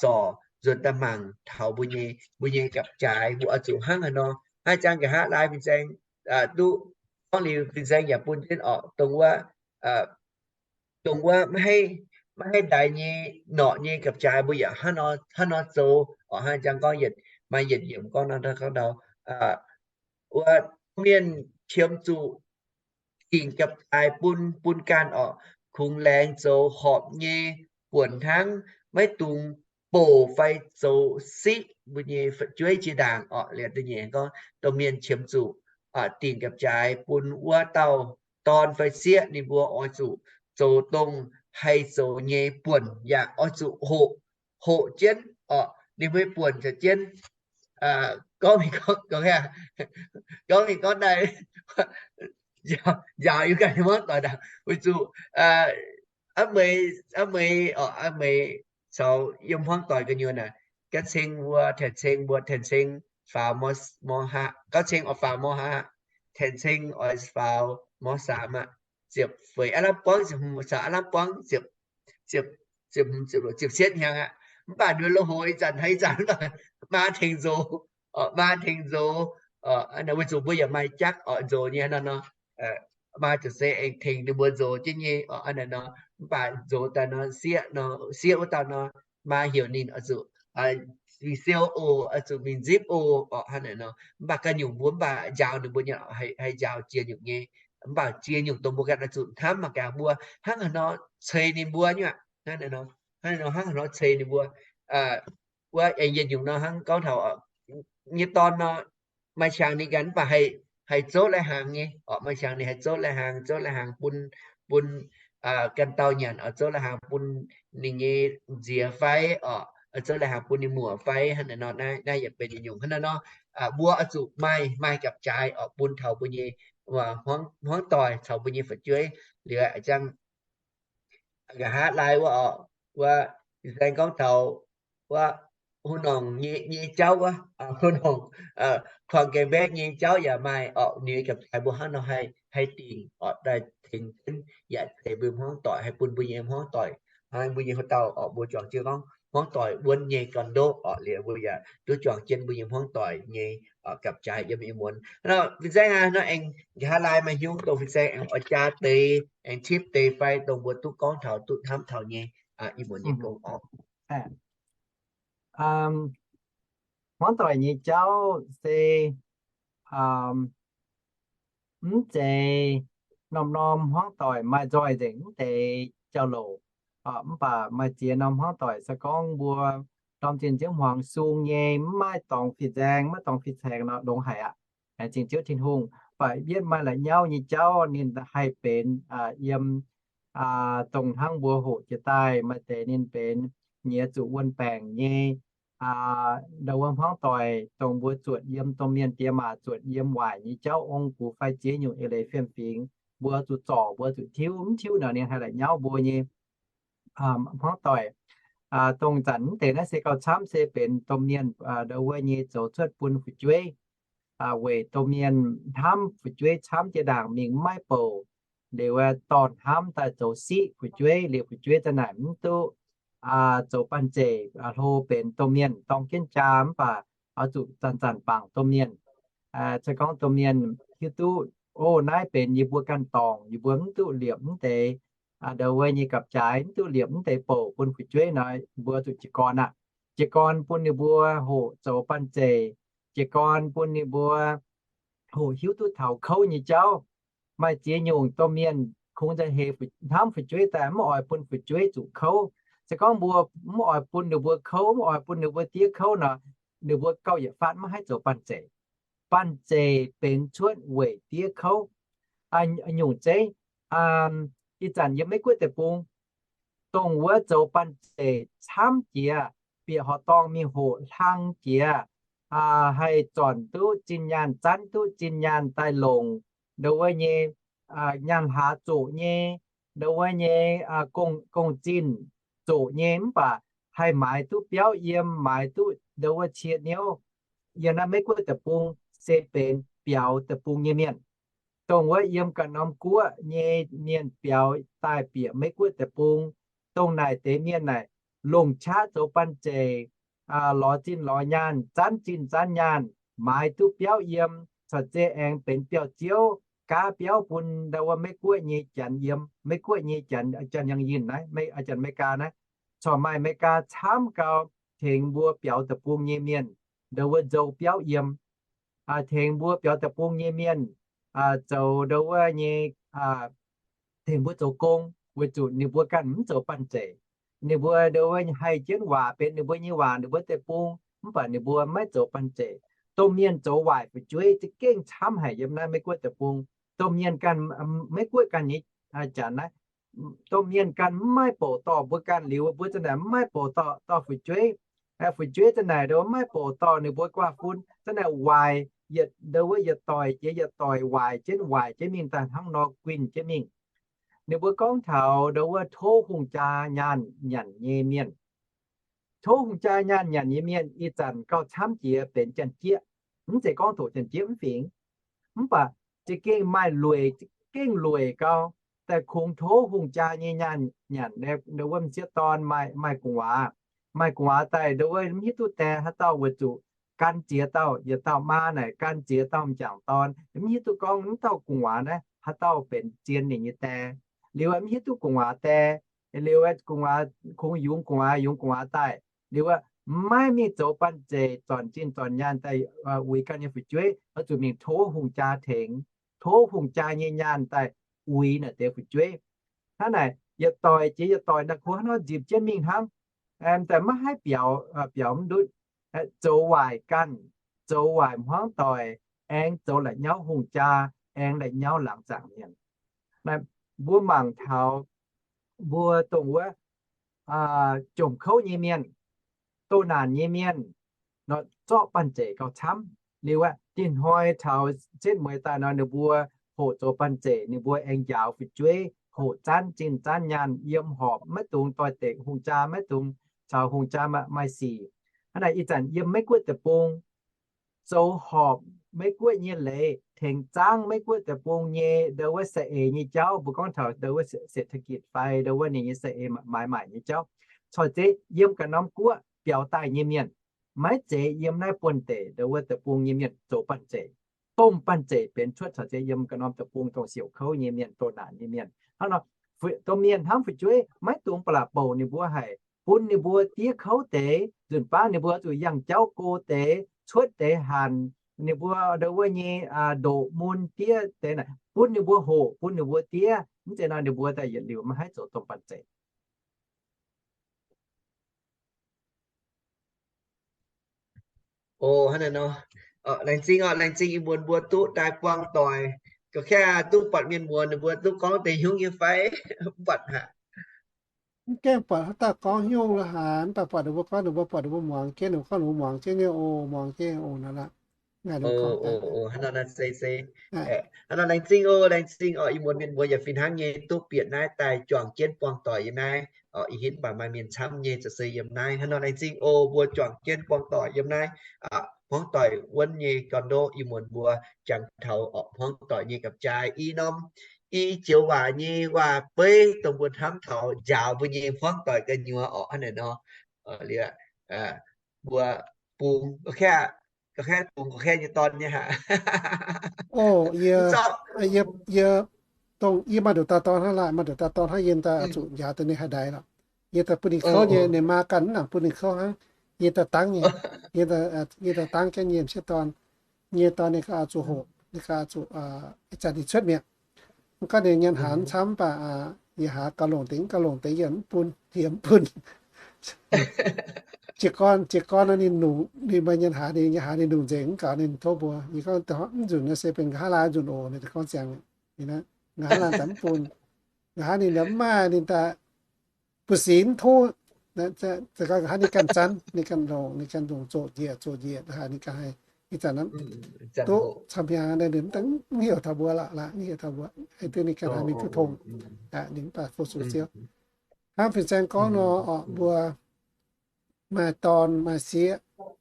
zorc, nzuonx daaih mangc taux mbuo nyei, mbuo nyei gapv-jaaix mbuo oix zuqc hnangv haaix nor. Hnangv jang nqa'haav laai fin-saeng duqv gorngv liuz, fin-saeng yaac bun jienv oc, dongh wuov, dongh wuov maiv haih ndaix nyei norqc nyei gapv-jaaix mbuo yaac hnangv nor, hnangv nor zoux oc. Hnangv jang gorngv yietc, maaih yietc yiemc gorngv nor, gorngv ndau, wuov mienh qiemx zuqc dingc gapv-jaaix bun, bun ganh oc, kungx laengz zoux horpc nyei buonc hnangv, maiv dungx bouc fai zoux siqv mbuo nyei fu'jueiv jiex ndaangc oc. Liuz da'nyeic gorngv dongh mienh qiemx zuqc dingc gapv-jaaix bun wuov dauh dorn fai sieqv ninh mbuo oix zuqc zoux dongh haih zoux nyei buonc yaac oix zuqc hoqc, hoqc jienv oc. Ninh mbuo buonc ziouc jienv gorngv mingh gorngv, gorngv mingh gorngv daaih njaaux yiem ganh nyei hmuangv doic ndaangc weic zuqc aav meix, aav meix oc, aav meix caux yiem hmuangv doic gu'nyuoz naaic, ga'ceng mbuo, tan-ceng mbuo, tan-ceng faaux mor, mor haav, ga'ceng oix faaux mor haav, tan-ceng oix faaux mor saam aqv. Ziepc feix aav lamh buangv, ziepc hmz caux aav lamh buangv, ziepc, ziepc, ziepc hmz, ziepc luoqc, ziepc cietv hnyangx aqv. Mv baac nduov lo hoc ih zanc, haaix ih zanc maa tengx nzox, maa tengx nzox, weic zuqc mbuo yaac maaih jaqv oc nzox nyei hnangv nor. Maa ziouc se aengx tengx ninh mbuo nzox jienv nyei oc hnangv nor. Mv baac nzox daaih nor, sieqv nor, sieqv wuov dauh nor, maa heuc ninh oix zuqc mingh siou oc, oix zuqc mingh nzipv oc oc hnangv naaic nor. Mv baac ganh nyungc mbuo mv baac njaaux ninh mbuo nyei, haih njaaux jiex nyungc nyei. Mv baac jiex nyungc dongh mbuo ganh oix zuqc hnamv mangc gaax mbuo hnangv haaix nor ceix ninh mbuo nyei aqv. Hnangv haaix nor, hnangv haaix nor ceix ninh mbuo. Wuov aengx yietc nyungc nor hnangv gorngv taux nyei dorn nor, maaih qangx ninh ganh mv baac haih, haih zouv lai-hnaangx nyei oc. Maaih qangx ninh haih zouv lai-hnaangx, zouv lai-hnaangx bun, bun ganh dauh nyanc oc, zouv lai-hnaangx bun ninh nyei nziex fai oc, zouv lai-hnaangx bun ninh muoc fai hnangv naaic nor. Naaiv, naaiv yaac benx yietc nyungc hnangv naaiv nor. Mbuo oix zuqc maaih, maaih gapv-jaaix oc bun taux mbuo nyei hmuangv doic caux mbuo nyei fu'jueiv liuz a'jang nqa'haav laai wuov oc, wuov ih zanc gorngv taux wuov hungh nongc nyei, nyei jauv wuov, hungh nongc kuangx gaengh mbaeqv nyei jauv yaac maaih oc. Ninh gapv-jaaix mbuo hnangv nor haih, haih dingc oc daaih tengx jienv yaac ceix mbuo hmuangv doic, haih bun mbuo nyei hmuangv doic, mbuo nyei haaix dauh oc, mbuo juangc jienv gorngv hmuangv doic wuonv nyei gorn-ndoqv oc, liuz mbuo yaac duqv juangc jienv mbuo nyei hmuangv doic nyei gapv-jaaix yiem ih muonz. Nor fin-saeng aac, nor aengx nqa'haav laai maaih hnyungv dongh fin-saeng aengx oix jaa deix, aengx tipv deix fai dongh mbuo duqv gorngv taux, duqv hnamv taux nyei ih muonz nyei gong oc. Hmuangv doic nyei jauv se mv zeiz norm-norm hmuangv doic maaih nzoih nzengc mv deix jauv-louc. Mv baac maaih ziex norm hmuangv doic se gorngv mbuo ndorm zinh nziouv hmuangx sung nyei, mv maaih dorngx fin-saeng, maiv dorngx fin-saeng nor longx haic aqv. Laengz zingh Ziouv Tin-Hungh. Mv baac yietv maaih la'nyauv nyei jauv ninh haih benx yiem dongh hnangv mbuo hoqc jiex daaih maaih deix ninh benx nyiex zuqc wuon-baengc nyei ndau wuov hmuangv doic, dongh mbuo zuotc yiem domh mienh diex maac zuotc yiem waaic nyei jauv ong-gux fai ziex nyungc eix leiz fiem-fingx, mbuo zuqc zorc, mbuo zuqc tiuv, mv tiuv nor ninh haih la'nyauv mbuo nyei hmuangv doic. Dongh zanc mv deix naaiv se gauh camv se benx domh mienh ndau wuov nyei zoux cuotv bun fu'jueiv, weic domh mienh hnamv fu'jueiv camv jiex ndaangc mingh maiv bouc, liuz dorh hnamv daaih zoux siqv fu'jueiv, liuz fu'jueiv za'naaic mv duqv zoux banh zeic hlo benx domh mienh dorng jienv jaa mv baac oix zuqc zanc-zanc bangc domh mienh. Se gorngv domh mienh hiuv duqv, o, naaiv benx yie mbuo ganh dorngc, yie mbuo mv duqv liepc mv deix ndau wuov nyei gapv-jaaix, mv duqv liepc mv deix bouc bun fu'jueiv nor, mbuo zuqc jiez gorn aqv. Jiez gorn bun ninh mbuo hoqc zoux banh zeic, jiez gorn bun ninh mbuo hoqc hiuv duqv taux kouv nyei jauv. Maaih ziex nyungc domh mienh kungx nzauh heix hnamv fu'jueiv daaih mv oix bun fu'jueiv zuqc kouv. Se gorngv mbuo mv oix bun ninh mbuo kouv, mv oix bun ninh mbuo diev kouv nor, ninh mbuo gauh yietc faatv maiv haih zoux banh zeic. Banh zeic benx cuotv weic diev kouv. Nyungc zeiv, ih zanc yiem Meiv Guoqv deic-bung, dongh wuov zoux banh zeic camv jiex, bieqc horqc dorngh mingh hoqc hlang jiex, haih zornc duqv zinh nyaanh, zanv duqv zinh nyaanh daaih longc ndau wuov nyei nyaanh hlaax zoqc nyei, ndau wuov nyei gong-zinh zoqc nyei, mv baac haih maaiz duqv biauv yiem, maaiz duqv ndau wuov cie niouv. Yiem naaiv Meiv Guoqv deic-bung se benx biaux deic-bung nyei mienh. Dongh wuov yiem ganh norm guoqv nyei mienh biaux daaih bieqc Meiv Guoqv deic-bung, dongh naaic deix mienh naaic longc qaqv zoux banh zeic, lorz zinh lorz nyaanh, zanv zinh zanv nyaanh, maaiz duqv biauv yiem, corc zeiz aengx benx biauv-ziouv gaav biauv bun ndau wuov Meiv Guoqv nyei janx yiem. Meiv Guoqv nyei janx, janx yangh yinh naaiv, janx Meigaa naaiv, corc maaih Meigaa camv gau tengx mbuo biaux deic-bung nyei mienh ndau wuov nzou biauv yiem, tengx mbuo biaux deic-bung nyei mienh zoux ndau wuov nyei, tengx mbuo zoux gong, weic zuqc ninh mbuo ganh mv zoux banh zeic. Ninh mbuo ndau wuov haih jienv waac benx ninh mbuo nyei waac, ninh mbuo deic-bung, mv baac ninh mbuo maiv zoux banh zeic. Domh mienh zoux waaic fu'jueiv za'gengh camv haic yiem naaiv Meiv Guoqv deic-bung. domh mienh ganh, Meiv-Guoqv ganh nyei janx naaiv, domh mienh ganh mv maaih bouc dorh mbuo ganh liuz, mbuo za'naaic mv maaih bouc dorh dorh fu'jueiv. Fu'jueiv za'naaic ndo maiv bouc dorh ninh mbuo guaav fun, za'naaic waaic, yietc ndo wuov yietc doic jiex yietc doic waaic jienv waaic jienv mingh daaih hnangv nor guinh jienv mingh. Ninh mbuo gorngv taux ndo wuov tov hungh jaa nyaanh nyanc nyei mienh. Tov hungh jaa nyaanh nyanc nyei mienh ih zanc gauh camv jiex benx janx-jieqv. Mv zeiz gorngv doqc janx-jieqv mv fingx, mv baac za'gengh maaih lueic, gengh lueic gau, daaih kungx tov hungh jaa nyei nyaanh nyanc. Ndo wuov m'sieqv dorn maaih, maaih gu'nguaaz, maaih gu'nguaaz daaih ndo wuov mv hiuv duqv die haaix dauh weic zuqc gan ziex dauh, yietc dauh maa naaic gan ziex dauh m'jangc dorn, mv hiuv duqv gorngv mv dauh gu'nguaaz naaiv haaix dauh benx zien ninh nyei die. Liuz mv hiuv duqv gu'nguaaz die, liuz gu'nguaaz kungx yungz gu'nguaaz, yungz gu'nguaaz daaih, liuz maiv mingh zoux banh zeic zornc zinh zornc nyaanh daaih uix ganh nyei fu'jueiv, oix zuqc mingh tov hungh jaa tengx, tov hungh jaa nyei nyaanh daaih uix naaic deix fu'jueiv. Hnangv naaic yietc doic jiex yietc doic naaic kungx hnangv nor nzipc jienv mingh hnangv. Daaih maiv haih biaux, biaux mv ndutv. Zoux waaic ganh, zoux waaic hmuangv doic, aengx zoux la'nyauv hungh jaa, aengx la'nyauv laangz zaangc mienh. Mbuo mangc taux mbuo dongh wuov jomc kouv nyei mienh, doh naanc nyei mienh, nor zorqv banh zeic gauh camv. Liuz aqv, dinh hnoi taux setv mueiz daaih nor ninh mbuo hoqc zoux banh zeic, ninh mbuo aengx njaaux fu'jueiv, hoqc zanv zinh zanv nyaanh, yiem horpc maiv dungx doix-dekc hungh jaa, maiv dungx caux hungh jaa maaih sic. Hnangv naaic ih zanc yiem Meiv-Guoqv deic-bung zoux horpc Meiv-Guoqv nyei leiz, tengx zaangv Meiv-Guoqv deic-bung nyei ndo wuov saeng-eix nyei jauv, mbuo gorngv taux ndo wuov เศรษฐกิจ fai ndo wuov ninh nyei saeng-eix maaiz maaic nyei jauv, corc zeiz yiem ganh norm guoqv biaux daaih nyei mienh, maiv zeiz yiem naaiv buonv-deic ndo wuov deic-bung nyei mienh zoux banh zeic. Domh banh zeic benx cuotv corc zeiz yiem ganh norm deic-bung dongh siouc kouv nyei mienh, doh naanc nyei mienh. Hnangv nor, domh mienh hnamv fu'jueiv maiv dungx ba'laqc bouc ninh mbuo haic, bun ninh mbuo diev kouv deix, nzunc baav ninh mbuo zuqc yangh jauv go deix, cuotv deix hanc, ninh mbuo ndo wuov nyei ndoqc mun diev deix naaic, bun ninh mbuo hoqc, bun ninh mbuo diev. Mv zeiz nor ninh mbuo daaih yietc liuz maiv haih zoux domh banh zeic. O, hnangv naaiv nor. Laengz zingh oc, laengz zingh ih muonz mbuo duqv daaih buangh doic. Ga'kengx duqv buatc mienh muonz ninh mbuo duqv gorngv deix hnyungv nyei fai? Mv buatc haic. Mv gaengh buatc haaix dauh gorngv hnyungv lorqc haic, mv baac buatc ninh mbuo gorngv, ninh mbuo buatc ninh mbuo muangx jienv, ninh mbuo gorngv ninh mbuo muangx jienv nyei oc, muangx jienv oc nor lorqc. Hnangv nor laengz zingh oc, laengz zingh oc, ih muonz mienh mbuo yaac fih hnangv nyei duqv bieqc naaiv daaih juangc jienv buangh doic yiem naaiv. Ih hinv mv baac maaih mienh camv nyei za'gengh yiem naaiv. Hnangv nor laengz zingh oc, mbuo juangc jienv buangh doic yiem naaiv. Hmuangv doic wuonv nyei gorn-ndoqv ih muonz mbuo jangx taux hmuangv doic nyei gapv-jaa i norm, i joux waac nyei waac-beiv dongh mbuo hnamv taux njaaux mbuo nyei hmuangv doic gu'nyuoz orqc. Hnangv naaiv nor, liuz mbuo bungx, ga'kengx bungx ga'kengx nyei dorn nyei haic. O, yie, yie, dongh yie maaih nduqc dauh dorn hnangv laaic, maaih nduqc dauh dorn hnangv yie daaih oix zuqc njaaux deix ninh haih ndaix lorqc. Yie daaih bun ninh kouv nyei, ninh maa ganh mv nangc bun ninh kouv hnangv. Yie daaih dangv nyei, yie daaih dangv jienv nyei m'sieqv dorn. Nyei dorn ninh ganh oix zuqc hoqc, ninh ganh oix zuqc, ih zanc ninh cuotv mi'aqv. Mv gorngv ninh nyanc hnaangx camv mv baac yie haaix gauh longc deix, gauh longc deix yie mv bun, yie mv bun. Jiez gorn, jiez gorn nor ninh nungc, ninh maaih nyanc hnaangx, ninh nyanc hnaangx ninh nungc nzengc mv gaux ninh tov mbuo. Yie gorngv mv nzunc nor se benx nqa'haav laanh nzunc oc, ninh gorngv ziangx. Nqa'haav laanh daaih mv bun. Nqa'haav ninh mv maaih, ninh daaih bu'sinx tov. Nqa'haav ninh ganh zanv, ninh ganh longc, ninh ganh longc zoqc njiec, zoqc njiec, ninh ganh haih ih zanc duqv camv hnyangx, ninh mv heuc taux mbuo lorqc, mv heuc taux mbuo. Haaix diuc ninh ganh haih mingh duqv tong, ninh mv baac fu-sux Ziouv. Hnangv fin-saeng gorngv nor, orqc, mbuo maaih dorn maaih sieqv,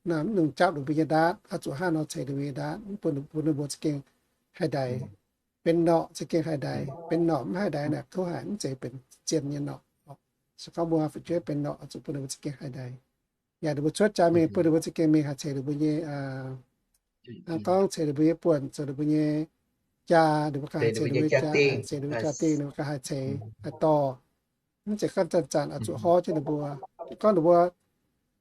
naaiv mv nungx japv ninh mbuo nyei ndaatv, oix zuqc hnangv nor ceix ninh mbuo nyei ndaatv, mv bun ninh mbuo za'gengh haih ndaix. Benx norqc za'gengh haih ndaix, benx norqc mv haih ndaix naaic, tov haic, mv zeiz benx zien nyei norqc. Se gorngv mbuo fu'jueiv benx norqc, oix zuqc bun ninh mbuo za'gengh haih ndaix. Yaac ninh mbuo cuotv jaax mingh, bun ninh mbuo za'gengh mingh haih ceix ninh mbuo nyei, gorngv ceix ninh mbuo nyei buonc, ceix ninh mbuo nyei jaa, ninh mbuo ganh haih ceix ninh mbuo nyei jaa, ceix ninh mbuo jaa-dingh, ninh mbuo ganh haih ceix, haih dorh. Mv zeiz gorngv zanc-zanc oix zuqc hov jienv ninh mbuo. Gorngv ninh mbuo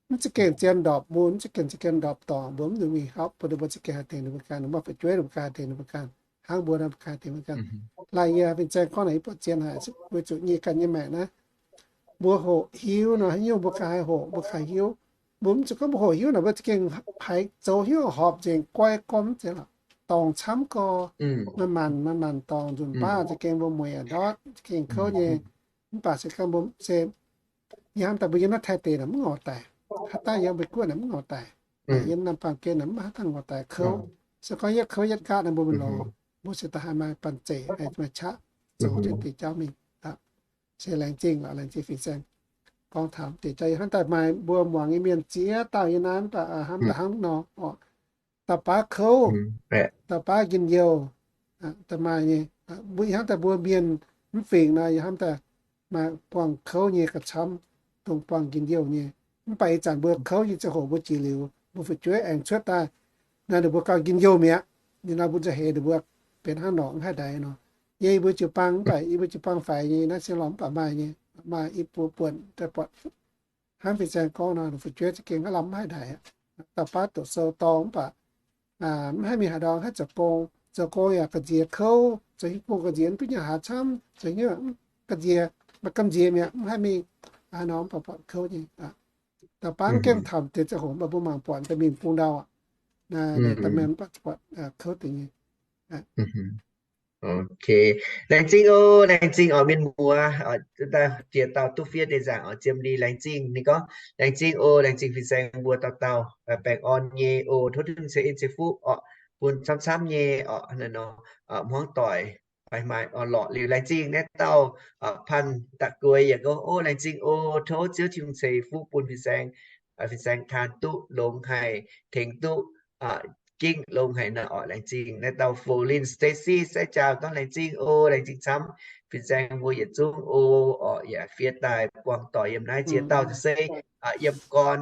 mv za'gengh zien ndorpc mun, mv za'gengh, za'gengh ndorpc dorngc, mbuo mv zuqc mingh hopv bun ninh mbuo za'gengh haih tengx ninh mbuo ganh, ninh mbuo maaih fu'jueiv ninh mbuo ganh haih tengx ninh mbuo ganh. Hnangv mbuo naaiv mbuo ganh haih tengx mbuo ganh. Laaix yie fin-saeng gorngv naaic yie buatc zien haic, weic zuqc nyei ganh nyei maengc naaiv, mbuo hoqc hiuv nor, haaix nyungc mbuo ganh haih hoqc, mbuo ganh haih hiuv. Mbuo mv zuqc gorngv mbuo hoqc hiuv naaic mbuo za'gengh haiz zoux hiuv horpc nzengc, guai gormx nzengc lorqc. dorngc camv gorx, maaih maanc, maaih maanc dorngc nzunc baav za'gengh mbuo mueic a'ndortv, za'gengh kouv nyei. Mv baac se gorngv mbuo se, yie hnamv daaih mbuo yiem naaiv Taiv deic naaic mv ngorc daic, haaix dauh yiem mbuo guoqv naaic mv ngorc daic, yiem naamh baamh gen naaic mv haaix dauh ngorc daic kouv. Se gorngv yietv kouv yietv nqaatv naaic mbuo mingh lorz, mbuo se da'haaix maaih banh zeic, maaih qaqv zoux jienv deix jauv mingh. Se laengz zingh, laengz zingh fin-saeng gorngv taux deix jauv. Yie hnamv daaih maaih mbuo muangx nyei mienh ziex dauh yiem naaiv, mv baac hnamv daaih hnangv nor oc. Dauh baav kouv, dauh baav njien-youh, da'maaih nyei. Mbuo hnamv daaih mbuo mienh mv fingx nor, yie hnamv daaih maaih buangh kouv nyei ga'camv, dongh buangh njien-youh nyei. Mv baac ih zanc mbuo kouv nyei ziangh hoc mbuo jiex liuz, mbuo fu'jueiv aengx cuotv daaih, naaiv ninh mbuo gauh njien-youh mi'aqv. Ninh nor mbuo nzauh heix ninh mbuo benx hnangv nor mv haih ndaix nor. Yie, yie mbuo jiu-baang mv baac yie mbuo jiu-baang faix nyei naaiv sien lorz mv baac maaih nyei, maaih i buo buonc daaih buatc hnangv fin-saeng gorngv nor, fu'jueiv za'gengh haaix lamh mv haih ndaix aqv. Dauh baav doqc sou dorng mv baac mv haih mingh haaix ndorm, haih zoux gong, zoux gong yaac gamh nziex kouv, zoux hiuv bung gamh nziex mv duqv nyei haaix camv, zoux hiuv gamh nziex, maaih gamh nziex mi'aqv, mv haih mingh haaix nor mv baac buatc kouv nyei. Dauh baav mv gaengh taux deix ziangh hoc mv baac mbuo mangc buatc daaih mingh bung ndau aqv. Naaiv da'maah mv baac buatc kouv deix nyei. Ok. Laengz zingh oc, laengz zingh oc mienh muoz, daaih ziex dauh duqv fiev deix nzaangc oc, Ziemh Li laengz zingh. Ninh gorngv, laengz zingh oc, laengz zingh fin-saeng mbuo dauh dauh baengh orn nyei oc. Tov Tin-Hungh ceix en ceix fuqv oc, bun camv-camv nyei oc, hnangv naaiv nor, hmuangv doic maaih orn-lorqc liuz. Laengz zingh naaiv dauh Panh Da'gueix yaac gorngv, o, laengz zingh oc, tov Ziouv Tin-Hungh ceix fuqv bun fin-saeng, fin-saeng taan duqv longx haic, tengx duqv gengh longx haic nor oc. Laengz zingh naaiv dauh Fo Lin Stacy Sai Jaa gorngv, laengz zingh oc, laengz zingh camv, fin-saeng mbuo yietc zungv oc. Oc, yaac fiev daaih buangh doic yiem naaiv ziex dauh se yiem gorn,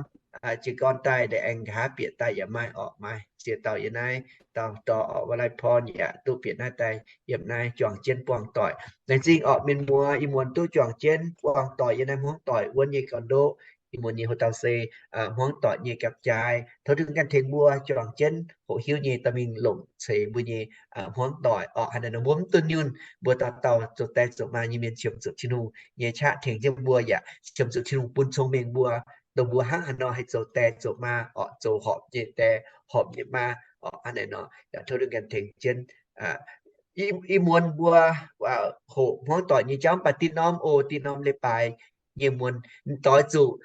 jiez gorn daaih aengx nqa'haav bieqc daaih yaac maaih oc. Maaih ziex dauh yiem naaiv dauh dorh oc, Wai Lai Porn yaac duqv bieqc naaiv daaih yiem naaiv juangc jienv buangh doic. Laengz zingh oc mienh muoz, ih muonz duqv juangc jienv buangh doic yiem naaiv hmuangv doic wuonv nyei gorn-ndoqv. Ih muonz nyei hoc dauh se hmuangv doic nyei gapv-jaaix. Tov Tin-Hungh ganh tengx mbuo juangc jienv hoqc hiuv nyei dorh mingh longc ceix mbuo nyei hmuangv doic oc. Hnangv naaiv nor mbuo mv dunh yunh, mbuo dauh dauh zoux die zoux maa nyei mienh qiemx zuqc Tin-Hungh nyei qaqv tengx jienv mbuo yaac qiemx zuqc Tin-Hungh bun cong-mengh mbuo, dongh mbuo hnangv haaix nor haih zoux die zoux maa oc, zoux horpc nyei die horpc nyei maa oc. Hnangv naaiv nor yaac tov Tin-Hungh ganh tengx jienv. Ih muonz mbuo hoqc hmuangv doic nyei jauv mv baac diqv norm oc, diqv norm leiz-baaix nyei muonz, doix zuqc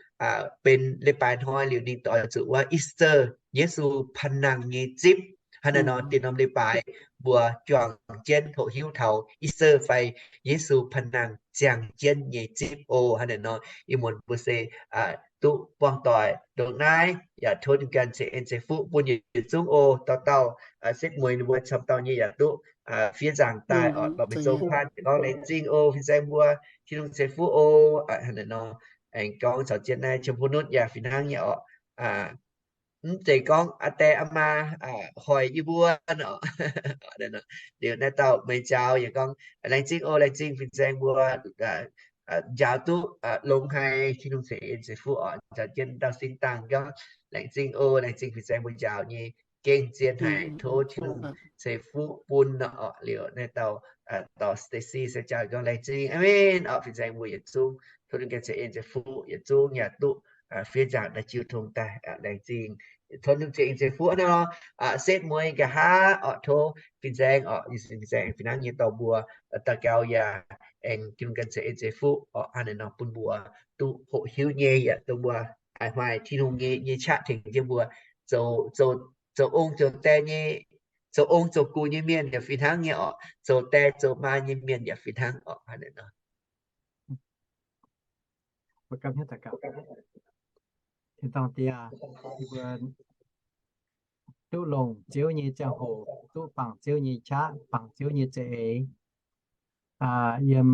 benx leiz-baaix hnoi liuz ninh doix zuqc wuov Easter, Yesu Panh Nangh nyei zipv. Hnangv naaiv nor diqv norm leiz-baaix mbuo juangc jienv hoqc hiuv taux Easter fai Yesu Panh Nangh ziangh jienv nyei zipv oc. Hnangv naaiv nor ih muonz mbuo se duqv buangh doic ndongc naaiv yaac tov Tin-Hungh ganh ceix en ceix fuqv bun yietc zungv oc. Dauh dauh setv mueiz ninh mbuo camv dauh nyei yaac duqv fiev nzaangc daaih oc. Lorz meih zoux kuan gorngv laengz zingh oc, fin-saeng mbuo, Tin-Hungh ceix fuqv oc. Hnangv naaiv nor aengx gorngv caux jienv naaiv Qiemx Fu Nutv yaac fih hnangv nyei oc. Mv zeiz gorngv aa die aa maa hoic yie mbuo nor. Liuz naaiv dauh meih njaaux yaac gorngv, laengz zingh oc, laengz zingh fin-saeng mbuo njaaux duqv longx haic, Tin-Hungh ceix en ceix fuqv oc. Njaaux jienv dauh sin dangh gorngv, laengz zingh oc, laengz zingh fin-saeng mbuo njaaux nyei gengh zien haic. Tov Tin-Hungh ceix fuqv bun nor oc. Liuz naaiv dauh, dauh Stacy se jaax gorngv, laengz zingh, aamen oc. Fin-saeng mbuo yietc zungv tov Tin-Hungh ganh ceix en ceix fuqv, yietc zungv yaac duqv fiev nzaangc daaih jiu tong daaih. Laengz zingh, tov Tin-Hungh ceix en ceix fuqv nor. Setv mueiz nqa'haav oc, tov fin-saeng oc, fin-saeng fih hnangv nyei dorh mbuo daux gaux yaac aengx Tin-Hungh ganh ceix en ceix fuqv oc. Hnangv naaiv nor bun mbuo duqv hoqc hiuv nyei yaac dongh mbuo a'hnoi Tin-Hungh nyei, nyei qaqv tengx jienv mbuo zoux, zoux ong zoux die nyei, zoux ong zoux gux nyei mienh yaac fih hnangv nyei oc. Zoux die zoux maa nyei mienh yaac fih hnangv oc. Hnangv naaiv nor Tin-dorngh Diex, yie mbuo duqv longc Ziouv nyei ziangh hoc, duqv bangc Ziouv nyei qaqv, bangc Ziouv nyei za'eix. Yiem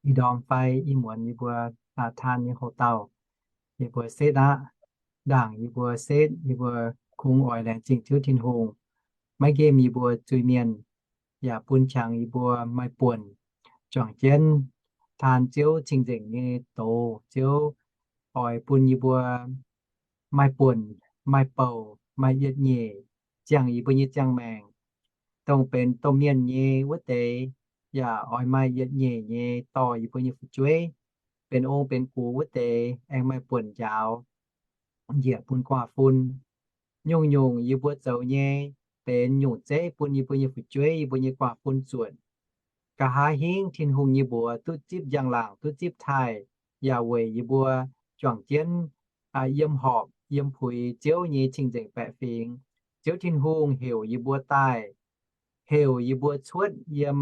ih ndorm fai ih muonz yie mbuo taan nyei hoc dauh, yie mbuo setv aqv. Ndaangc yie mbuo setv, yie mbuo kungx oix laengz zingh Ziouv Tin-Hungh, maiv nqemh yie mbuo zuiz-mienh, yaac bun qangx yie mbuo maaih buonc juangc jienv taan Ziouv cing-nzengc nyei doz. Ziouv oix bun yie mbuo maaih buonc, maaih bouc, maaih yietc nyeic, ziangh yie mbuo nyei ziangh maengc. Dongh benx domh mienh nyei wuov deix yaac oix maaih yietc nyeic nyei dorh yie mbuo nyei fu'jueiv. Benx ong benx gux wuov deix aengx maaih buonc njaaux njiec bun guaav fun. Nyungc-nyungc yie mbuo zoux nyei, benx nyungc zeiv bun yie mbuo nyei fu'jueiv, yie mbuo nyei guaav fun zuotc. Nqa'haav hingv Tin-Hungh nyei mbuox duqv zipv njang-laangc, duqv zipv taaih, yaac weic yie mbuo juangc jienv yiem horpc yiem puix Ziouv nyei cing-nzengc baeqc fingx. Ziouv Tin-Hungh heuc yie mbuo daaih, heuc yie mbuo cuotv yiem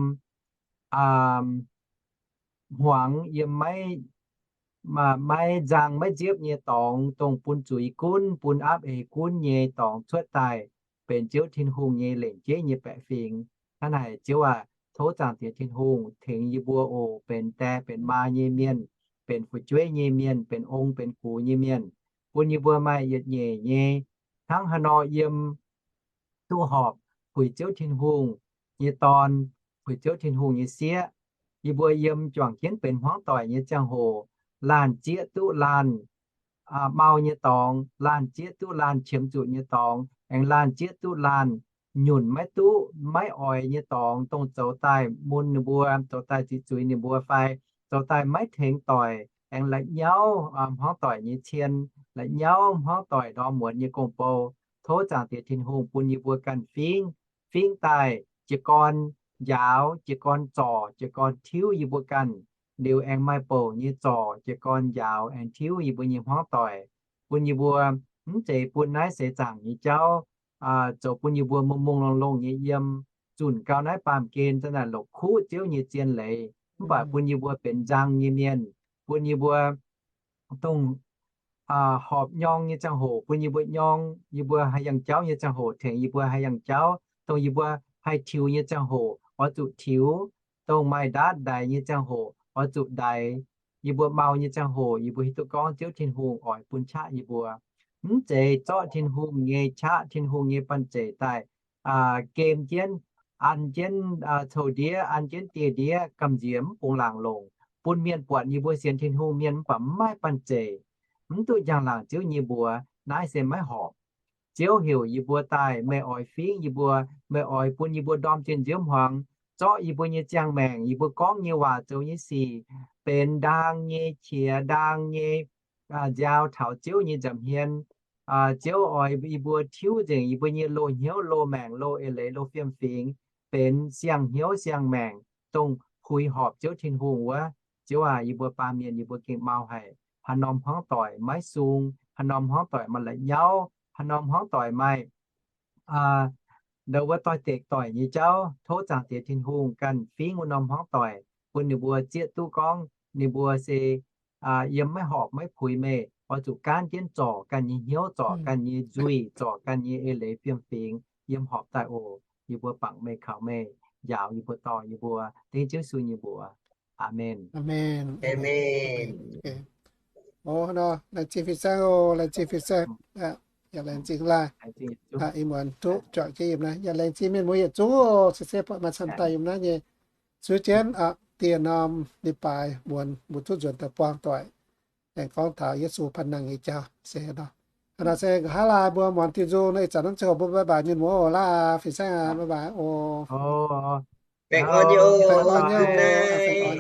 hmuangx, yiem maiv, maiv nzang maiv nziepv nyei dorngx, dongh bun zuiz gunv, bun aapv eix gunv nyei dorngx cuotv daaih, benx Ziouv Tin-Hungh nyei lengc jeiv nyei baeqc fingx. Hnangv naaic, Ziouv aac, tov Zaangc Diex Tin-Hungh tengx yie mbuo oc, benx die benx maa nyei mienh, benx fu'jueiv nyei mienh, benx ong benx gux nyei mienh, bun yie mbuo maaih yietc nyeic nyei hnangv haaix nor yiem duqv horpc puix Ziouv Tin-Hungh nyei dorn, puix Ziouv Tin-Hungh nyei sieqv. Yie mbuo yiem juangc jienv benx hmuangv doic nyei ziangh hoc, laanh zieqv duqv laanh mau nyei dorngx, laanh zieqv duqv laanh qiemx zuqc nyei dorngx, aengx laanh zieqv duqv laanh nyunc maiv duqv, maiv oix nyei dorngx, dongh zoux daaih mun ninh mbuo, zoux daaih ziqc zuiz ninh mbuo fai zoux daaih maiv tengx doic, aengx la'nyauv hmuangv doic nyei cien, la'nyauv hmuangv doic ndorm muonz nyei gong-bou. Tov Zaangc Diex Tin-Hungh bun yie mbuo ganh fingv, fingv daaih jiez gorn njaaux, jiez gorn zorc, jiez gorn tiuv yie mbuo ganh. Liuz aengx maaih bouc nyei zorc, jiez gorn njaaux, aengx tiuv yie mbuo nyei hmuangv doic, bun yie mbuo mv zeiz bun naaiv seix zaangc nyei jauv zoux bun yie mbuo mungh mungh longh longh nyei yiem, zunc gau naaiv baamh gen za'naaic longc kuqv Ziouv nyei zien leiz, mv baac bun yie mbuo benx nzang nyei mienh, bun yie mbuo dongh horpc nyorng nyei ziangh hoc bun yie mbuo nyorng, yie mbuo haih yangh jauv nyei ziangh hoc tengx yie mbuo haih yangh jauv, dongh yie mbuo haih tiux nyei ziangh hoc oix zuqc tiux, dongh maaih ndaatv ndaix nyei ziangh hoc oix zuqc ndaix. Yie mbuo mau nyei ziangh hoc yie mbuo hiuv duqv gorngv Ziouv Tin-Hungh oix bun qaqv yie mbuo. Mv zeiz zorqv Tin-Hungh nyei qaqv, Tin-Hungh nyei banh zeic daaih gem jienv, an jienv cou-ndiev, an jienv dieh ndiev gamh nziex mv bungx laangc longc, bun mienh buatc yie mbuo sienx Tin-Hungh mienh mv baac mv maaih banh zeic, mv duqv njang-laangc Ziouv nyei mbuox. Naaiv se maiv horpc. Ziouv heuc yie mbuo daaih, meih oix fingv yie mbuo, meih oix bun yie mbuo ndorm zinh nziouv hmuangx, zorqv yie mbuo nyei ziangh maengc, yie mbuo gorngv nyei waac, zoux nyei sic, benx ndaang nyei qiex, ndaang nyei nziaaux taux Ziouv nyei nza'hmien. Ziouv oix yie mbuo tiuv nzengc yie mbuo nyei loz-hnyouv, loz-maengc, loz-eix leiz, loz-fiem-fingx, benx siang-hnyouv siang-maengc, dongh puix horpc Ziouv Tin-Hungh wuov. Ziouv aac, yie mbuo baamh mienh yie mbuo gengh mau haic. Haaix norm hmuangv doic maiv sung, haaix norm hmuangv doic maaih la'nyauv, haaix norm hmuangv doic maaih ndo wuov doix-dekc doic nyei jauv, tov Zaangc Diex Tin-Hungh ganh fingv wuov norm hmuangv doic, bun ninh mbuo zieqv duqv gorngv ninh mbuo se yiem maiv horpc maiv puix meih, oix zuqc gaanv jienv zorc ganh nyei hnyouv, zorc ganh nyei nzuih, zorc ganh nyei eix leiz fiem-fingx, yiem horpc daaih oc. Yie mbuo bangc meih, kaux meih, njaaux yie mbuo, dorh yie mbuo, dengv Ziouv Yesu nyei mbuox. Aamen. Aamen. Aamen. Laengz zingh fin-saeng oc, laengz zingh fin-saeng. Yaac laengz zingh laanh. Ih muonz duqv juangc jienv yiem naaiv. Yaac laengz zingh mienh muoz yietc zungv oc, se se buatc maaih camv daaih yiem naaiv nyei. Zuov jienv dieh norm leiz-baaix muonz mbuo duqv nzuonx daaih buangh doic, aengx gorngv taux Yesu banh nangh nyei jauv se nor. Hnangv naaic se nqa'haav laai mbuo muonz diuh nzung nor, ih zanc naaiv ziangh hoc mbuo bye bye mienh muoz oc. Laanh fin-saeng aac, bye bye oc. Baengh orn nyei oc. Baengh orn nyei oc.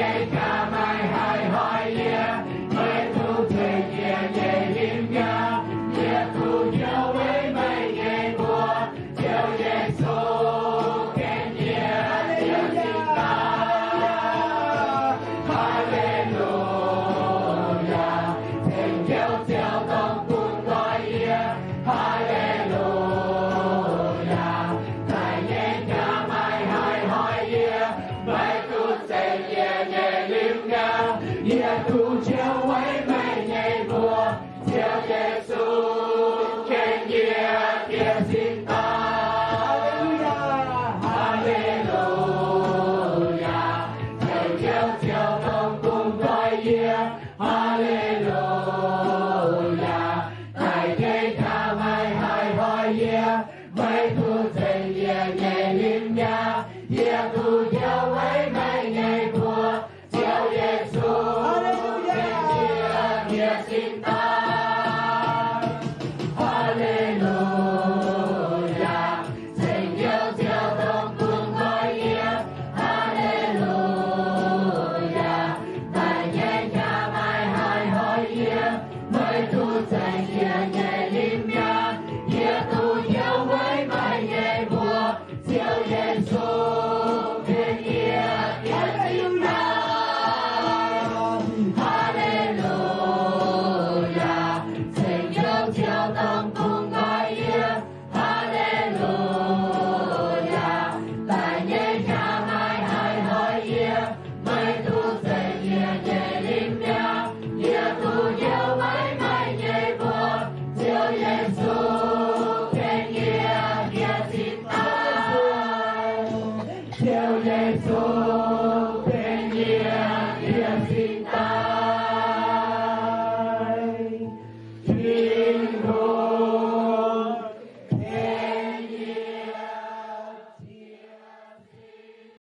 Yie ganh maaih haaix hnoi yie, meih duqv ceng yie nyei hnyouv mi'aqv. Yie duqv hnyouv weic meih nyei mbuox, Ziouv Yesu, ken yie, yie cingx daaih. Haa^le^lu^yaa, ceng Ziouv, Ziouv dongh bun nqoi yie. Haa^le^lu^yaa, daic nyei jaax maaih haaix hnoi yie, meih duqv ceng yie nyei hnyouv mi'aqv. Yie duqv hnyouv weic meih nyei mbuox, Ziouv Yesu, ken yie, yie cingx daaih. Haa^le^lu^yaa, ceng Ziouv, Ziouv dongh bun nqoi yie. Haa^le^lu^yaa, daic nyei jaax maaih haaix hnoi yie, meih duqv ceng yie nyei hnyouv mi'aqv. Yie duqv hnyouv weic meih nyei mbuox, Ziouv Yesu, ken yie, yie cingx daaih. Haa^le^lu^yaa, ceng Ziouv, Ziouv dongh bun nqoi yie. Haa^le^lu^yaa, daic nyei jaax maaih haaix hnoi yie, meih duqv ceng yie nyei hnyouv mi'aqv. Yie duqv hnyouv weic meih nyei mbuox, Ziouv Yesu, ken yie, yie cingx daaih. Haa^le^lu^yaa, ceng Ziouv, Ziouv dongh bun nqoi yie. Haa^le^lu^yaa, daic nyei jaax maaih haaix hnoi yie, meih duqv ceng yie nyei hnyouv mi'aqv. Yie duqv hnyouv weic meih nyei mbuox, Ziouv Yesu, ken yie, yie cingx daaih. Ziouv Yesu,